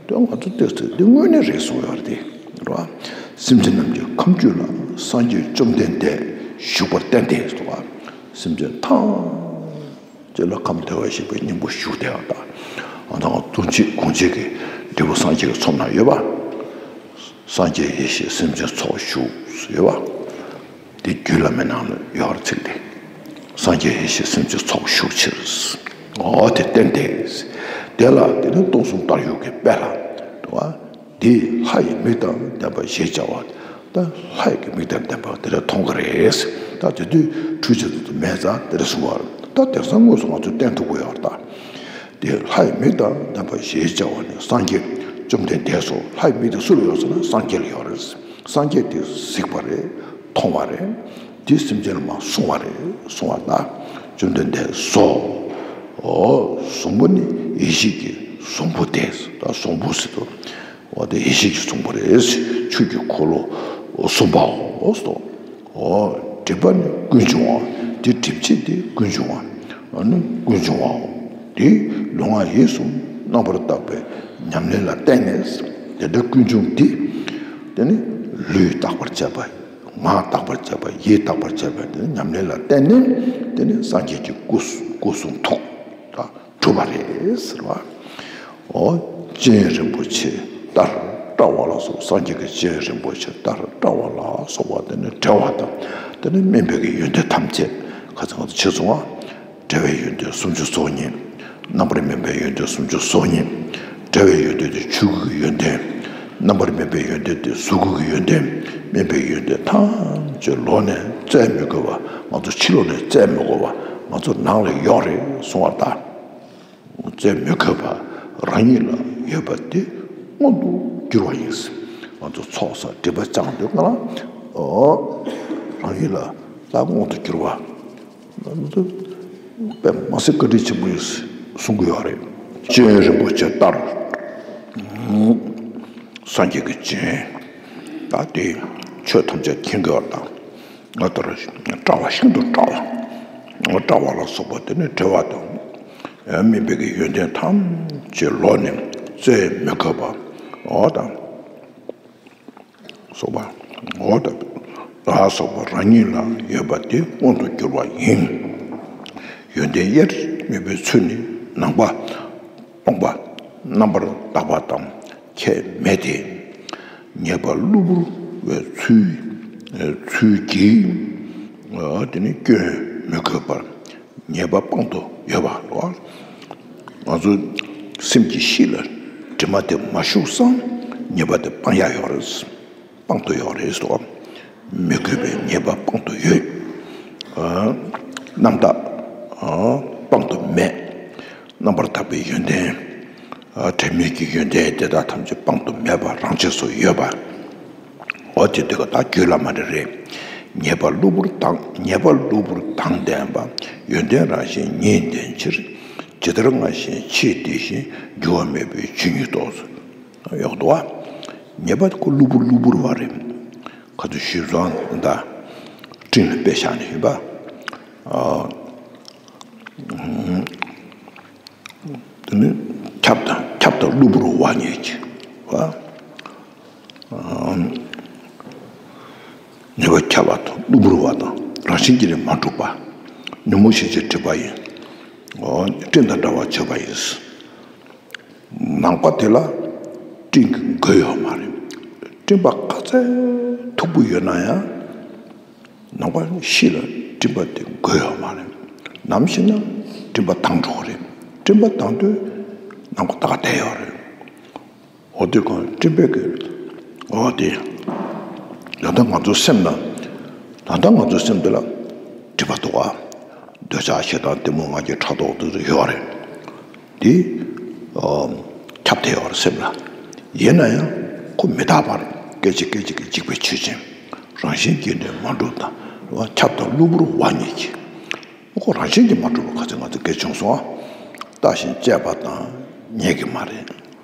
དེ་ང་ཚོ་བལྟས་ཚེ་འདི་དངོས་གནས་རེད་གསུངས་ཡོད་རེད་དེ། རེད་བ། སེམས་ཅན་རྣམས་ཀྱི་ཁམས་རྒྱུད་ལ། སངས་རྒྱས་བཅོམ་ལྡན་འདས་བཞུགས་པར་བསྟན་ཏེ་ཟེར་བ། སེམས་ཅན་ཐམས་ཅད་ལ་ཁམས་བདེ་བར་གཤེགས་པའི་སྙིང་པོ་བཞུགས་བསྡད་པ་དང་། ཨ་ནི་ཐུགས་རྗེ་དགོངས་བཞེད་ཀྱི་འབྲས་བུ་སངས་རྒྱས་ཀྱི་ཚོགས་ནང་ཡོད་པ། སངས་རྒྱས་ཡེ་ཤེས་སེམས་ཅན་ཚོགས་བཞུགས་ཡོད་པ། དེ་རྒྱུད་བླ་མའི་ནང་ལ་ཡོད་རེད་ཚིག་དེ། སངས་རྒྱས་ཡེ་ཤེས་སེམས་ཅན་ཚོགས་བཞུགས་ཕྱིར། འོ་དེ་བསྟན་ཏེ། དེ་ལ་དེ་ནི་སྟོང་གསུམ་དར་ཡུག་གི་དཔེ་ལ། འདི་ལྷ་ཡི་མིག་དང་ལྡན་པ་ཞེས་བྱ་བ། ད་ལྷ་ཡི་མིག་དང་ལྡན་པ་དེ་འདྲ་མཐོང་གི་རེད། ད་དེ་དུས་འཕྲུལ་ཆས་དེ་ཚོ་མེད་ཙང་དེ་འདྲ་གསུང་བ་རེད། ད་དེང་སང་དངོས་སུ་ང་ཚོས་བསྟན་ཐུབ་ཀྱི་ཡོད་རེད་ད། དེ་ལྷ་ཡི་མིག་དང་ལྡན་པ་ཞེས་བྱ་བ་ནི། སངས་རྒྱས་བཅོམ་ལྡན་འདས་སོ། ལྷ་ཡི་མིག་དེ་སུ་ལ་ཡོད་ཟེར་ན་སངས་རྒྱས་ལ་ཡོད་རེད། སངས་རྒྱས་དེ་གཟིགས་པ་རེད། མཐོང་བ་རེད། དེ་སེམས་ཅན་ལ་མར་གསུང་བ་རེད། གསུང་བ་ན་བཅོམ་ལྡན་འདས་སོ། འོ་བཟང་པོ་ནི་ཡེ་ཤེས་ཀྱི་བཟང་པོ་སྟེ། ད་བཟང་པོ་ཟེར་དུས་འོ་དེ་ཡེ་ཤེས་ཀྱི་བཟང་པོ་རེད། ཆོས་ཀྱི་འཁོར་ལོ་གསུམ་པའོ་སོ། འོ། སྒྲིབ་པ་ནི་ཀུན་འབྱུང་བ། དེ་སྒྲིབ་བྱེད་དེ་ཀུན་འབྱུང་བ། ཨ་ནི་ཀུན་འབྱུང་བའོ། དེ་ལུས་ངག་ཡིད་གསུམ་རྣམ་པར་དག་པའི་ཉམས་ལེན་ལ་བརྟེན་ནས། དེ་འདྲ་ཀུན་འབྱུང་དེ། དེ་ནི་ལུས་དག་པར་བྱས་པ། ངག་དག་པར་བྱས་པ། ཡིད་དག་པར་བྱས་པ། དེ་ནི་ཉམས་ལེན་ལ་བརྟེན་ནས། དེ་ནི་སངས་རྒྱས་ཀྱི་སྐུ་སྐུ་གསུང་ཐོག་ད་གྲུབ་པ་རེད་ཟེར་བ། འོ། སྤྱན་རིན་པོ་ཆེ་ལྟར་བཀྲ་བ་ལ་སོགས། སངས་རྒྱས་ཀྱི་སྤྱན་རིན་པོ་ཆེ་ལྟར་བཀྲ་བ་ལ་སོགས་པ་དེ་ནི་བསྒྲལ་བ་དང་། དེ་ནི་སྨིན་པའི་གི་ཡོན་ཏན་ཐམས་ཅད། ཁ་ཚང་དུ་ཆེ་སོང་བ། བསྒྲལ་བའི་ཡོན་ཏན་སུམ་ཅུ་སོ་གཉིས། རྣམ་པར་སྨིན་པའི་ཡོན་ཏན་སུམ་ཅུ་སོ་གཉིས། བསྒྲལ་བའི་ཡོན་ཏན་དེ་ཆོས་སྐུ་གི་ཡོན་ཏན། རྣམ་པར་སྨིན་པའི་ཡོན་ཏན་དེ་གཟུགས་སྐུ་གི་ཡོན་ཏན། སྨིན་པའི་ཡོན་ཏན་ཐམས་ཅད་ལོགས་ནས་བཙལ་མི་དགོས་པ། ང་ཚོ་ཕྱི་ལོགས་ནས་བཙལ་མི་དགོས་པ། ང་ཚོ་ནང་ལ་ཡོད་རེད་གསུང་བ་ལྟར། བཙལ་མི་དགོས་པ། རང་ཉིད་ལ་ཡོད་པ་དེ་མངོན་དུ་གྱུར་བ་ཡིན། ང་ཚོ་ཚོགས་བསགས་སྒྲིབ་པ་སྦྱངས་དུས་སྒང་ལ། འོ། རང་ཉིད་ལ་ད་མངོན་དུ་གྱུར་བ། དཔེ་མ་སྲིད་བཀའ་དྲིན་ཆེན་པོ་ཡིན་གསུང་གི་ཡོད་རེད། སྤྱན་རིན་པོ་ཆེ་ལྟར། སངས་རྒྱས་ཀྱི་སྤྱན། ད་དེ་ཆོས་ཐམས་ཅད་མཁྱེན་གྱི་ཡོད་དང་། ང་ལྟར་བཀྲ་བ་ཤིན་ཏུ་བཀྲ་བ། བཀྲ་བ་ལ་སོགས་པ་དེ་ནི་བསྒྲལ་བ་དང་། སྨིན་པའི་གི་ཡོན་ཏན་ཐམས་ཅད་ལོགས་ནས་བཙལ་མི་དགོས་པ། འོ་དང་། སོགས་པ། འོ་དང་། ལ་སོགས་པ་རང་ཉིད་ལ་ཡོད་པ་དེ་མངོན་དུ་གྱུར་པ་ཡིན། ཡོན་ཏན་དབྱེར་མེད་པའི་ཚུལ་ནི་ནང་པ། སྟོང་པ། རྣམ་པར་དག་པ་དང་ཁྱད་མེད་དེ། ཉེས་པ་གློ་བུར་བའི་ཚུལ། ཚུལ་གྱིས། དེ་ནི་སྐྱོན་མི་གོས་པར་ཉེས་པ་དཔང་དུ་ཡོད་པ་ལོ། ང་ཚོ་སེམས་ཀྱི་གཤིས་ལ་དྲི་མ་དེ་མ་ཞུགས་སམ། ཉེས་པ་དེ་སྤང་ཡ་ཡོད་རེད། དཔང་དུ་ཡོད་རེད་ཟེར་བ། མི་དགོས་པའི་ཉེས་པ་དཔང་དུ་ཡོད། ཨ། རྣམ་དག་ཨ། དཔང་དུ་མེད། རྣམ་པར་དག་པའི་ཡོན་ཏན། ཨ། དྲན་མེད་ཀྱི་ཡོན་ཏན་དེ་དག་ཐམས་ཅད་དཔང་དུ་མེད་པ་རང་ཆས་སུ་ཡོད་པ། འོ་དེ་དུས་ཀ་ད་རྒྱུད་བླ་མ་རེ་རེ། ཉེས་པ་གློ་བུར་དང་། ཉེས་པ་གློ་བུར་དང་ལྡན་པ། ཡོན་ཏན་རང་བཞིན་ཉིད་ལྡན་ཕྱིར། ཇི་ལྟར་སྔར་བཞིན་ཕྱིས་འདི་བཞིན། འགྱུར་བ་མེད་པའི་ཆོས་ཉིད་རྟོགས། ཡོག་འདུག་བ། ཉེས་པ་ཁོ་གློ་བུར་གློ་བུར་བ་རེད། ཁ་ཐུག་ཞུས་ཙང་ད་སྤྲིན་ལ་དཔེ་བཞག་ནས་ཡིན་པ། ཨ། དེ་ནི་ཁྱབ་དང་། ཁྱབ་དང་གློ་བུར་བ་ཉིད་ཀྱི་བ། ཨ། ཉེས་པ་ཁྱབ་པ་དང་གློ་བུར་བ་དང་། རང་བཞིན་གྱིས་ནི་མ་གྲུབ་པ། ཉོན་མོངས་ཤེས་བྱའི་སྒྲིབ་པ་ཡིན། འོ། སྤྲིན་དང་འདྲ་བར་བྱེད་པ་ཡིན། ནང་པ་དེ་ལ་སྤྲིན་གྱི་མགོ་ཡོད་མ་རེད། སྤྲིན་པ་ག་ཚད་མཐུག་པོ་ཡོད་ན་ཡང་། ནང་པ་གཤིས་ལ་སྤྲིན་པ་དེ་མགོ་ཡོད་མ་རེད། ནམ་ཞིག་ན་སྤྲིན་པ་དྭངས་འགྲོ་གི་རེད། སྤྲིན་པ་དྭངས་དུས་ནང་པ་ད་ག་བསྡད་ཡོད་རེད། འོ་དེ་གང་སྤྲིན་པའི་གི། འོ་དེ། ད་ལྟ་ང་ཚོའི་སེམས་ལ། ད་ལྟ་ང་ཚོའི་སེམས་འདི་ལ་སྒྲིབ་པ་འདུག་ག་འདོད་ཆགས་ཞེ་སྡང་གཏི་མུག་ང་རྒྱལ་ཕྲག་དོག་དེ་ཚོ་ཡོད་རེད། དེ། ཨ། ཁྱབ་བསྡད་ཡོད་རེད་སེམས་ལ། ཡིན་ན་ཡང་ཁོ་མི་རྟག་པ་རེད། སྐད་ཅིག་སྐད་ཅིག་གིས་འཇིག་པའི་ཆོས་ཅན། རང་བཞིན་གྱིས་ནི་མ་གྲུབ་དང་། ཁྱབ་དང་གློ་བུར་བ་ཉིད་ཀྱིས། ཁོ་རང་བཞིན་གྱིས་མ་གྲུབ་པ་ག་ཚོད་ང་ཚོས་སྐད་བྱུང་སོང་ཨ། བརྟགས་ཤིང་དཔྱད་པ་དང་ཉན་གྱི་མ་རེད།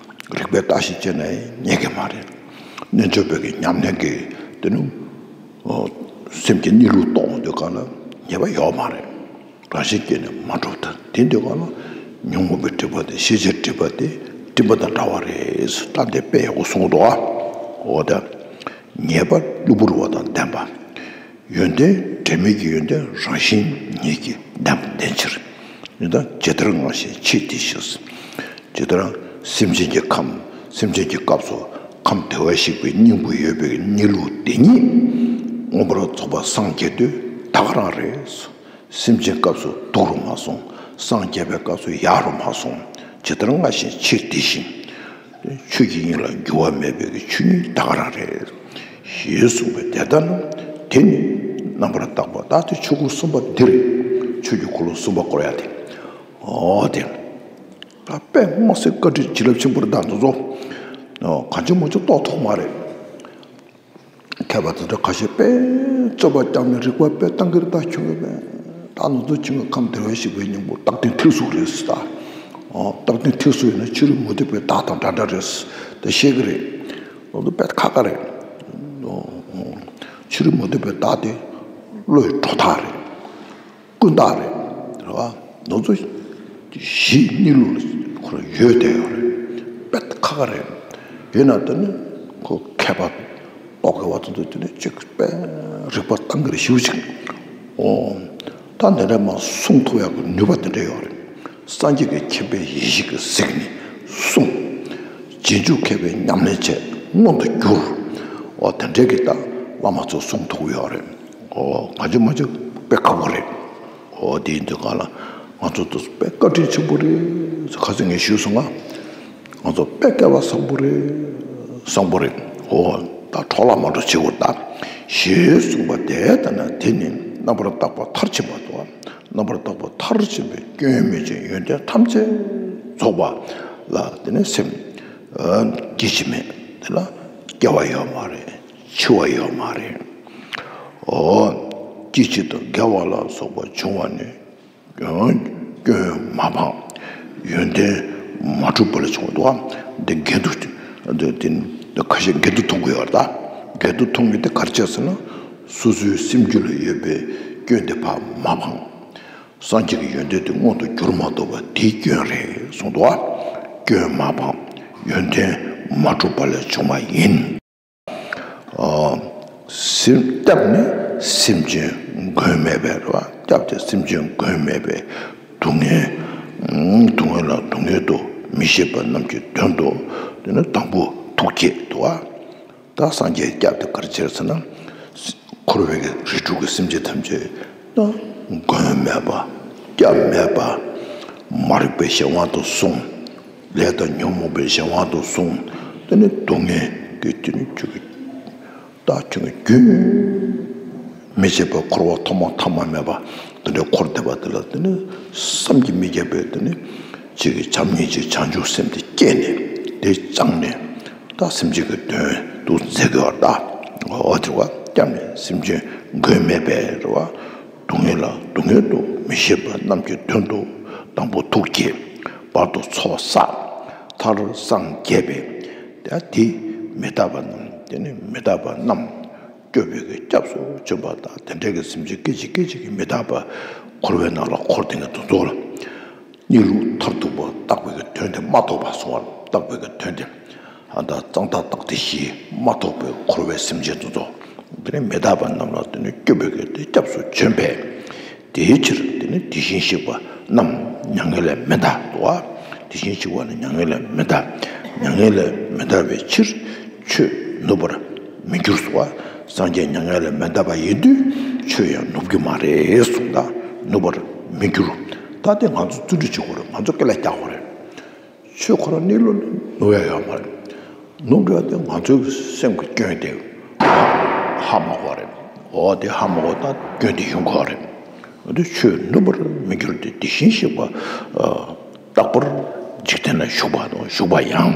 རིགས་པས་བརྟགས་ཤིང་དཔྱད་ནའི་ཉན་གྱི་མ་རེད། རྣལ་འབྱོར་པའི་གི་ཉམས་ལེན་གྱི་དེ་ནི། ཨོ། སེམས་ཀྱི་གནས་ལུགས་རྟོགས་འོང་དུས་སྒང་ལ་ཉེས་པ་ཡོད་མ་རེད། རང་བཞིན་གྱིས་ནི་མ་གྲུབ་ད། དེ་དུས་སྒང་ལ་ཉོན་མོངས་པའི་སྒྲིབ་པ་དེ། ཤེས་བྱའི་སྒྲིབ་པ་དེ་སྤྲིན་པ་དང་འདྲ་བ་རེད། ད་འདི་དཔེ་ཡག་པོ་གསུངས་འདུག་ཨ། འོ་ད། ཉེས་པ་གློ་བུར་བ་དང་ལྡན་པ། ཡོན་ཏན་དྲན་མེད་ཀྱི་ཡོན་ཏན་རང་བཞིན་ཉིད་ཀྱིས་ལྡན་པ་ལྡན་ཕྱིར། ཡོན་ཏན་ཇི་ལྟར་སྔར་བཞིན་ཕྱིས་འདི་བཞིན། ཇི་ལྟར་སེམས་ཅན་གྱི་ཁམས། སེམས་ཅན་གྱི་སྐབས་སུ་ཁམས་བདེ་བར་གཤེགས་པའི་སྙིང་པོ་ཡོད་པའི་གནས་ལུགས་དེ་ཉིད་མངོན་པར་རྫོགས་པར་སངས་རྒྱས་དུས་ད་ག་རང་རེད། སེམས་ཅན་སྐབས་སུ་སྡུག་རུ་མ་སོང་། སངས་རྒྱས་པའི་སྐབས་སུ་ཡག་རུ་མ་སོང་། ཇི་ལྟར་སྔར་བཞིན་ཕྱིས་འདི་བཞིན། ཆོས་ཀྱི་དབྱིངས་ལ་འགྱུར་བ་མེད་པའི་ཆོས་ཉིད་ད་ག་རང་རེད། ཞེས་གསུངས་པས། དེ་ལྟ་ན་དེ་ནི་རྣམ་པར་དག་པ། ད་དེ་ཆོས་འཁོར་གསུམ་པ་འདི་རེད། ཆོས་ཀྱི་འཁོར་ལོ་གསུམ་པ་བསྐོར་ཡ་དེ། འོ་དེ། ད་དཔེ་མ་སྲིད་བཀའ་དྲིན་བྱིན་རླབས་ཆེན་པོ་རེད། ད་དེ་ཚོ། ཨོ། གང་བྱུང་མང་བྱུང་རྟོགས་ཐུབ་མ་རེད། མཁས་པ་དེ་འདྲ་ཁ་ཤས་དཔེ་རྩོད་པ་རྐྱབ་ནས་རིགས་པ་དཔེ་བཏང་གི་རེད། ད་ཆུང་གི་དཔེ། ད་ང་ཚོ་ཆུང་གི་ཁམས་བདེ་བར་གཤེགས་པའི་སྙིང་པོ་རྟག་བརྟན་ཐེར་ཟུག་རེད་ཟེར། ད། ཨོ། རྟག་བརྟན་ཐེར་ཟུག་ཡིན་ན་ཕྱི་རོལ་མུ་སྟེགས་པའི་བདག་དང་འདྲ་འདྲ་རེད་ཟེར། དེ་ཤེས་གི་རེད། ང་ཚོ་དཔེ་ཁག་ཁག་རེད། ཨོ། ཕྱི་རོལ་མུ་སྟེགས་པའི་བདག་དེ་ བློའི་གྲོ་ཐག་རེད། ཀུན་བརྟགས་རེད། རེད་བ། ང་ཚོ་གཞི་གནས་ལུགས་ལ་ཁོ་རང་ཡོད་བསྡད་ཡོད་རེད། དཔེ་ཁག་ཁག་རེད། ཡིན་ན་དེ་ནི་ཁོ་མཁས་པ་རྟོག་གེ་བ་ཚོ་ཚོས་དེ་ནི་ཅིག་དཔེ་རིག་པ་གཏང་གི་རེད་ཞུ་ཅིག་ཨོ། ད་འདི་འདྲ་མ་གསུང་ཐུབ་ཡག་གི་ནུས་པ་དེ་འདྲ་ཡོད་རེད། སངས་རྒྱས་ཀྱི་མཁྱེན་པའི་ཡེ་ཤེས་ཀྱི་གཟིགས་ནས་གསུངས། རྗེས་འཇུག་མཁས་པའི་ཉམས་ལེན་བྱས་མངོན་དུ་གྱུར། ཨོ་དེ་འདྲའི་གི་ད་བླ་མ་ཚོ་གསུང་ཐུབ་ཡོད་རེད། ཨོ་གང་ཅི་མ་ཅི་དཔེ་ཁག་པོ་རེད། ཨོ་དེ་ཡིན་དུས་གང་ལ་ང་ཚོ་དུ་དཔེ་བཀའ་དྲིན་ཆེན་པོ་རེད་ཟེར་ཁ་སང་ངས་ཞུས་སོང་ང་། ང་ཚོ་དཔེ་སྐལ་བ་བཟང་པོ་རེད། བཟང་པོ་རེད། ཨོ་ད་འཕྲོ་བརླག་མ་འགྲོ་བྱེད་དགོས་ད། ཞེས་གསུངས་པ་དེ་ལྟ་ན་དེ་ནི་རྣམ་པར་དག་པ་མཐར་ཕྱིན་པ་དང་། རྣམ་པར་དག་པ་མཐར་ཕྱིན་པའི་སྐྱོན་མེད་ཅིང་ཡོན་ཏན་ཐམས་ཅད་རྫོགས་པ་ལ་དེ་ནི་སེམས་སྐྱེ་འཆི་མེད་དེ་ལ་སྐྱེ་བ་ཡོད་མ་རེད། འཆི་བ་ཡོད་མ་རེད། ཨོ། སྐྱེ་འཆི་དང་འགལ་བ་ལ་སོགས་པ་བྱུང་བ་ནི། སྐྱོན་མ་སྤངས། ཡོན་ཏན་མ་གྲུབ་པ་ལ་བྱུང་བ་འདུག་ག་འདི་འགལ་དུ་འདི་འདི་འདི་ཁ་ཤས་འགལ་དུ་མཐོང་གི་ཡོད་རེད་ད། འགལ་དུ་མཐོང་མཁན་དེ་ག་རེ་བྱས་ཟེར་ན། སོ་སོའི་སེམས་རྒྱུད་ལ་ཡོད་པའི་སྐྱོན་དེ་ཕར་མ་སྤངས། སངས་རྒྱས་ཀྱི་ཡོན་ཏན་དེ་མངོན་དུ་གྱུར་མ་ཐུབ་པ་དེའི་སྐྱོན་རེད་གསུངས་འདུག་ག་སྐྱོན་མ་སྤངས། ཡོན་ཏན་མ་གྲུབ་པ་ལས་བྱུང་བ་ཡིན། ཨ། སེམས་སྐྱབས་ནི་སེམས་ཅན་མགོན་མེད་པའི་རེད་བ། སྐྱབས་དེ་སེམས་ཅན་མགོན་མེད་པའི་སྡུག་བསྔལ། སྡུག་བསྔལ་ལ་སྡུག་བསྔལ་དུ་མི་ཤེས་པ་རྣམས་ཀྱི་དོན་དུ་དེ་ནི་དང་པོ་ཐུགས་བསྐྱེད་དུ་བ། ད་སངས་རྒྱས་སྐྱབས་དེ་ག་རེ་བྱས་ཟེར་ན། འཁོར་བའི་རིགས་དྲུག་གི་སེམས་ཅན་ཐམས་ཅད་ད་མགོན་མེད་པ། སྐྱབས་མེད་པ། མ་རིག་པའི་གཞན་དབང་དུ་སོང་། ལས་དང་ཉོན་མོངས་པའི་གཞན་དབང་དུ་སོང་། དེ་ནི་སྡུག་བསྔལ་གྱི་དེ་ནི་བཅུ་གི་ད་ཁྱོད་ཀྱི་རྒྱུན་མི་འཆད་པའི་འཁོར་བ་ཐོག་མ་ཐ་མ་མེད་པ་དེ་འདྲའི་འཁོར་བསྡད་པ་དེ་ལ་དེ་ནི་བསམ་གྱིས་མི་ཁྱབ་པའི་དེ་ནི་གཅིག་གི་བྱམས་སྙིང་རྗེ་བྱང་ཆུབ་སེམས་དེ་སྐྱེས་ནས་དེ་བཅངས་ནས་ད་སེམས་ཅན་གྱི་དོན་དུ་མཛད་དགོས་པར་ད། འོ་དེ་བ་སྐྱབས་ནས་སེམས་ཅན་མགོན་མེད་པའི་རེ་བ། སྡུག་བསྔལ་ལ་སྡུག་བསྔལ་དུ་མི་ཤེས་པ་རྣམས་ཀྱི་དོན་དུ་དང་པོ་ཐུགས་བསྐྱེད། བར་དུ་ཚོགས་བསགས། མཐར་སངས་རྒྱས་པའི་དེ་དེ་མི་རྟག་པ་རྣམས་དེ་ནི་མི་རྟག་པ་རྣམས་སྐྱོབ་པའི་གི་སྐྱབས་སུ་བྱོན་པ་དང་དེ་འདྲའི་གི་སེམས་ཅན་སྐད་ཅིག་སྐད་ཅིག་གི་མི་རྟག་པ་འཁོར་བའི་ནང་ལ་འཁོར་དེ་ནི་དུ་རྫོགས་ལ། གནས་ལུགས་མཐར་ཐུག་པ་རྟག་པའི་གི་དོན་དེ་མ་རྟོགས་པ་སོང་བར་རྟག་པའི་གི་དོན་དེ། ཨ་ད་གཙང་དག་རྟག་སྟེ་ཞེས་མ་རྟོགས་པའི་འཁོར་བའི་སེམས་ཅན་དེ་ཚོ། དེ་ནི་མི་རྟག་པ་རྣམས་ལ་དེ་ནི་སྐྱོབ་པའི་གི་དེ་སྐྱབས་སུ་བྱོན་པས། དེའི་ཕྱིར་དེ་ནི་དེ་བཞིན་གཤེགས་པ་རྣམས་མྱ་ངན་ལས་མི་འདའ་འདུག་ག་དེ་བཞིན་གཤེགས་པ་ནི་མྱ་ངན་ལས་མི་འདའ། མྱ་ངན་ལས་མི་འདའ་བའི་ཕྱིར་ཆོས་ནུབ་པར་མི་འགྱུར་སོ། སངས་རྒྱས་མྱ་ངན་ལས་མི་འདའ་བ་ཡིན་དུས་ཆོས་ཡང་ནུབ་ཀྱི་མ་རེད་གསུངས་ད། ནུབ་པར་མི་འགྱུར། ད་དེ་ང་ཚོ་བརྩོན་འགྲུས་བྱེད་དགོས་རེད། ང་ཚོ་དཀའ་ལས་རྒྱག་དགོས་རེད། ཆོས་ཁོ་རང་གནས་ལུགས་ནི་ནུབ་ཡ་ཡོད་མ་རེད། ནུབ་འགྲོ་ཡ་དེ་ང་ཚོའི་སེམས་ཀྱི་སྐྱོན་དེ་ཧ་མ་གོ་རེད། འོ་དེ་ཧ་མ་གོ་ད་སྐྱོན་དེ་ཡོང་གོ་རེད། འོ་དེ་ཆོས་ནུབ་པར་མི་འགྱུར་ཏེ་དེ་བཞིན་གཤེགས་པ་རྟག་པར་འཇིག་རྟེན་ན་བཞུགས་པ་དང་བཞུགས་པ་ཡང་།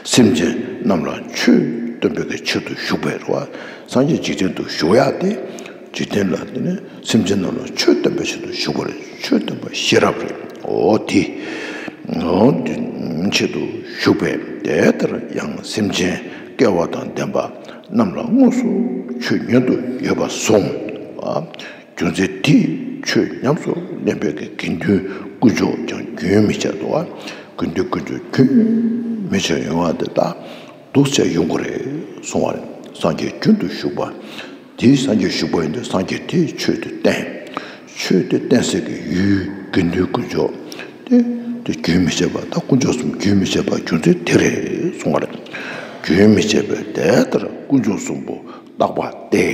སེམས་ཅན་རྣམས་ལ་ཆོས་སྟོན་པའི་གི་ཆེད་དུ་བཞུགས་པའི་རེད་བ། སངས་རྒྱས་འཇིག་རྟེན་དུ་བཞུགས་ཡ་དེ། འཇིག་རྟེན་ལ་དེ་ནི་སེམས་ཅན་རྣམས་ལ་ཆོས་སྟོན་པའི་ཆེད་དུ་བཞུགས་པ་རེད། ཆོས་སྟོན་པ་ཤེས་རབ་རེད། འོ་དེ། འོ་དེ་ཆེད་དུ་བཞུགས་པས་དེ་ལྟར་ཡང་སེམས་ཅན་སྐལ་བ་དང་ལྡན་པ་རྣམས་ལ་དངོས་སུ་ཆོས་ཉན་དུ་ཡོད་པར་གསུངས། རྒྱུ་མཚན་དེས་ཆོས་ཉམས་སུ་ལེན་པའི་དགེ་འདུན་དཀོན་མཆོག་ཀྱང་རྒྱུན་མི་ཆད་དོ། དགེ་འདུན་དཀོན་མཆོག་རྒྱུན་མི་ཆད་ཡོང་བ་དེ་དག་འདུག་སེ་ཡོང་གི་རེད་གསུང་བ་རེད། སངས་རྒྱས་རྒྱུན་དུ་ཞུགས་པ། དེའི་སངས་རྒྱས་ཞུགས་པ་ཡིན་དུས་སངས་རྒྱས་དེས་ཆོས་དེ་བསྟན། ཆོས་དེ་བསྟན་སའི་གི་ཡུལ་དགེ་འདུན་དཀོན་མཆོག་དེ་དེ་རྒྱུན་མི་ཆད་པ་ད་དཀོན་མཆོག་གསུམ་རྒྱུན་མི་ཆད་པ་རྒྱུ་མཚན་དེ་རེད་གསུང་བ་རེད། རྒྱུན་མི་ཆད་པའི་དེ་ལྟར་དཀོན་མཆོག་གསུམ་པོ་རྟག་པ་སྟེ།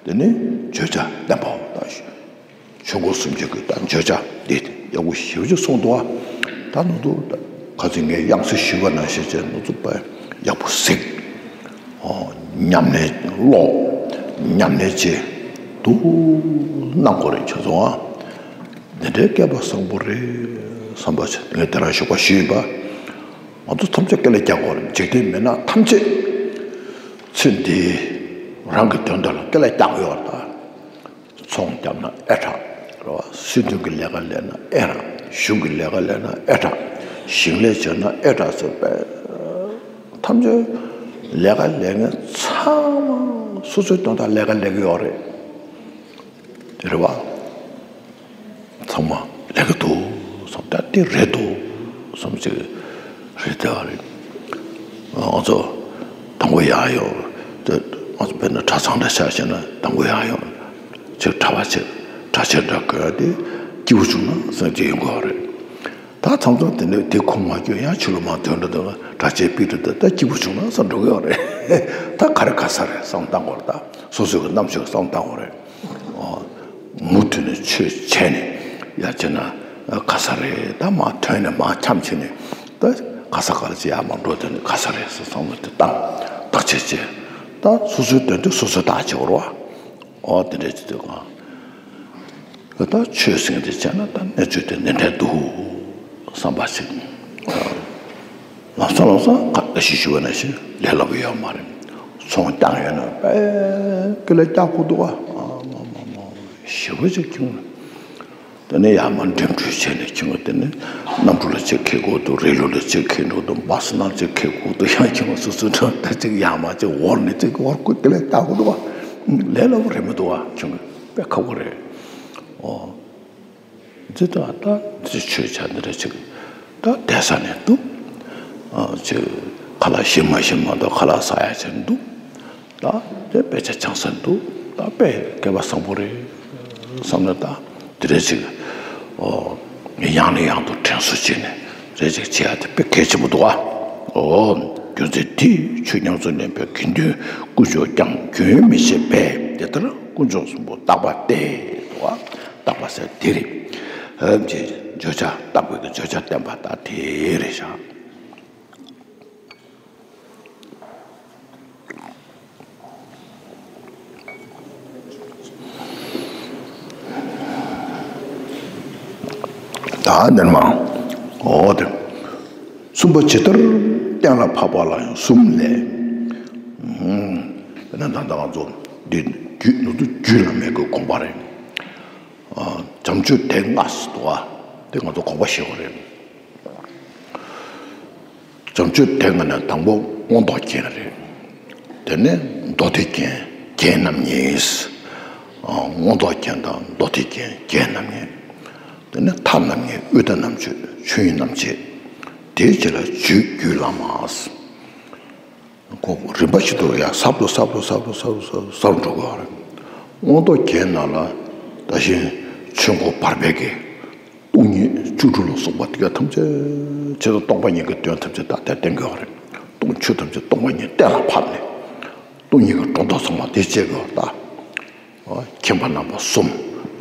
དེ་ནི་བརྗོད་བྱ་བསྟན་པའོ། ཆོས་འཁོར་སུམ་ཅུ་གི་ད་བརྗོད་བྱ་འདི་ཡག་པོ་ཞེ་པོ་ཅིག་གསུངས་འདུག་ཨ། ད་ནུ་ཚོ་ད་ག་ཚོད་ངས་དབྱངས་གསལ་ཞུས་པ་ནང་བཞིན་བྱས་ནུ་ཚོ་པ་ཡག་པོ་གཟིགས། ཨོ། ཉམས་ལེན་ཀློག། ཉམས་ལེན་བྱེད། འདུག་གནང་དགོས་རེད་ཁྱོད་ཚོ་ཨ། འདི་འདྲའི་སྐལ་པ་བཟང་པོ་རེད་བསམ་པ་བྱས་ངས་དེ་རང་ཞོགས་པ་ཞུས་ཡིན་པ། ང་ཚོ་ཐམས་ཅད་དཀའ་ལས་རྒྱག་དགོས་རེད། འཇིག་རྟེན་མི་སྣ་ཐམས་ཅད་ཚེ་འདི་རང་གི་དོན་དག་ལ་དཀའ་ལས་རྒྱག་དགོས་ཡོད་རེད་ད། ཚོང་བརྒྱབ་ན་ཨེ་དྲག་རེད་བ། སྲིད་དོན་གྱི་ལས་ཀ་ལས་ན་ཨེ་དྲག་གཞུང་གི་ལས་ཀ་ལས་ན་ཨེ་དྲག་ཞིང་ལས་བྱས་ན་ཨེ་དྲག་ཟེར་བས། ཐམས་ཅད་ལས་ཀ་ལས་ངན་ཚང་མ་ སོ་སོའི་དོན་དག་ལས་ཀ་ལས་ཀྱི་ཡོད་རེད། དེ་རེད་བ། ཚང་མ་ལས་ཀ་འདུག་བསམ། ད་དེ་རེད་འདུག་བསམ་ཅིག་རེད་བསྡད་པ་རེད། ང་ཚོ་དང་པོ་ཡར་ཡོང་། དེ་ང་ཚོ་དཔེར་ན་གྲྭ་ཚང་འདྲ་ཆ་བཞག་ན་དང་པོ་ཡར་ཡོང་། ཅིག་གྲྭ་པ་ཅིག་གྲྭ་ཆས་འདྲ་གོན་ཏེ་སྐྱིད་པོ་བྱུང་ན་བསམ་ཅིག་ཡོང་གི་ཡོད་རེད། ད་ཚང་ཚང་དེ་ནས་དེ་ཁུངས་མ་འཁྱོལ་ཡང་ཕྱི་ལོགས་མར་ཐོན་འགྲོ་དུས་གྲྭ་ཆས་ཕུད་འགྲོ་དུས་ད་སྐྱིད་པོ་བྱུང་ན་བསམ་འགྲོ་གི་ཡོད་རེད། ད་ག་རེ་ག་ས་རེད་བསམ་བཏང་དགོས་རེད། ད་སོ་སོ་གི་རྣམ་དཔྱོད་བསམ་བཏང་དགོས་རེད། ཨོ། མུ་མཐུད་ནས་ཆོས་བྱས་ནས་ཡ་བྱས་ན་ག་ས་རེད། ད་མར་ཐོན་ནས་མར་འཁྱམས་བྱས་ནས་ད་ག་ས་ག་ལ་ཅི་ཡར་མར་འགྲོ་དུས་ནས་ག་ས་རེད་ཟེར་བསམ་བློ་དེ་བཏང་། བརྟག་དཔྱད་བྱས། ད་སོ་སོའི་དོན་དུ་སོ་སོས་བརྟག་དཔྱད་དགོས་རེད་བ། ཨོ་དེ་འདྲ་ཅིག་དུས་གང་། ད་ཆོས་ཟེར་མཁན་དེ་བྱས་ན་ད་གནས་ཚུལ་དེ་འདི་འདྲ་འདུག་བསམ་པ་ཞིག་ལམ་སང་ལམ་སང་ཁ་ཁ་ཤས་ཞུ་བ་ནང་བཞིན་ལས་སླ་པོ་ཡོད་མ་རེད། ཚོང་བཏང་ཡོད་ན་དཔེ་ཀི་ལ་རྒྱག་དགོས་འདུག་ཨ། ཨ་མ་མ་མ་ཞེ་པོ་ཅིག་ཁྱོད། དེ་ནས་ཡར་མར་འགྲིམ་འགྲུལ་བྱས་ནས་ཁྱོད། དེ་ནས་གནམ་གྲུ་ལ་ཅིག་འཁེལ་དགོས་འདུག་རི་ལུ་ལ་ཅིག་འཁེལ་འགྲོ་འདུག་བྷ་སི་ནང་ཅིག་འཁེལ་དགོས་འདུག་ཡང་ཁྱོད་སོ་སོ་འགྲོ་ད་ཅིག་ཡར་མར་ཅིག་འོར་ནས་ཅིག་འོར་དགོས་ཀི་ལ་རྒྱག་དགོས་འདུག་ཨ། ལས་སླ་པོ་རེད་མི་འདུག་ཨ་ཁྱོད། དཔེ་ཁག་པོ་རེད། ཨོ། འདི་ལྟ་ད་འདི་ཆོས་བྱ་འདི་འདྲ་ཅིག་ད་བསྡད་ས་ནས་འདུག་ཨ་ཅིག་ཁ་ལག་ཞིམ་མ་ཞིམ་མ་གཏོགས་ཁ་ལག་ཟ་ཡ་ཅིག་འདུག་ད་དེ་དཔེ་ཆ་སྦྱང་ས་འདུག་ད་དཔེ་སྐལ་བ་བཟང་པོ་རེད་བསམ་ན་ད་འདི་འདྲ་ཅིག་ཨོ་ཡང་ནས་ཡང་དུ་དྲན་གསོ་བྱས་ནས་རེ་ཅིག་བྱེད་ཡ་དེ་དཔེ་གལ་ཆེན་པོ་འདུག་ཨ། ཨོ། རྒྱུ་མཚན་དེས་ཆོས་ཉམས་སུ་ལེན་པའི་དགེ་འདུན་དཀོན་མཆོག་ཀྱང་རྒྱུན་མི་ཆད་པས། དེ་ལྟར་དཀོན་མཆོག་གསུམ་པོ་རྟག་པ་སྟེ། འདུག་ཨ། རྟག་པ་ཟེར་དེ་རེད། ཨ་ཅེ་བརྗོད་བྱ་རྟག་པའི་གི་བརྗོད་བྱ་བསྟན་པ་ད་དེ་རེད་ཤག་ད་འདིར་མ། འོ་དེ། གསུམ་པ་ཇི་ལྟར་གཏན་ལ་ཕབ་པ་ལ་ཡང་གསུམ་ལས། ཨུམ། དཔེར་ན་ད་ལྟ་ང་ཚོ་འདི་རྒྱུད་ནོར་བུ་རྒྱུད་བླ་མའི་གི་དགོངས་པ་རེད། ཨ། བྱམས་ཆོས་སྡེ་ལྔ་ཟེར་འདུག་བ། དེ་ང་ཚོ་དགོངས་པ་བཞེས་དགོས་རེད། བྱམས་ཆོས་སྡེ་ལྔ་ནས་དང་པོ་མངོན་རྟོགས་རྒྱན་རེད། དེ་ནས་མདོ་སྡེ་རྒྱན་རྒྱན་རྣམ་གཉིས། ཨ། མངོན་རྟོགས་རྒྱན་དང་མདོ་སྡེ་རྒྱན་རྒྱན་རྣམ་གཉིས། དེ་ནས་ཐབས་རྣམ་གཉིས་དབུས་མཐའ་རྣམ་དཔྱོད་ཆོས་དབྱིངས་རྣམ་འབྱེད། དེའི་རྗེས་ལ་རྒྱུད་རྒྱུད་བླ་མ། ཁོ་རིམ་པ་བཞིན་དུ་ཡང་ཟབ་ཏུ་ཟབ་ཏུ་ཟབ་ཏུ་ཟབ་ཏུ་ཟབ་ཏུ་ཟབ་ཏུ་འགྲོ་དགོས་པ་རེད། མངོན་རྟོགས་རྒྱན་ནང་ལ་ད་གིན་ཆོས་འཁོར་བར་པའི་གི་སྟོང་ཉིད་བཅུ་དྲུག་ལ་སོགས་པ་དེ་ག་ཐམས་ཅད་ཆེད་དུ་སྟོང་པ་ཉིད་ཀྱི་དོན་ཐམས་ཅད་ད་ལྟ་བསྟན་དགོས་པ་རེད། སྟོང་ཆོས་ཐམས་ཅད་སྟོང་པ་ཉིད་གཏན་ལ་ཕབ་ནས་སྟོང་ཉིད་ཀྱི་སྒྲོ་འདོགས་ཚང་མ་དེ་བཅད་དགོས་པ་ད། མཁྱེན་པ་རྣམ་པ་གསུམ།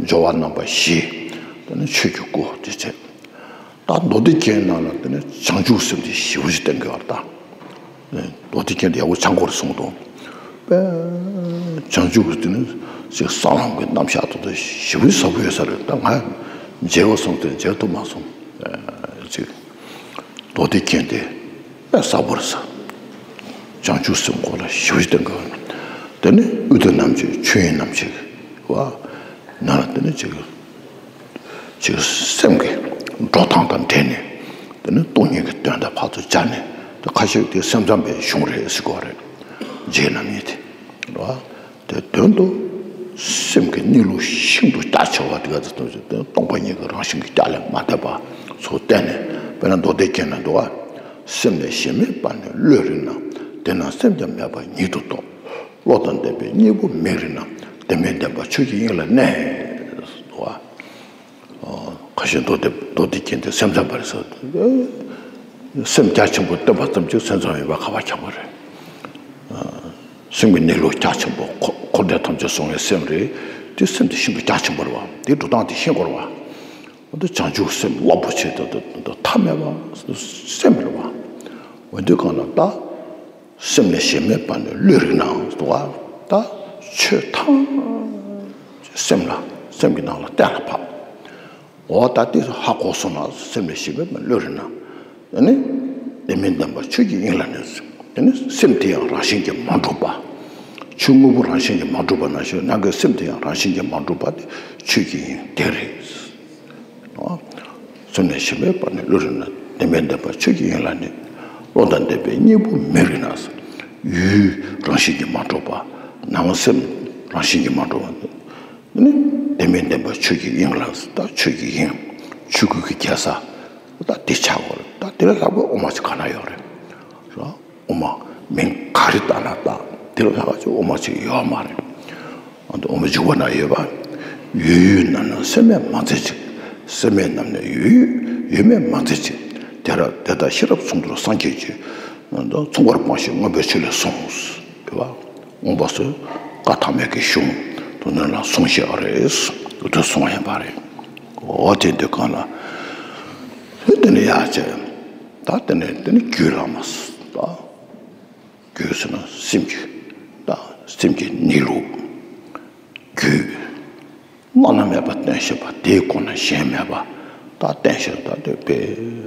སྦྱོར་བ་རྣམ་པ་བཞི། དེ་ནས་ཆོས་ཀྱི་སྐུ་དེ་བྱས། ད་མདོ་སྡེ་རྒྱན་ནང་ལ་དེ་ནས་བྱང་ཆུབ་སེམས་དེ་ཞེ་པོ་ཞིག་བསྟན་དགོས་པ་ད། མདོ་སྡེ་རྒྱན་དེ་ཡག་པོ་སྦྱང་དགོས་རེད་གསུངས་འདུག་དཔེ་བྱང་ཆུབ་དེ་ནི་ཅིག་གསང་ལམ་གྱི་རྣམ་གཞག་ཏུ་དེ་ཞེ་པོ་ཞིག་ཟབ་པོ་ཡོད་ས་རེད། ད་ང་མཇལ་བ་སོང་དེ་མཇལ་ཐུབ་མ་སོང་། ཅིག་མདོ་སྡེ་རྒྱན་དེ་དཔེ་ཟབ་པོ་རེད་ས། བྱང་ཆུབ་སེམས་སྐོར་ལ་ཞེ་པོ་ཞིག་བསྟན་དགོས། དེ་ནས་དབུས་མཐའ་རྣམ་དཔྱོད་ཆོས་དབྱིངས་རྣམ་འབྱེད་པ། ནང་ལ་དེ་ནས་ཅིག་ཅིག་སེམས་ཀྱི་འགྲོ་སྟངས་དང་འབྲེལ་ནས་དེ་ནས་སྟོང་ཉིད་ཀྱི་དོན་དག་ཕར་ཚུར་སྦྱར་ནས་དེ་ཁ་ཤས་དེ་སེམས་ཙམ་པའི་གཞུང་རེད་ཟེར་གོ་རེད། རྗེ་རྣམ་གཉིས་དེ་རེད་བ། དེ་དོན་དུ་སེམས་ཀྱི་གནས་ལུགས་ཤིན་ཏུ་རྒྱ་ཆེ་བ་དེ་ག་ཚོད་ཐམས་ཅད་དེ་སྟོང་པ་ཉིད་ཀྱི་རང་བཞིན་གྱི་རྒྱ་ལས་མ་འདས་པ་ཚུར་བསྟན་ནས། དཔེར་ན་མདོ་སྡེ་རྒྱན་ན་འདུག་བ། སེམས་ལས་གཞན་མེད་པ་ནི་བློས་རིག་ན། དེ་ན་སེམས་ཀྱང་མེད་པ་ཉིད་དུ་རྟོགས། བློ་དང་ལྡན་པས་གཉིས་པོ་མི་རིག་ན། དེ་མེད་བདེན་པ་ཆོས་ཀྱི་དབྱིངས་ལ་གནས། འདུག་བ། ཁ་ཤས་མདོ་སྡེ་མདོ་སྡེ་རྒྱན་དེ་སེམས་ཙམ་པ་རེད་ཟེར། སེམས་རྒྱ་ཆེན་པོ་བསྟན་པ་ཙམ་གྱིས་སེམས་ཙམ་ཡིན་པ་ཁ་བ་ཁྱབ་པ་རེད། སེམས་ཀྱི་གནས་ལུགས་རྒྱ་ཆེན་པོ་འཁོར་འཁོར་འདས་ཐམས་ཅད་བཟུང་བའི་སེམས་རེད། དེ་སེམས་དེ་ཤིན་ཏུ་རྒྱ་ཆེན་པོ་རེད་བ། དེའི་འགྲོ་སྟངས་དེ་ཤེས་དགོས་རེད་བ། འོ་དེ་བྱང་ཆུབ་སེམས་རླབས་པོ་ཆེ་དེ་དེ་དེ་མཐའ་མེད་པ་སེམས་རེད་བ། འོ་དེ་གང་ལ་ད། སེམས་ལས་གཞན་མེད་པ་ནི་བློས་རིག་ན་འདུག་བ། ད་ཆོས་ཐམས་ཅད་སེམས་ལ་སེམས་ཀྱི་ནང་ལ་གཏན་ལ་ཕབ། འོ་ད་དེ་ཧ་གོ་སོང་ན་སེམས་ལས་གཞན་མེད་པ་བློས་རིག་ན། ཨ་ནི་དེ་མིན་བདེན་པ་ཆོས་ཀྱི་དབྱིངས་ལ་གནས། ཨ་ནི་སེམས་དེ་ཡང་རང་བཞིན་གྱིས་མ་གྲུབ་པ། ཆོས་དངོས་པོ་རང་བཞིན་གྱིས་མ་གྲུབ་པ་ནང་བཞིན་ནང་གི་སེམས་དེ་ཡང་རང་བཞིན་གྱིས་མ་གྲུབ་པ་དེ་ཆོས་ཀྱི་དབྱིངས་དེ་རེད། སེམས་ལས་གཞན་མེད་པ་ནི་བློས་རིག་ན། དེ་མིན་བདེན་པ་ཆོས་ཀྱི་དབྱིངས་ལ་གནས། བློ་དང་ལྡན་པས་གཉིས་པོ་མི་རིག་ན། ཡུལ་རང་བཞིན་གྱིས་མ་གྲུབ་པ། ནང་སེམས་རང་བཞིན་གྱིས་མ་གྲུབ་པ་ནི་བདེན་མེད་བདེན་པ་ཆོས་ཀྱི་དབྱིངས་ལ། ད་ཆོས་ཀྱི་དབྱིངས་ཆོས་སྐུ་གི་རྒྱལ་ས་ད་དེ་ཆགས་དགོས་རེད། ད་དེ་ལས་ལྷག་པའི་དབུ་མ་ཅིག་ག་ན་ཡོད་རེད། དབུ་མ་མིང་ག་རེ་བཏགས་ན་བཏགས། དེ་ལས་ལྷག་པ་ཅིག་དབུ་མ་ཅིག་ཡོད་མ་རེད། ཨ་ནི་དབུ་མ་འཇུག་པ་ན་ཡོད་པ། ཡོད་ཡོད་ན་ན་སེམས་མེད་མ་འཛིན་ཅིག། སེམས་མེད་རྣམས་ནི་ཡོད་ཡོད་མེད་མ་འཛིན་ཅིག། དེ་ལྟར་དེ་ལྟར་ཤེས་རབ་མཚུངས་ལྡན་སངས་རྒྱས་ཀྱིས། མཚུངས་པར་སྤངས་ཤིང་མངོན་པའི་ཆོས་ལས་གསུངས། ཡོད་པ། མངོན་པ་སོགས་བཀའ་ཐ་མའི་གི་གཞུང་དུ་ནོན་ལ་གསུངས་བཞག་རེད། དུ་གསུངས་ཡིན་པ་རེད། འོ་དེ་འདི་གང་ལ། དེ་ནས་ཡར་བྱས། ད་དེ་ནས་དེ་ནས་རྒྱུད་བླ་མ་ད། རྒྱུད་ཟེར་ན་སེམས་ཀྱི་ད་སེམས་ཀྱི་གནས་ལུགས། རྒྱུད། བླ་ན་མེད་པ་བསྟན་བཞག་པ་དེའི་སྒོ་ནས་གཞན་མེད་པ་ད་བསྟན་བཞག་ད་དེ་པས་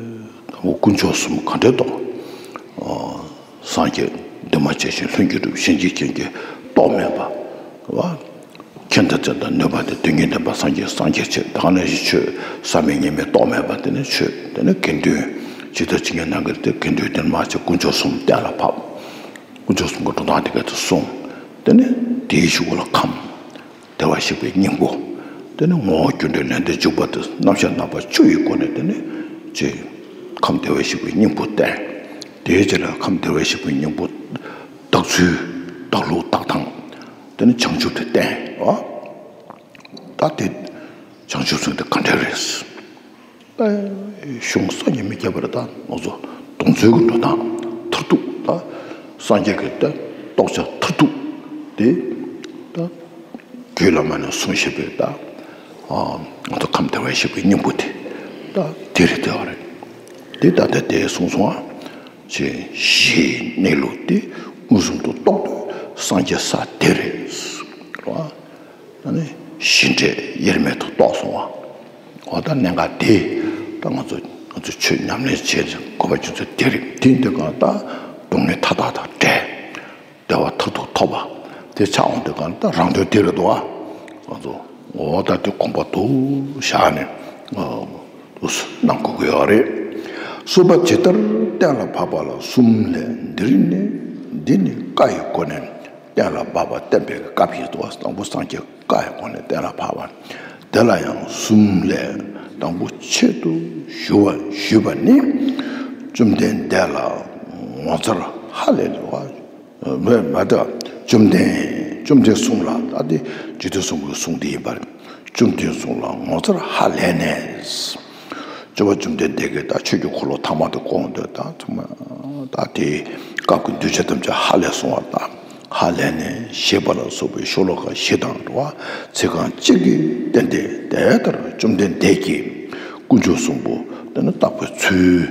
དང་པོ་དཀོན་མཆོག་གསུམ་ག་འདྲའི་རྟོགས། སངས་རྒྱས་འདུས་མ་བྱས་ཤིང་ལྷུན་གྱིས་གྲུབ་གཞན་གྱིས་མཁྱེན་གྱི་རྟོགས་མེད་པ། བ། མཁྱེན་དང་བརྩེ་དང་ནུས་པ་དང་དོན་གཉིས་ལྡན་པ་སངས་རྒྱས་སངས་རྒྱས་ཆོས་ད་ག་ནང་བཞིན་ཆོས་ཟག་མེད་ཉིད་མེད་རྟོགས་མེད་པ་དེ་ནི་ཆོས་དེ་ནི་དགེ་འདུན་ཇི་ལྟར་ཇི་སྙེད་ནང་གི་དེ་དགེ་འདུན་དེ་མ་བྱས་དཀོན་མཆོག་གསུམ་གཏན་ལ་ཕབ། དཀོན་མཆོག་གསུམ་གྱི་འགྲོ་སྟངས་དེ་ག་ཚོད་གསུངས། དེ་ནི་དེའི་གཞུག་ལ་ཁམས་བདེ་བར་གཤེགས་པའི་སྙིང་པོ། དེ་ནི་ངོ་བོ་རྒྱུ་འབྲས་ལས་འབྲས་འཇུག་པ་དེ་རྣམ་གཞག་རྣམ་པ་བཅུ་ཡི་སྒོ་ནས་དེ་ནི་ཅེས་ཁམས་བདེ་བར་གཤེགས་པའི་སྙིང་པོ་བསྟན། དེའི་རྗེས་ལ་ཁམས་བདེ་བར་གཤེགས་པའི་སྙིང་པོ་བརྟག་ཚུལ་བརྟག་ལུགས་བརྟག་སྟངས་དེ་ནི་བྱང་ཆུབ་དེ་བསྟན། ཨ། ད་དེ་བྱང་ཆུབ་སེམས་དེ་ག་འདྲ་རེད། ཨེ། གཞུང་བསམ་གྱིས་མི་ཁྱབ་པ་རེད། ད་ང་ཚོ་སྡོམ་ཚུལ་གྱི་འགྲོ་སྟངས་མཐར་ཐུག་ད་སངས་རྒྱས་ཀྱི་ད་རྟོགས་བྱ་མཐར་ཐུག་དེ་ད་རྒྱུད་བླ་མ་ནས་གསུངས་བཞག་པའི་ད་ཨ་ང་ཚོ་ཁམས་བདེ་བར་གཤེགས་པའི་སྙིང་པོ་དེ་ད་དེ་རེད། དེ་བ་རེད། དེ་ད་ལྟ་དེ་གསུངས་སོང་ཨ། ཅེས་གཞིའི་གནས་ལུགས་དེ་མངོན་སུམ་དུ་རྟོགས་དུས་སངས་རྒྱས་ས་དེ་རེད། ཨ་ནི་གཞི་འབྲས་དབྱེར་མེད་དུ་རྟོགས་སོང་བ། འོ་ད་གནད་འགག་དེ་ད་ང་ཚོ་ང་ཚོ་ཆོས་ཉམས་ལེན་བྱེད་དགོས་པ་རྒྱུ་མཚན་དེ་རེད། དེ་འདི་ག་ད་སྡུག་བསྔལ་མཐའ་དག་དང་བྲལ། བདེ་བ་མཐར་ཐུག་ཐོབ་པ་དེ་ཆགས་འོང་དུས་གང་ལྟར་རང་དོན་དེ་རེད་འདུག་ཨ། ང་ཚོ་འོ་ད་དེ་དགོངས་པ་དུ་བཞག་ནས་ཨ་དུ་གནང་དགོས་ཀྱི་ཡོད་རེད། གསུམ་པ་ཇི་ལྟར་གཏན་ལ་ཕབ་པ་ལ་གསུམ་ལས། འདིར་ནི་འདི་ནི་བཀའ་ཡི་སྒོ་ནས་གཏན་ལ་ཕབ་པ་བསྟན་པའི་སྐབས་ཡིན་འདུག་ཨ། དང་པོ་སངས་རྒྱས་བཀའ་ཡི་སྒོ་ནས་གཏན་ལ་ཕབ་པ་དེ་ལ་ཡང་གསུམ་ལས། དང་པོ་ཆེད་དུ་ཞུ་བ་ཞུས་པ་ནི། བཅོམ་ལྡན་འདས་ལ་ངོ་མཚར་ཧ་ལས་ལ། མེད་མ་ད་བཅོམ་ལྡན་བཅོམ་ལྡན་གསུམ་ལ་ད་དེ་འཇིག་རྟེན་གསུམ་གྱི་གསུང་དེ་ཡིན་པར། བཅོམ་ལྡན་གསུམ་ལ་ངོ་མཚར་ཧ་ལས་ནས། སྤྱི་བོ་བཅོམ་ལྡན་འདས་ཀྱིས་ད་ཆོས་ཀྱི་འཁོར་ལོ་ཐ་མ་དེ་བསྐོར་འདོད་ད་ཐ་མ་ད་དེ་སྐབས་ཀྱི་འདུས་བྱས་ཐམས་ཅད་ཧ་ལས་སོང་བ་དང་ཧ་ལས་ནས་ཞེས་པ་ལ་སོགས་པའི་ཤོ་ལོ་ཀ་བཞི་དང་འགྲོ་བ་ཚིག་རྐང་གཅིག་གིས་བསྟན་ཏེ། དེ་ལྟར་བཅོམ་ལྡན་འདས་ཀྱིས་དཀོན་མཆོག་གསུམ་པོ་དེ་ནི་བརྟག་པའི་ཚུལ་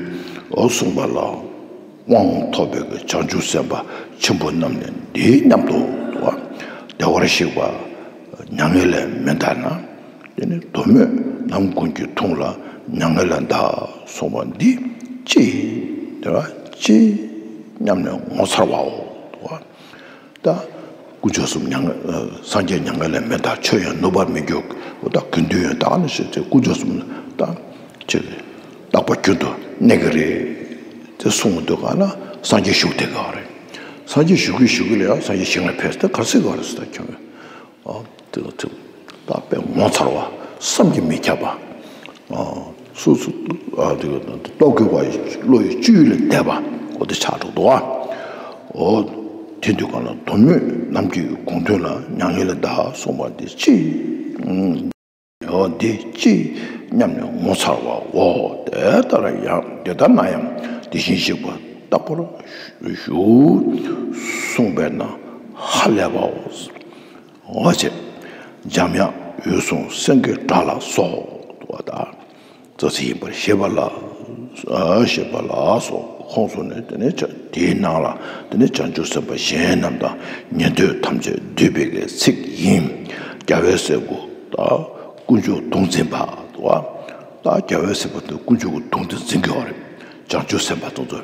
འོ་གསུངས་པ་ལ། དབང་ཐོབ་པའི་བྱང་ཆུབ་སེམས་དཔའ་ཆེན་པོ་རྣམས་ནི་འདི་སྙམ་དུ་བདེ་བར་གཤེགས་པ་མྱ་ངན་ལས་མི་འདའ་ན། དེ་ནི་དོན་སྨོས་ནམ་ཀུན་གྱི་དུང་ལ་མྱ་ངན་ལས་འདའ་གསུངས་པ་འདི་ཅི་ཡིན། དེ་ལ་ཅི་སྙམ་ནས་ངོ་མཚར་བའོ། ད་དཀོན་མཆོག་གསུམ་མྱ་ངན་སངས་རྒྱས་མྱ་ངན་ལས་མི་འདའ། ཆོས་ཡང་ནུབ་པར་མི་འགྱུར། འོ་ད་དགེ་འདུན་ཡང་ད་ནི་ཞེས་ཚེ་དཀོན་མཆོག་གསུམ་ད་ཅེས་རྟག་པ་རྒྱུན་དུ་གནས་ཀྱི་རེད་ཅེས་གསུངས་འདུག་ག་ལ། སངས་རྒྱས་བཞུགས་བསྡད་ཀྱི་རེད། སངས་རྒྱས་བཞུགས་ཀྱི་བཞུགས་ཀྱི་ལ་ཡང་སངས་རྒྱས་ཞིང་ལ་ཕེབས་ཏེ་ག་རེ་ཟེར་གྱི་རེད་ཟེར་ད་ཁྱོད། ཨ་དེ་ལ་ཐུག་ད་དཔེ་ངོ་མཚར་བ་བསམ་གྱིས་མི་ཁྱབ་པ། ཨ་སོ་སོ་ཨ་དེ་ལ་རྟོག་གེ་བ་བློ་ཡི་སྤྱོད་ཡུལ་ལས་འདས་པ་འོ་དེ་ཆགས་འགྲོ་འདུག་ཨ། འོ་དེ་དུས་གང་ལ་དོན་སྨོས་ནམ་མཁའི་དགུང་སྟོན་ལ་མྱ་ངན་ལས་འདའ་གསུངས་པ་འདི་ཅི། འོ་འདི་ཅི་སྙམ་ནས་ངོ་མཚར་བའོ། དེ་ལྟར་ཡང་དེ་ལྟར་ན་ཡང་དེ་བཞིན་གཤེགས་པ་རྟག་པར་བཞུགས་གསུངས་པས་ན་ཧ་ལས་པའོ། འོ་ཅེ། འཇམ་དབྱངས་འོད་སྲུང་སེང་གེའི་སྒྲ་ལ་སོགས་པ་དང་། ཙོ་ཙི་ཡིན་པར་ཤེས་པ་ལ། ཨ་ཤེས་པ་ལ་སོགས་ཁོངས་སུ་ནས་དེ་ནས་བྱ་དེའི་ནང་ལ་དེ་ནས་བྱང་ཆུབ་སེམས་དཔའ་གཞན་རྣམས་དང་ཉན་ཐོས་ཐམས་ཅད་འདུས་པའི་གི་ཚིག་ཡིན། རྒྱལ་བའི་སྲས་པོ་དང་དཀོན་མཆོག་གདུང་འཛིན་པ་དང་། ད་རྒྱལ་བའི་སྲས་པོ་དེ་དཀོན་མཆོག་གི་གདུང་དེ་འཛིན་གྱི་ཡོད་རེད། བྱང་ཆུབ་སེམས་དཔའ་དེ་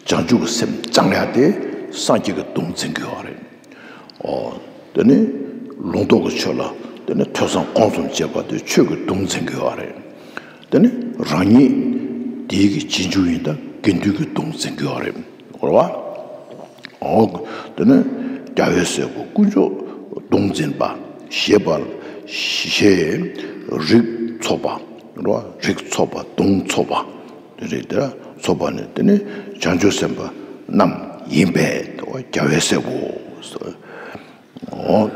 ཚོ་བྱང་ཆུབ་ཀྱི་སེམས་བཅང་ཡ་དེ་སངས་རྒྱས་ཀྱི་གདུང་འཛིན་གྱི་ཡོད་རེད། ཨོ། དེ་ནི་ལུང་རྟོགས་ཀྱི་ཆོས་ལ་དེ་ནི་ཐོས་བསམ་སྒོམ་གསུམ་བྱེད་པ་དེ་ཆོས་ཀྱི་གདུང་འཛིན་གྱི་ཡོད་རེད། དེ་ནི་རང་ཉིད་དེའི་གི་རྗེས་འཇུག་ཡིན་ད་དགེ་འདུན་གྱི་གདུང་འཛིན་གྱི་ཡོད་རེད། གོ་བ། ཨོ། དེ་ནི་ རྒྱལ་བའི་སྲས་པོ་དཀོན་མཆོག་གདུང་འཛིན་པ་ཞེས་པ། ཞེས་རིགས་ཚོགས་པ། རིགས་ཚོགས་པ་གདུང་ཚོགས་པ། དེ་རིགས་དེ་ཚོགས་པ་ནི་དེ་ནི་བྱང་ཆུབ་སེམས་དཔའ་རྣམས་ཡིན་པས། རྒྱལ་བའི་སྲས་པོ། འོ།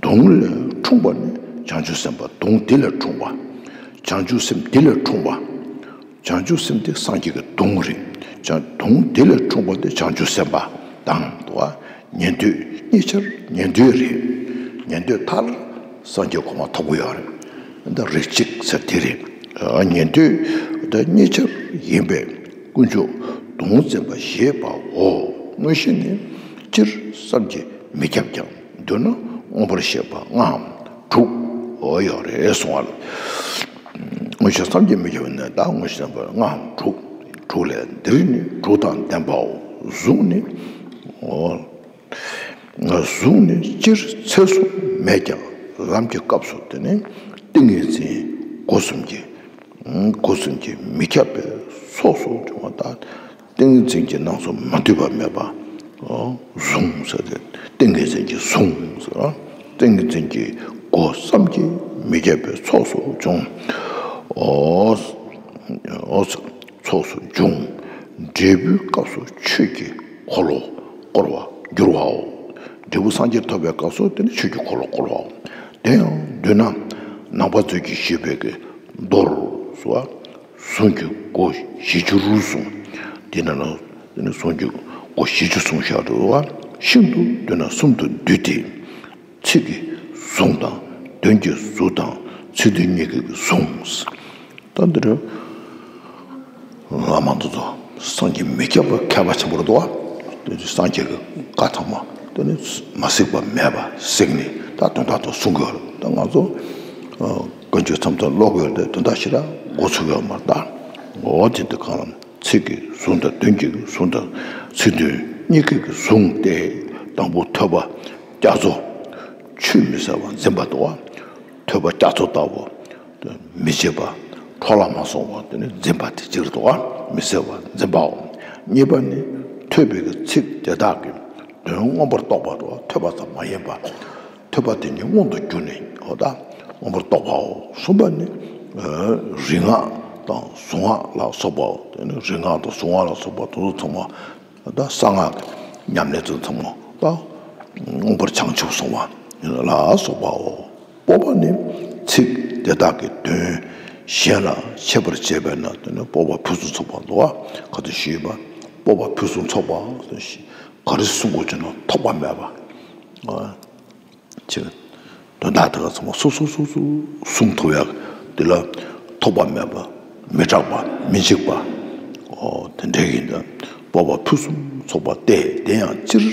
གདུང་ལས་འཁྲུངས་པ་ནི་བྱང་ཆུབ་སེམས་དཔའ། གདུང་དེ་ལས་འཁྲུངས་པ། བྱང་ཆུབ་སེམས་དེ་ལས་འཁྲུངས་པ། བྱང་ཆུབ་སེམས་དེ་སངས་རྒྱས་ཀྱི་གདུང་རེད། བྱང་། གདུང་དེ་ལས་འཁྲུངས་པ་དེ་བྱང་ཆུབ་སེམས་དཔའ་དང་དུ་བ། ཉན་ཐོས་གཉིས་ཆར་ཉན་ཐོས་རེད། ཉན་ཐོས་མཐར་སངས་རྒྱས་གོ་འཕང་ཐོབ་ཀྱི་ཡོད་རེད། འདི་རིགས་གཅིག་ཟེར་དེ་རེད། ཉན་ཐོས་དེ་གཉིས་ཆར་ཡིན་པས་དཀོན་མཆོག་གདུང་འཛིན་པ་ཞེས་པའོ། དངོས་གཞི་ནི་སྤྱིར་བསམ་གྱིས་མི་ཁྱབ་ཀྱང་། མདོར་ན་མངོན་པར་ཤེས་པ་ལྔའམ་དྲུག་ཡོད་རེད་གསུང་བ་ལ། དངོས་གཞི་བསམ་གྱིས་མི་ཁྱབ་ནི་ད་དངོས་གཞི་བསམ་པ་ལྔའམ་དྲུག་དྲུག་ལས། འདིར་ནི་དྲུག་དང་ལྡན་པའོ། གཟུངས་ནི། གཟུངས་ནི་སྤྱིར་ཚད་གཟུངས་མེད་ཀྱང་། ལམ་གྱི་སྐབས་སུ་དེ་ནི་ཏིང་ངེ་འཛིན་སྒོ་གསུམ་གྱི། སྒོ་གསུམ་གྱིས་མི་ཁྱབ་པའི་ཚོགས་སུ་འབྱུང་བ་དང་། ཏིང་ངེ་འཛིན་གྱི་སྣང་ཚུལ་མ་འདུས་པ་མེད་པ། གཟུངས་ཟེར་ཏེ་ཏིང་ངེ་འཛིན་གྱི་གཟུངས་ཟེར། ཏིང་ངེ་འཛིན་གྱི་སྒོ་བསམ་གྱིས་མི་ཁྱབ་པའི་ཚོགས་སུ་འབྱུང་། འོ། འོ། ཚོགས་སུ་འབྱུང་། འབྲས་བུའི་སྐབས་སུ་ཆོས་ཀྱི་འཁོར་ལོ་བསྐོར་བར་འགྱུར་བའོ། འབྲས་བུ་སངས་རྒྱས་ཐོབ་པའི་སྐབས་སུ་དེ་ནི་ཆོས་ཀྱི་འཁོར་ལོ་བསྐོར་བའོ། དེ་ཡང་མདོར་ན་ནང་པ་མཛོད་ཀྱིས་ཞུས་པའི་གི་མདོར་སོ། གཟུངས་ཀྱི་སྒོ་བཞི་བཅུ་རུ་གསུངས། དེ་ནང་ན་གཟུངས་ཀྱི་སྒོ་བཞི་བཅུ་གསུངས་བཞག་འདུག་བ། ཤིན་ཏུ་མདོར་ན་གསུམ་དུ་བསྡུས་ཏེ། ཚིག་གི་གཟུངས་དང་། དོན་གྱི་གཟུགས་དང་། ཚིག་དོན་གཉིས་ཀའི་གཟུངས། ད་འདི་རུ་བླ་མ་དེ་ཚོ་བསམ་གྱིས་མི་ཁྱབ་པ་མཁས་པ་ཆེན་པོ་རེད་འདུག་བ། དེ་བསམ་གྱིས་ཀྱི་བཀའ་ཚང་མ་དེ་ནི་མ་གཟིགས་པ་མེད་པ་གཟིགས་ནས་ད་དོན་དག་དེ་གསུང་གི་ཡོད་རེད། ད་ང་ཚོ་བཀའ་འགྱུར་མཚམས་མཚམས་ཀློག་གི་ཡོད་རེད། དོན་དག་ཞེ་དྲག་མགོ་ཚོད་ཀྱི་ཡོད་མ་རེད། ད་འོ་དེ་འདི་གང་ལ། ཚིག་གི་གཟུངས་དང་། དོན་གྱི་གཟུངས་དང་། ཚིག་དོན་གཉིས་ཀའི་གཟུངས་ཏེ། དང་པོ་ཐོས་པ་རྒྱ་མཚོ། ཆུད་མི་ཟ་བར་འཛིན་པ་དང་། ཐོས་པ་རྒྱ་མཚོ་ལྟ་བུ་མི་བརྗེད་པ། འཕྲོ་བརླག་མ་སོང་བར་དེ་ནི་འཛིན་པ་དེ་གཅིག་དང་། མི་ཟད་པར་འཛིན་པའོ། གཉིས་པ་ནི་ཐོས་པའི་གི་ཚིག་དེ་དག་གི་དོན་མངོན་པར་རྟོགས་པ་དང་། ཐོས་པ་ཙམ་མ་ཡིན་པ། ཐོས་པ་དེ་ཉིད་མངོན་དུ་གྱུར་ནས་འོ་ད་མངོན་པར་རྟོགས་པའོ། གསུམ་པ་ནི་རིག་སྔགས་དང་གཟུངས་སྔགས་ལ་སོགས་པའོ། དེ་ནི་རིག་སྔགས་དང་གཟུངས་སྔགས་ལ་སོགས་པ་དེ་ཚོ་ཚང་མ་ད་གསང་སྔགས་ཉམས་ལེན་ཚོ་ཚང་མ་ད་མངོན་པར་བྱང་ཆུབ་སོང་བ་ལ་སོགས་པའོ། སྤོབས་པ་ནི་ཚིག་དེ་དག་གི་དོན་གཞན་ལ་འཆད་པར་བྱེད་པས་ན་དེ་ནི་སྤོབས་པ་ཕུན་སུམ་ཚོགས་པ་འདུག་བ། ག་དུས་ཞུས་པ་སྤོབས་པ་ཕུན་སུམ་ཚོགས་པ་ག་རེ་གསུང་དགོས་ཀྱི་ན་ཐོགས་པ་མེད་པ། ཅེས། དོན་དག་དེ་ག་ཚང་མ་སོ་སོ་སོ་སོ་གསུང་ཐུབ་ཡག་དེ་ལ་ཐོགས་པ་མེད་པ། མི་སྐྲག་པ། མི་འཇིགས་པ། ཨོ་དེ་འདྲ་ཡིན་ད། སྤོབས་པ་ཕུན་སུམ་ཚོགས་པ་སྟེ། དེ་ཡང་སྤྱིར་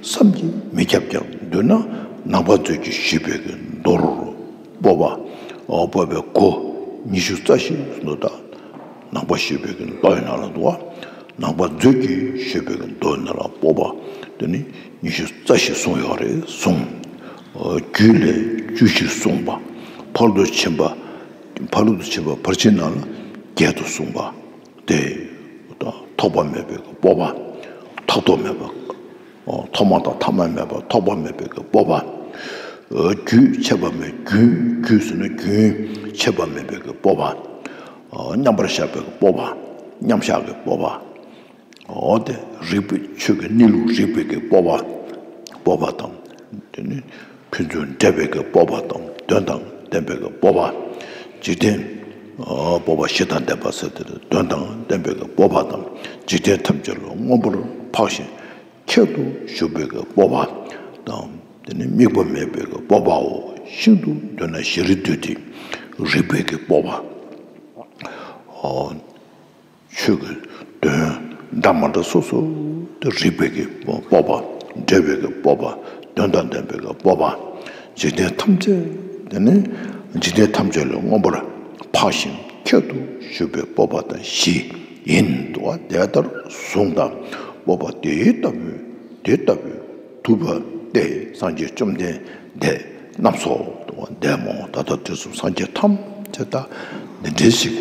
བསམ་གྱིས་མི་ཁྱབ་ཀྱང་། མདོར་ན་ནང་པ་མཛོད་ཀྱིས་ཞུས་པའི་གི་མདོར་སྤོབས་པ། ཨོ་སྤོབས་པའི་སྒོ་ཉི་ཤུ་རྩ་བཞི་འདུག་ད། ནང་པ་ཞུས་པའི་གི་མདོ་ཡི་ནང་ལ་འདུག་བ། ནང་པ་མཛོད་ཀྱིས་ཞུས་པའི་གི་མདོ་ཡི་ནང་ལ་སྤོབས་པ་དེ་ནི་ཉི་ཤུ་རྩ་བཞི་གསུངས་ཡོད་རེད་གསུངས། རྒྱུད་ལས་བཅུ་བཞི་གསུངས་པ། ཕ་རོལ་ཏུ་ཕྱིན་པ། ཕ་རོལ་ཏུ་ཕྱིན་པ་ཕར་ཕྱིན་ནང་ལ་བརྒྱད་དུ་གསུངས་པ་དེ། ཐོགས་པ་མེད་པའི་གི་སྤོབས་པ། ཐོགས་རྡོ་མེད་པ། ཐོག་མ་དང་ཐ་མ་མེད་པ། ཐོགས་པ་མེད་པའི་གི་སྤོབས་པ། རྒྱུད་ཆད་པ་མེད། རྒྱུན། རྒྱུད་ཟེར་ན་རྒྱུན་ཆད་པ་མེད་པའི་གི་སྤོབས་པ། མཉམ་པར་བཞག་པའི་གི་སྤོབས་པ། མཉམ་བཞག་གི་སྤོབས་པ། འོ་དེ་རིག་པའི་ཆོས་ཀྱི་གནས་ལུགས་རིག་པའི་གི་སྤོབས་པ། སྤོབས་པ་དང་། དེ་ནི་ཕན་ཚུན་འབྲེལ་བའི་གི་སྤོབས་པ་དང་། དོན་དང་ལྡན་པའི་གི་སྤོབས་པ། འཇིག་རྟེན་སྤོབས་པ་བཞི་དང་ལྡན་པ་ཟེར་དེ་དོན་དང་ལྡན་པའི་གི་སྤོབས་པ་དང་། འཇིག་རྟེན་ཐམས་ཅད་ལ་མངོན་པར་འཕགས་ཤིང་ཁྱད་དུ་བཞུགས་པའི་གི་སྤོབས་པ་དང་། དེ་ནི་དམིགས་པ་མེད་པའི་གི་སྤོབས་པའོ། ཤིན་ཏུ་མདོར་ན་ཞེ་རེ་བསྡུས་ཏེ་རིག་པའི་གི་སྤོབས་པ། ཆོས་ཀྱི་དོན་འདྲ་མི་འདྲ་སོ་སོ་དེ་རིག་པའི་གི་སྤོབས་པ། འབྲེལ་བའི་གི་སྤོབས་པ། དོན་དང་ལྡན་པའི་གི་སྤོབས་པ། འཇིག་རྟེན་ཐམས་ཅད་དེ་ནི་འཇིག་རྟེན་ཐམས་ཅད་ལ་མངོན་པར་འཕགས་ཤིང་ཁྱད་དུ་བཞུགས་པའི་སྤོབས་པ་དང་བཞི་ཡིན་འདུག་བ། དེ་ལྟར་གཟུངས་དང་སྤོབས་པ་དེ་ལྟ་བུའི་དེ་ལྟ་བུའི་ཐུབ་པ་སྟེ། སངས་རྒྱས་བཅོམ་ལྡན་འདས་རྣམས་སོ། འདས་མོ། ད་ལྟ་དུས་གསུམ་སངས་རྒྱས་ཐམས་ཅད་ད་འདི་འདྲའི་ཞིག་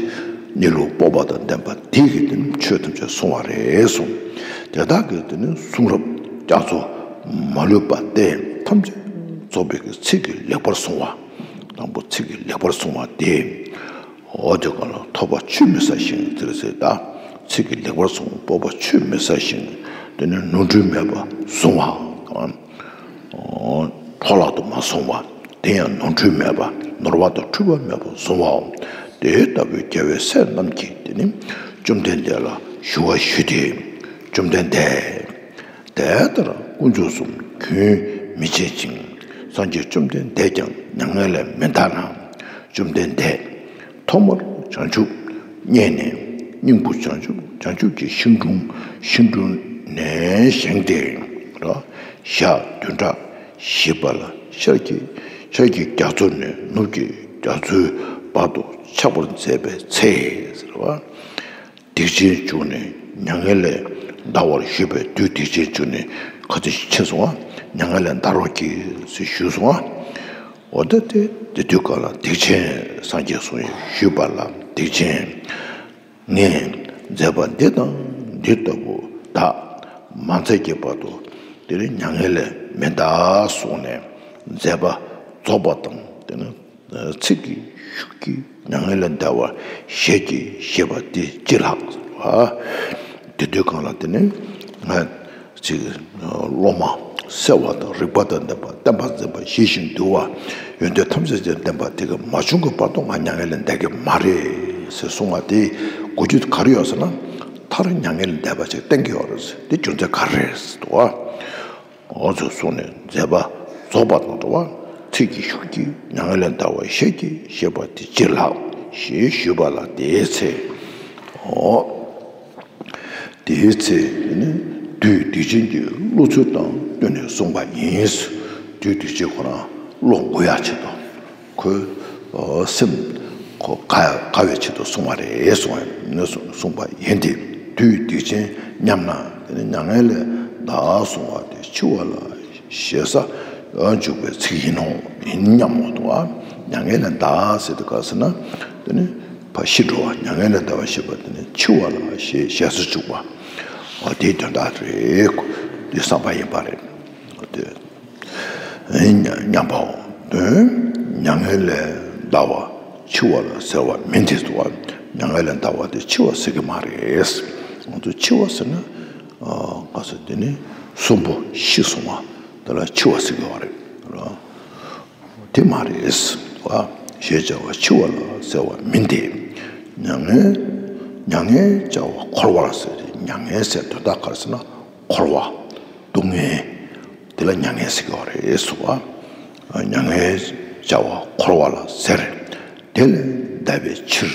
གནས་ལུགས་སྤོབས་པ་དང་ལྡན་པ་དེ་གིས་དེ་ནི་ཆོས་ཐམས་ཅད་གསུངས་པ་རེད་གསུངས། དེ་དག་གིས་དེ་ནི་གསུང་རབ་རྒྱ་མཚོ་ མ་ལུས་པ་སྟེ་ཐམས་ཅད་རྫོགས་པའི་གི་ཚིག་གིས་ལེགས་པར་གཟུང་བ། དང་པོ་ཚིག་གིས་ལེགས་པར་གཟུང་བ་དེ། འོ་དེ་ག་ལ་ཐོབ་པ་ཆུད་མི་ཟ་ཞིང་ཟེར་ཟེར་ད། ཚིག་གིས་ལེགས་པར་གཟུང་བ་སྤོབས་པ་ཆུད་མི་ཟ་ཞིང་། དེ་ནི་ནོར་འཁྲུལ་མེད་པར་གཟུང་བ་དང་། འཕྲོ་བརླག་ཏུ་མ་སོང་བ། དེ་ཡང་ནོར་འཁྲུལ་མེད་པ། ནོར་བ་དང་འཁྲུལ་པ་མེད་པར་གཟུང་བའོ། དེ་ལྟ་བུའི་རྒྱལ་བའི་སྲས་རྣམས་ཀྱིས་དེ་ནི་བཅོམ་ལྡན་འདས་ལ་ཞུ་བ་ཞུས་ཏེ། བཅོམ་ལྡན་འདས། དེ་ལྟར་དཀོན་མཆོག་གསུམ་རྒྱུན་མི་འཆད་ཅིང་། སངས་རྒྱས་བཅོམ་ལྡན་འདས་ཀྱང་མྱ་ངན་ལས་མི་འདའ་ན། བཅོམ་ལྡན་འདས། ཐོག་མར་བྱང་ཆུབ་བརྙེས་ནས། སྙིང་པོ་བྱང་ཆུབ་བྱང་ཆུབ་ཀྱི་ཤིང་དྲུང་ཤིང་དྲུང་ནས་བཞེངས་ཏེ། ཞག་བདུན་ཕྲག་བཞི་པ་ལ་ཤར་གྱི་ཤར་གྱི་རྒྱ་མཚོ་ནས་ནུབ་ཀྱི་རྒྱ་མཚོའི་བར་དུ་ཆགས་པར་མཛད་པའི་ཚེ་ཟེར་བ། སྡིག་ཅན་བྱུང་ནས་མྱ་ངན་ལས་འདའ་བར་ཞུས་པས། བདུད་སྡིག་ཅན་བྱུང་ནས་ག་ཚོད་ཕྱིན་སོང་བ། མྱ་ངན་ལས་འདའ་རོགས་གྱིས་ཟེར་ཞུས་སོང་བ། འོ་ད་དེ་དེ་དུས་ག་ལ་སྡིག་ཅན་སངས་རྒྱས་གསུངས་ཡོད་ཞུས་པ་ལ། སྡིག་ཅན་ངས་མཛད་པ་འདི་དང་འདི་ལྟ་བུ་དག་མ་མཛད་ཀྱི་བར་དུ་དེ་ནི་མྱ་ངན་ལས་མི་འདའ་གསུངས་ནས་མཛད་པ་རྫོགས་པ་དང་། དེ་ནི་ཚིག་གི་ཤུགས་ཀྱིས་མྱ་ངན་ལས་འདའ་བར་ཞལ་གྱིས་བཞེས་པ་དེ་ཅི་ལགས། དེ་དུས་གང་ལ་དེ་ནི་ང་ཅིག་སློབ་མ་གསལ་བ་དང་རིག་པ་དང་ལྡན་པ་བསྟན་པ་འཛིན་པ་ཞི་ཞིང་དུལ་བ་ཡོན་ཏན་ཐམས་ཅད་ཀྱིས་ལྡན་པ་དེ་ག་མ་བྱུང་གི་བར་དུ་ང་མྱ་ངན་ལས་འདའ་གི་མ་རེད་ཟེར་གསུང་བ་དེ་གོ་རྒྱུ་ག་རེ་ཡོད་ཟེར་ན། མཐར་མྱ་ངན་ལས་འདས་པ་ཅིག་བསྟན་གི་ཡོད་རེད་ཟེར། དེ་རྒྱུ་མཚན་ག་རེ་རེད་ཟེར་དུས། འོ་ཚོད་གསུངས་ནས་མཛད་པ་རྫོགས་པ་དང་འགྲོ་བ་ཚིག་གི་ཤུགས་ཀྱིས་མྱ་ངན་ལས་འདའ་བར་ཞལ་གྱིས་བཞེས་པ་དེ་ཅི་ལགས་ཞེས་ཞུས་པ་ལ། དེའི་ཚེ། འོ། དེའི་ཚེ་ནི་བདུད་སྡིག་ཅན་གྱི་བློ་ཚོད་དང་བསྟུན་ནས་གསུངས་པ་ཡིན། བདུད་སྡིག་ཅན་ཁོ་རང་བློ་འགུག་ཡག་ཆེད་དུ། ཁོའི་སེམས་ཁོ་དགའ་དགའ་བའི་ཆེད་དུ་གསུངས་པ་རེད་གསུངས་ནས་གསུངས་པ་ཡིན་ཏེ། བདུད་སྡིག་ཅན་སྙམ་ན་དེ་ནི་མྱ་ངན་ལས་འདའ་གསུང་བ་དེ་འཆི་བ་ལ་ཞེ་ས་འཇུག་པའི་ཚིག་ཡིན་ནོ། ཡིན་སྙམ་མོ་དང་། མྱ་ངན་ལས་འདའ་ཟེར་དུས་ག་ཟེར་ན་དེ་ནི་ཕར་ཤི་འགྲོ་བ། མྱ་ངན་ལས་འདའ་བ་ཞེས་པ་དེ་ནི་འཆི་བ་ལ་ཞེ་ཞེ་ས་འཇུག་པ། འོ་དེའི་དོན་དག་རེད། དེ་བསམ་པ་ཡིན་པ་རེད། འོ་དེ། སྙམ་པའོ། དོན། མྱ་ངན་ལས་འདའ་བ་འཆི་བ་ལ་ཟེར་བ་མིན་ཏེ་འདུག་བ། མྱ་ངན་ལས་འདའ་བ་དེ་འཆི་བ་ཟེར་གི་མ་རེད། ང་ཚོ་འཆི་བ་ཟེར་ན། ཨ། ག་ཟེར། དེ་ནི་གསོན་པོ་ཤི་སོང་བ་དེ་ལ་འཆི་བ་ཟེར་གི་ཡོད་རེད། དེ་མ་རེད་བ། ཞེས་བྱ་བ་འཆི་བ་ལ་ཟེར་བ་མིན་ཏེ། མྱ་ངན། མྱ་ངན་བྱ་བ་འཁོར་བ་ལ་ཟེར་ཏེ། མྱ་ངན་ཟེར་དོན་དག་ག་རེ་ཟེར་ན་འཁོར་བ། སྡུག་བསྔལ་དེ་ལ་མྱ་ངན་ཟེར་གྱི་ཡོད་རེད་ཟེར་བ། མྱ་ངན་བྱ་བ་འཁོར་བ་ལ་ཟེར། དེ་ལས་འདའ་བའི་ཕྱིར།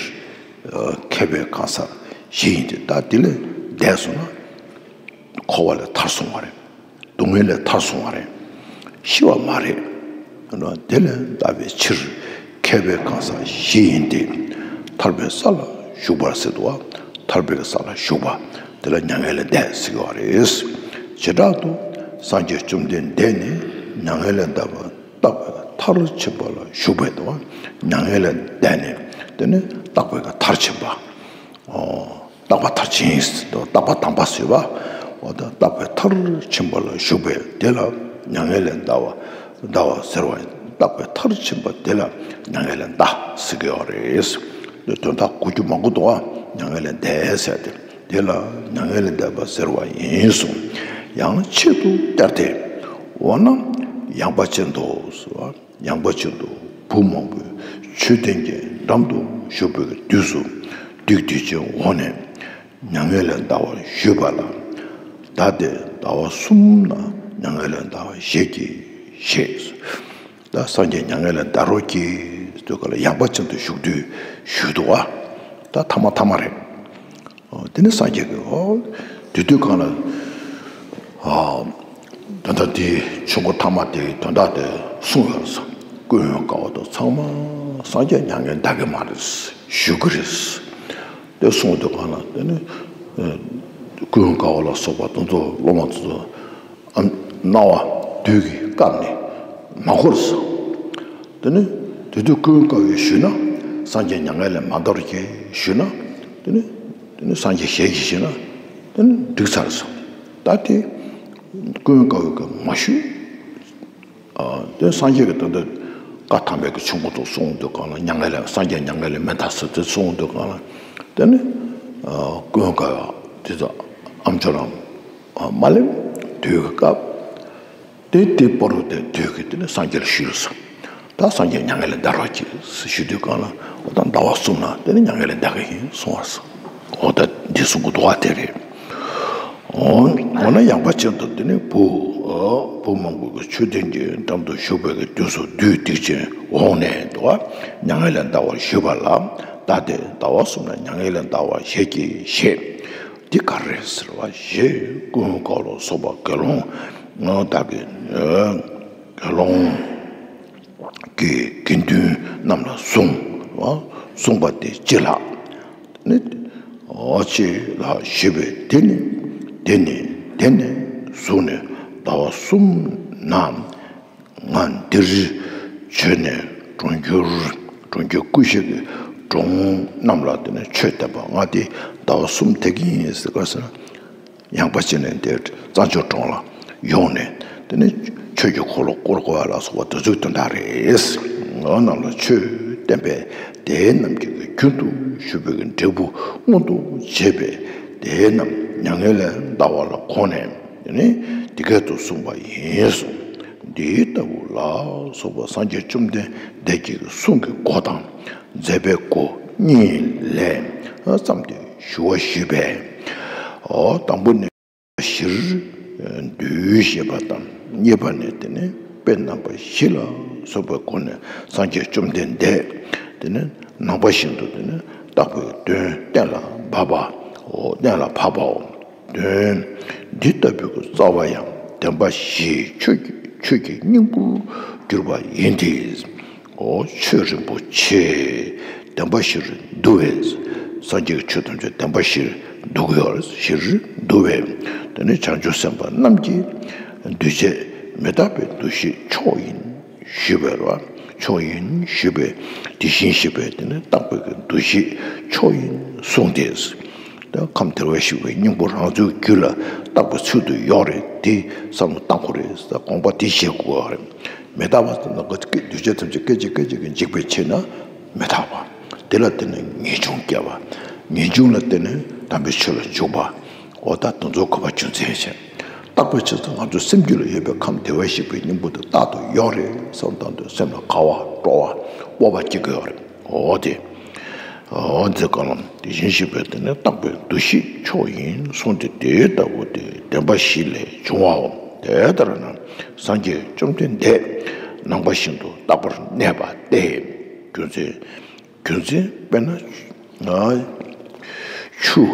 མཁས་པའི་གང་ཟག་བཞི་ཡིན་ཏེ། ད་དེ་ལས་འདས་སོང་ན་འཁོར་བ་ལས་ཐར་སོང་བ་རེད། སྡུག་བསྔལ་ལས་ཐར་སོང་བ་རེད། ཤི་བ་མ་རེད། དེ་ལས་འདའ་བའི་ཕྱིར་མཁས་པའི་གང་ཟག་བཞི་ཡིན་ཏེ། ཐར་པའི་ས་ལ་ཞུགས་པར་ཟེར་འདུག་བ། ཐར་པའི་ས་ལ་ཞུགས་པ་དེ་ལ་མྱ་ངན་ལས་འདས་ཟེར་གྱི་ཡོད་རེད། བྱེ་བྲག་ཏུ་སངས་རྒྱས་བཅོམ་ལྡན་འདས་ནི་མྱ་ངན་ལས་འདའ་བ་རྟག་པའི་མཐར་ཕྱིན་པ་ལ་ཞུགས་པས་འདུག་བ། མྱ་ངན་ལས་འདས་ནས་དེ་ནི་རྟག་པའི་མཐར་ཕྱིན་པ། ཨོ། རྟག་པ་མཐར་ཕྱིན་ཟེར་དུས་རྟག་པ་དམ་པ་ཟེར་བ། འོ་ད་རྟག་པའི་མཐར་ཕྱིན་པ་ལ་ཞུགས་པས་དེ་ལ་མྱ་ངན་ལས་འདའ་བ་འདའ་བ་ཟེར་བ་ཡིན། རྟག་པའི་མཐར་ཕྱིན་པ་དེ་ལ་མྱ་ངན་ལས་འདའ་ཟེར་གྱི་ཡོད་རེད། དོན་དག་གོ་རྒྱུ་མང་པོ་འདུག་བ། མྱ་ངན་ལས་འདས་ཟེར་ཏེ། དེ་ལ་མྱ་ངན་ལས་འདས་པ་ཟེར་བ་ཡིན་གསུངས། ཡང་ཆེད་དུ་བསྐྱར་ཏེ། འོ་ན་ཡངས་པ་ཅན་དུ་ཟེར་བ། ཡངས་པ་ཅན་དུ་བུ་མང་པོས་མཆོད་རྟེན་གྱི་འགྲམ་དུ་བཞུགས་པའི་དུས་སུ། བདུད་སྡིག་ཅན་འོངས་ནས་མྱ་ངན་ལས་འདའ་བར་ཞུས་པ་ལ། བདག་དེ་ཟླ་བ་གསུམ་ན་མྱ་ངན་ལས་འདའ་བར་ཞལ་གྱིས་བཞེས། ད་སངས་རྒྱས་མྱ་ངན་ལས་འདའ་རོགས་གྱིས་ཟེར་དུས་ག་ལ་ཡངས་པ་ཅན་དུ་བཞུགས་དུས་ཞུས་འདུག་བ། ད་ཐ་མ་ཐ་མ་རེད། ཨོ། དེ་ནས་སངས་རྒྱས་ཀྱིས། ཨོ། དེ་དུས་གང་ལ། ཨ། ད་ལྟ་དེའི་ཆོས་འཁོར་ཐ་མ་དེའི་དོན་དག་དེ་གསུངས་ཡོད་ཟེར། ཀུན་དགའ་བོ་དང་ཚང་མ་སངས་རྒྱས་མྱ་ངན་འདའ་གི་མ་རེད། བཞུགས་ཀྱི་རེད། དེ་གསུངས་དུས་གང་ལ་དེ་ནི། ཨ། ཀུན་དགའ་བོ་ལ་སོགས་པ་དེ་ཚོ་སློབ་མ་དེ་ཚོ། ཨ། སྣང་བ་བདུད་ཀྱིས་བཀབ་ནས་མ་གོ་རེད་ཟེར། དེ་ནི་དེ་དུས་ཀུན་དགའ་བོས་ཞུས་ན། སངས་རྒྱས་མྱ་ངན་ལས་མ་འདའ་རོགས་གྱིས་ཞུས་ན། དེ་ནི་དེ་ནི་སངས་རྒྱས་ཞལ་གྱིས་བཞེས་ན་དེ་ནི་འགྲིག་ཚར་ཟེར། ད་དེ་ ཀུན་དགའ་བོས་ཀྱི་མ་ཞུས། ཨ། དེ་སངས་རྒྱས་ཀྱིས་ད་ལྟ་བཀའ་ཐམས་ཅད་ཀྱི་ཆོས་སྐུ་དུ་གསུངས་འདུག་གང་ལ། མྱ་ངན་ལས། སངས་རྒྱས་མྱ་ངན་ལས་མི་འདའ་ཟེར་དེ་གསུངས་འདུག་གང་ལ། དེ་ནི། ཨ། ཀུན་དགའ་བོ་དེ་ཚོ་ཨམ་ཅོག་རང་མ་སླེབས་དུས་ཀྱི་སྐབས། དེ་དེ་བར་དུ་དེ་དུས་ཀྱི་དེ་ནི་སངས་རྒྱས་ལ་ཞུས་སོ། ད་སངས་རྒྱས་མྱ་ངན་ལས་འདའ་རོགས་གྱིས་ཞུ་དུས་གང་ལ། འོ་ད་ཟླ་བ་གསུམ་ན་དེ་ནི་མྱ་ངན་ལས་འདའ་གི་ཡིན་གསུངས་པ་སོ། འོ་ད་འདི་གསུང་གི་འདུག་བ། དེ་རེད། འོ་འོ་ན་ཡངས་པ་ཅན་དུ་དེ་ནི་བུ། ཨ། བུ་མང་པོ་གི་མཆོད་རྟེན་གྱི་འགྲམ་དུ་བཞུགས་པའི་གི་དུས་སུ་བདུད་སྡིག་ཅན་འོངས་ནས་འདུག་བ། མྱ་ངན་ལས་འདའ་བར་ཞུས་པ་ལ། ད་དེ་ཟླ་བ་གསུམ་ན་མྱ་ངན་ལས་འདའ་བར་ཞལ་གྱིས་བཞེས། འདི་ག་རེ་ཟེར་བ་ཞེས། ཀུན་དགའ་བོ་ལ་སོགས་པ་དགེ་སློང་། ཨ། དག་གི། ཨ། དགེ་སློང་གི་དགེ་འདུན་རྣམས་ལ་གསུངས། གསུངས་པ་དེ་ཅི་ལགས་ནི། འོ་ཅི་ལགས་ཞུས་པས། དེ་ནི། དེ་ནི། དེ་ནས་བཟུང་ནས་ཟླ་བ་གསུམ་ན་ང་འདིར་བྱོན་ནས་གྲོང་ཁྱེར། གྲོང་ཁྱེར་ཀུ་ཤའི་གྲོང་རྣམས་ལ་དེ་ནས་ཆོས་བསྟན་པ། ང་དེ་ཟླ་བ་གསུམ་དེ་གི་ཡིན་ཟེར་ག་ཟེར་ན། ཡངས་པ་ཅན་ནས་དེ་གཙང་ཆུ་གྲོང་ལ་ཡོང་ནས། དེ་ནས་ཆོས་ཀྱི་འཁོར་ལོ་བསྐོར་དགོས་ལ་སོགས་པ་དེ་ཚོའི་དོན་དག་རེད། ང་རྣམས་ལ་ཆོས་བསྟན་པས། དེ་རྣམས་ཀྱིས་རྒྱུན་དུ་ཞུགས་པའི་འབྲས་བུ་མངོན་དུ་བྱས་པས། དེ་རྣམས་མྱ་ངན་ལས་འདའ་བ་ལ་དགོངས་ནས། དེ་ནས་འདི་སྐད་དུ་གསུངས་པ་ཡིན་གསུངས། འདི་ལྟ་བུ་ལ་སོགས་པ་སངས་རྒྱས་བཅོམ་ལྡན་འདས་ཀྱི་གསུང་གི་སྒོ་དང་། མཛད་པའི་སྒོ་གཉིས་ལས་བརྩམས་ཏེ་ཞུ་བ་ཞུས་པས། འོ་དང་པོ་ནས་བཞིར་འདུས་ཞེས་པ་དང་། གཉིས་པ་ནས་དེ་ནས་དཔེ་རྣམ་པ་བཞི་ལ་སོགས་པའི་སྒོ་ནས་སངས་རྒྱས་བཅོམ་ལྡན་འདས་དེ་ནས་ནང་པ་བཞིན་དུ་དེ་ནས་བརྟག་པའི་དོན་གཏན་ལ་འབབ་པའོ། གཏན་ལ་ཕབ་པའོ། དོན་འདི་ལྟ་བུའི་རྩ་བ་ཡང་བདེན་པ་བཞིའི་ཆོས་ཀྱི་ཆོས་ཀྱི་སྙིང་པོར་གྱུར་པ་ཡིན་ཏེ། འོ་ཆོས་རིན་པོ་ཆེ་བདེན་པ་བཞིར་འདུ་བས། སངས་རྒྱས་ཀྱི་ཆོས་ཐམས་ཅད་བདེན་པ་བཞིར་འདུ་དགོས་པར། བཞིར་འདུ་བས། དེ་ནི་བྱང་ཆུབ་སེམས་དཔའ་རྣམས་ཀྱི་འདུས་བྱས་མི་རྟག་པའི་འདུ་ཤེས་མཆོག་ཡིན་ཞུས་པས་རོ། མཆོག་ཡིན་ཞུས་པས། དེ་བཞིན་གཤེགས་པའི་དེ་ནི་རྟག་པའི་གི་འདུ་ཤེས་མཆོག་ཡིན་གསུངས་ཏེ། ད་ཁམས་བདེ་བར་གཤེགས་པའི་སྙིང་པོ་རང་ཚོའི་རྒྱུད་ལ་རྟག་པའི་ཚུལ་དུ་ཡོད་རེད། དེ་བསམ་བློ་བཏང་དགོས་རེད། དགོངས་པ་དེ་བཞེས་དགོས་པ་རེད། མི་རྟག་པ་ཟེར་ན་འདུས་བྱས་ཐམས་ཅད་སྐད་ཅིག་སྐད་ཅིག་གིས་འཇིག་པའི་ཕྱིར་ན་མི་རྟག་པ། དེ་ལ་བརྟེན་ནས་ངེས་འབྱུང་སྐྱེ་བ། ངེས་འབྱུང་ལ་བརྟེན་ནས་དམ་པའི་ཆོས་ལ་འཇུག་པ། འོ་ད་དེ་ཚོ་དགོས་པ་རྒྱུ་མཚན་བྱས། རྟག་པའི་ཆ་ཚང་ང་ཚོའི་སེམས་རྒྱུད་ལ་ཡོད་པའི་ཁམས་བདེ་བར་གཤེགས་པའི་སྙིང་པོ་དེ་རྟག་ཏུ་ཡོད་རེད་བསམ་བཏང་དུས་སེམས་ལ་དགའ་བ་སྤྲོ་བ་སྤོབས་པ་སྐྱེ་གི་ཡོད་རེད། འོ་དེ། འོ་དེ་གང་ལ་དེ་བཞིན་གཤེགས་པའི་དེ་ནི་རྟག་པའི་འདུ་ཤེས་མཆོག་ཡིན་གསུངས་ཏེ། དེ་ལྟ་བུ་དེ་བདེན་པ་བཞི་ལས་བྱུང་བའོ། དེ་ལྟར་ན་སངས་རྒྱས་བཅོམ་ལྡན་འདས་ནང་པ་བཞིན་དུ་རྟག་པར་གནས་པ་སྟེ། རྒྱུ་མཚན། རྒྱུ་མཚན་དཔེར་ན། ཆུ།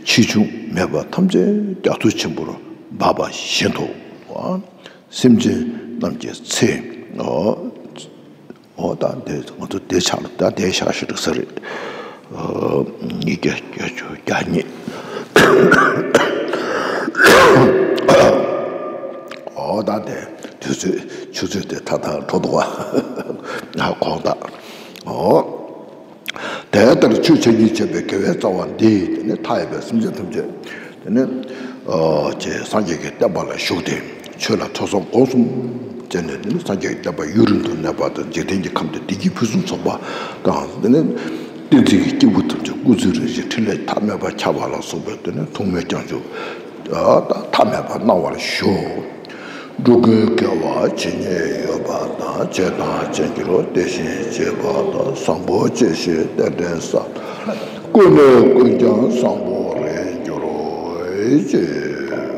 ཆེ་ཆུང་མེད་པར་ཐམས་ཅད་རྒྱ་མཚོ་ཆེན་པོར་འབབ་པ་བཞིན་དུ། སེམས་ཅན་རྣམས་ཀྱི་ཚེ། འོ་ད་དེ་ང་ཚོ་དེ་ཆགས་ལ་ད་དེ་ཤག་ཤི་འགྲོ་ས་རེད། ཉིས་བརྒྱ་བརྒྱད་ཅུ་གྱ་གཉིས། འོ་ད་དེ་དུས་ཚོད་ཆུ་ཚོད་དེ་ཐ་ཐ་འགྲོ་འདུག་བ། གོང་དག་འོ། དེ་ལྟར་ཆོས་ཆོས་ཉིད་བྱེད་པའི་དགེ་བའི་རྩ་བ་འདི་དེ་ནི་མཐའ་ཡས་པའི་སེམས་ཅན་ཐམས་ཅད་དེ་ནི། ཨ། ཅེས་སངས་རྒྱས་ཀྱི་བསྟན་པ་ལ་ཞུགས་ཏེ་ཆོས་ལ་ཐོས་བསམ་སྒོམ་གསུམ་བྱས་ནས། དེ་ནི་སངས་རྒྱས་ཀྱི་བསྟན་པ་ཡུན་རིང་དུ་གནས་པ་དང་། འཇིག་རྟེན་གྱི་ཁམས་འདིར་བདེ་སྐྱིད་ཕུན་སུམ་ཚོགས་པ་དང་། དེ་ནི་བསྟན་འཛིན་གྱི་སྐྱེས་བུ་ཐམས་ཅད་སྐུ་ཚེ་རིང་ཞིང་འཕྲིན་ལས་མཐའ་མེད་པར་ཁྱབ་པ་ལ་སོགས་པའི་དེ་ནི་ཐུགས་སྨོན་སྐྱབས་འཇུག་ཨ། ད་མཐའ་མེད་པར་གནང་བར་ཞུ། འགྲོ་ཀུན་དགེ་བ་ཇི་སྙེད་ཡོད་པ་དང་། བྱས་དང་བྱེད་འགྱུར་དེ་བཞིན་བྱེད་པ་དང་། བཟང་པོ་སྤྱོད་ཕྱིར་རྟེན་འབྲེལ་བསམ། ཀུན་ནས་ཀུན་ཀྱང་བཟང་པོར་འགྱུར་ཅིག།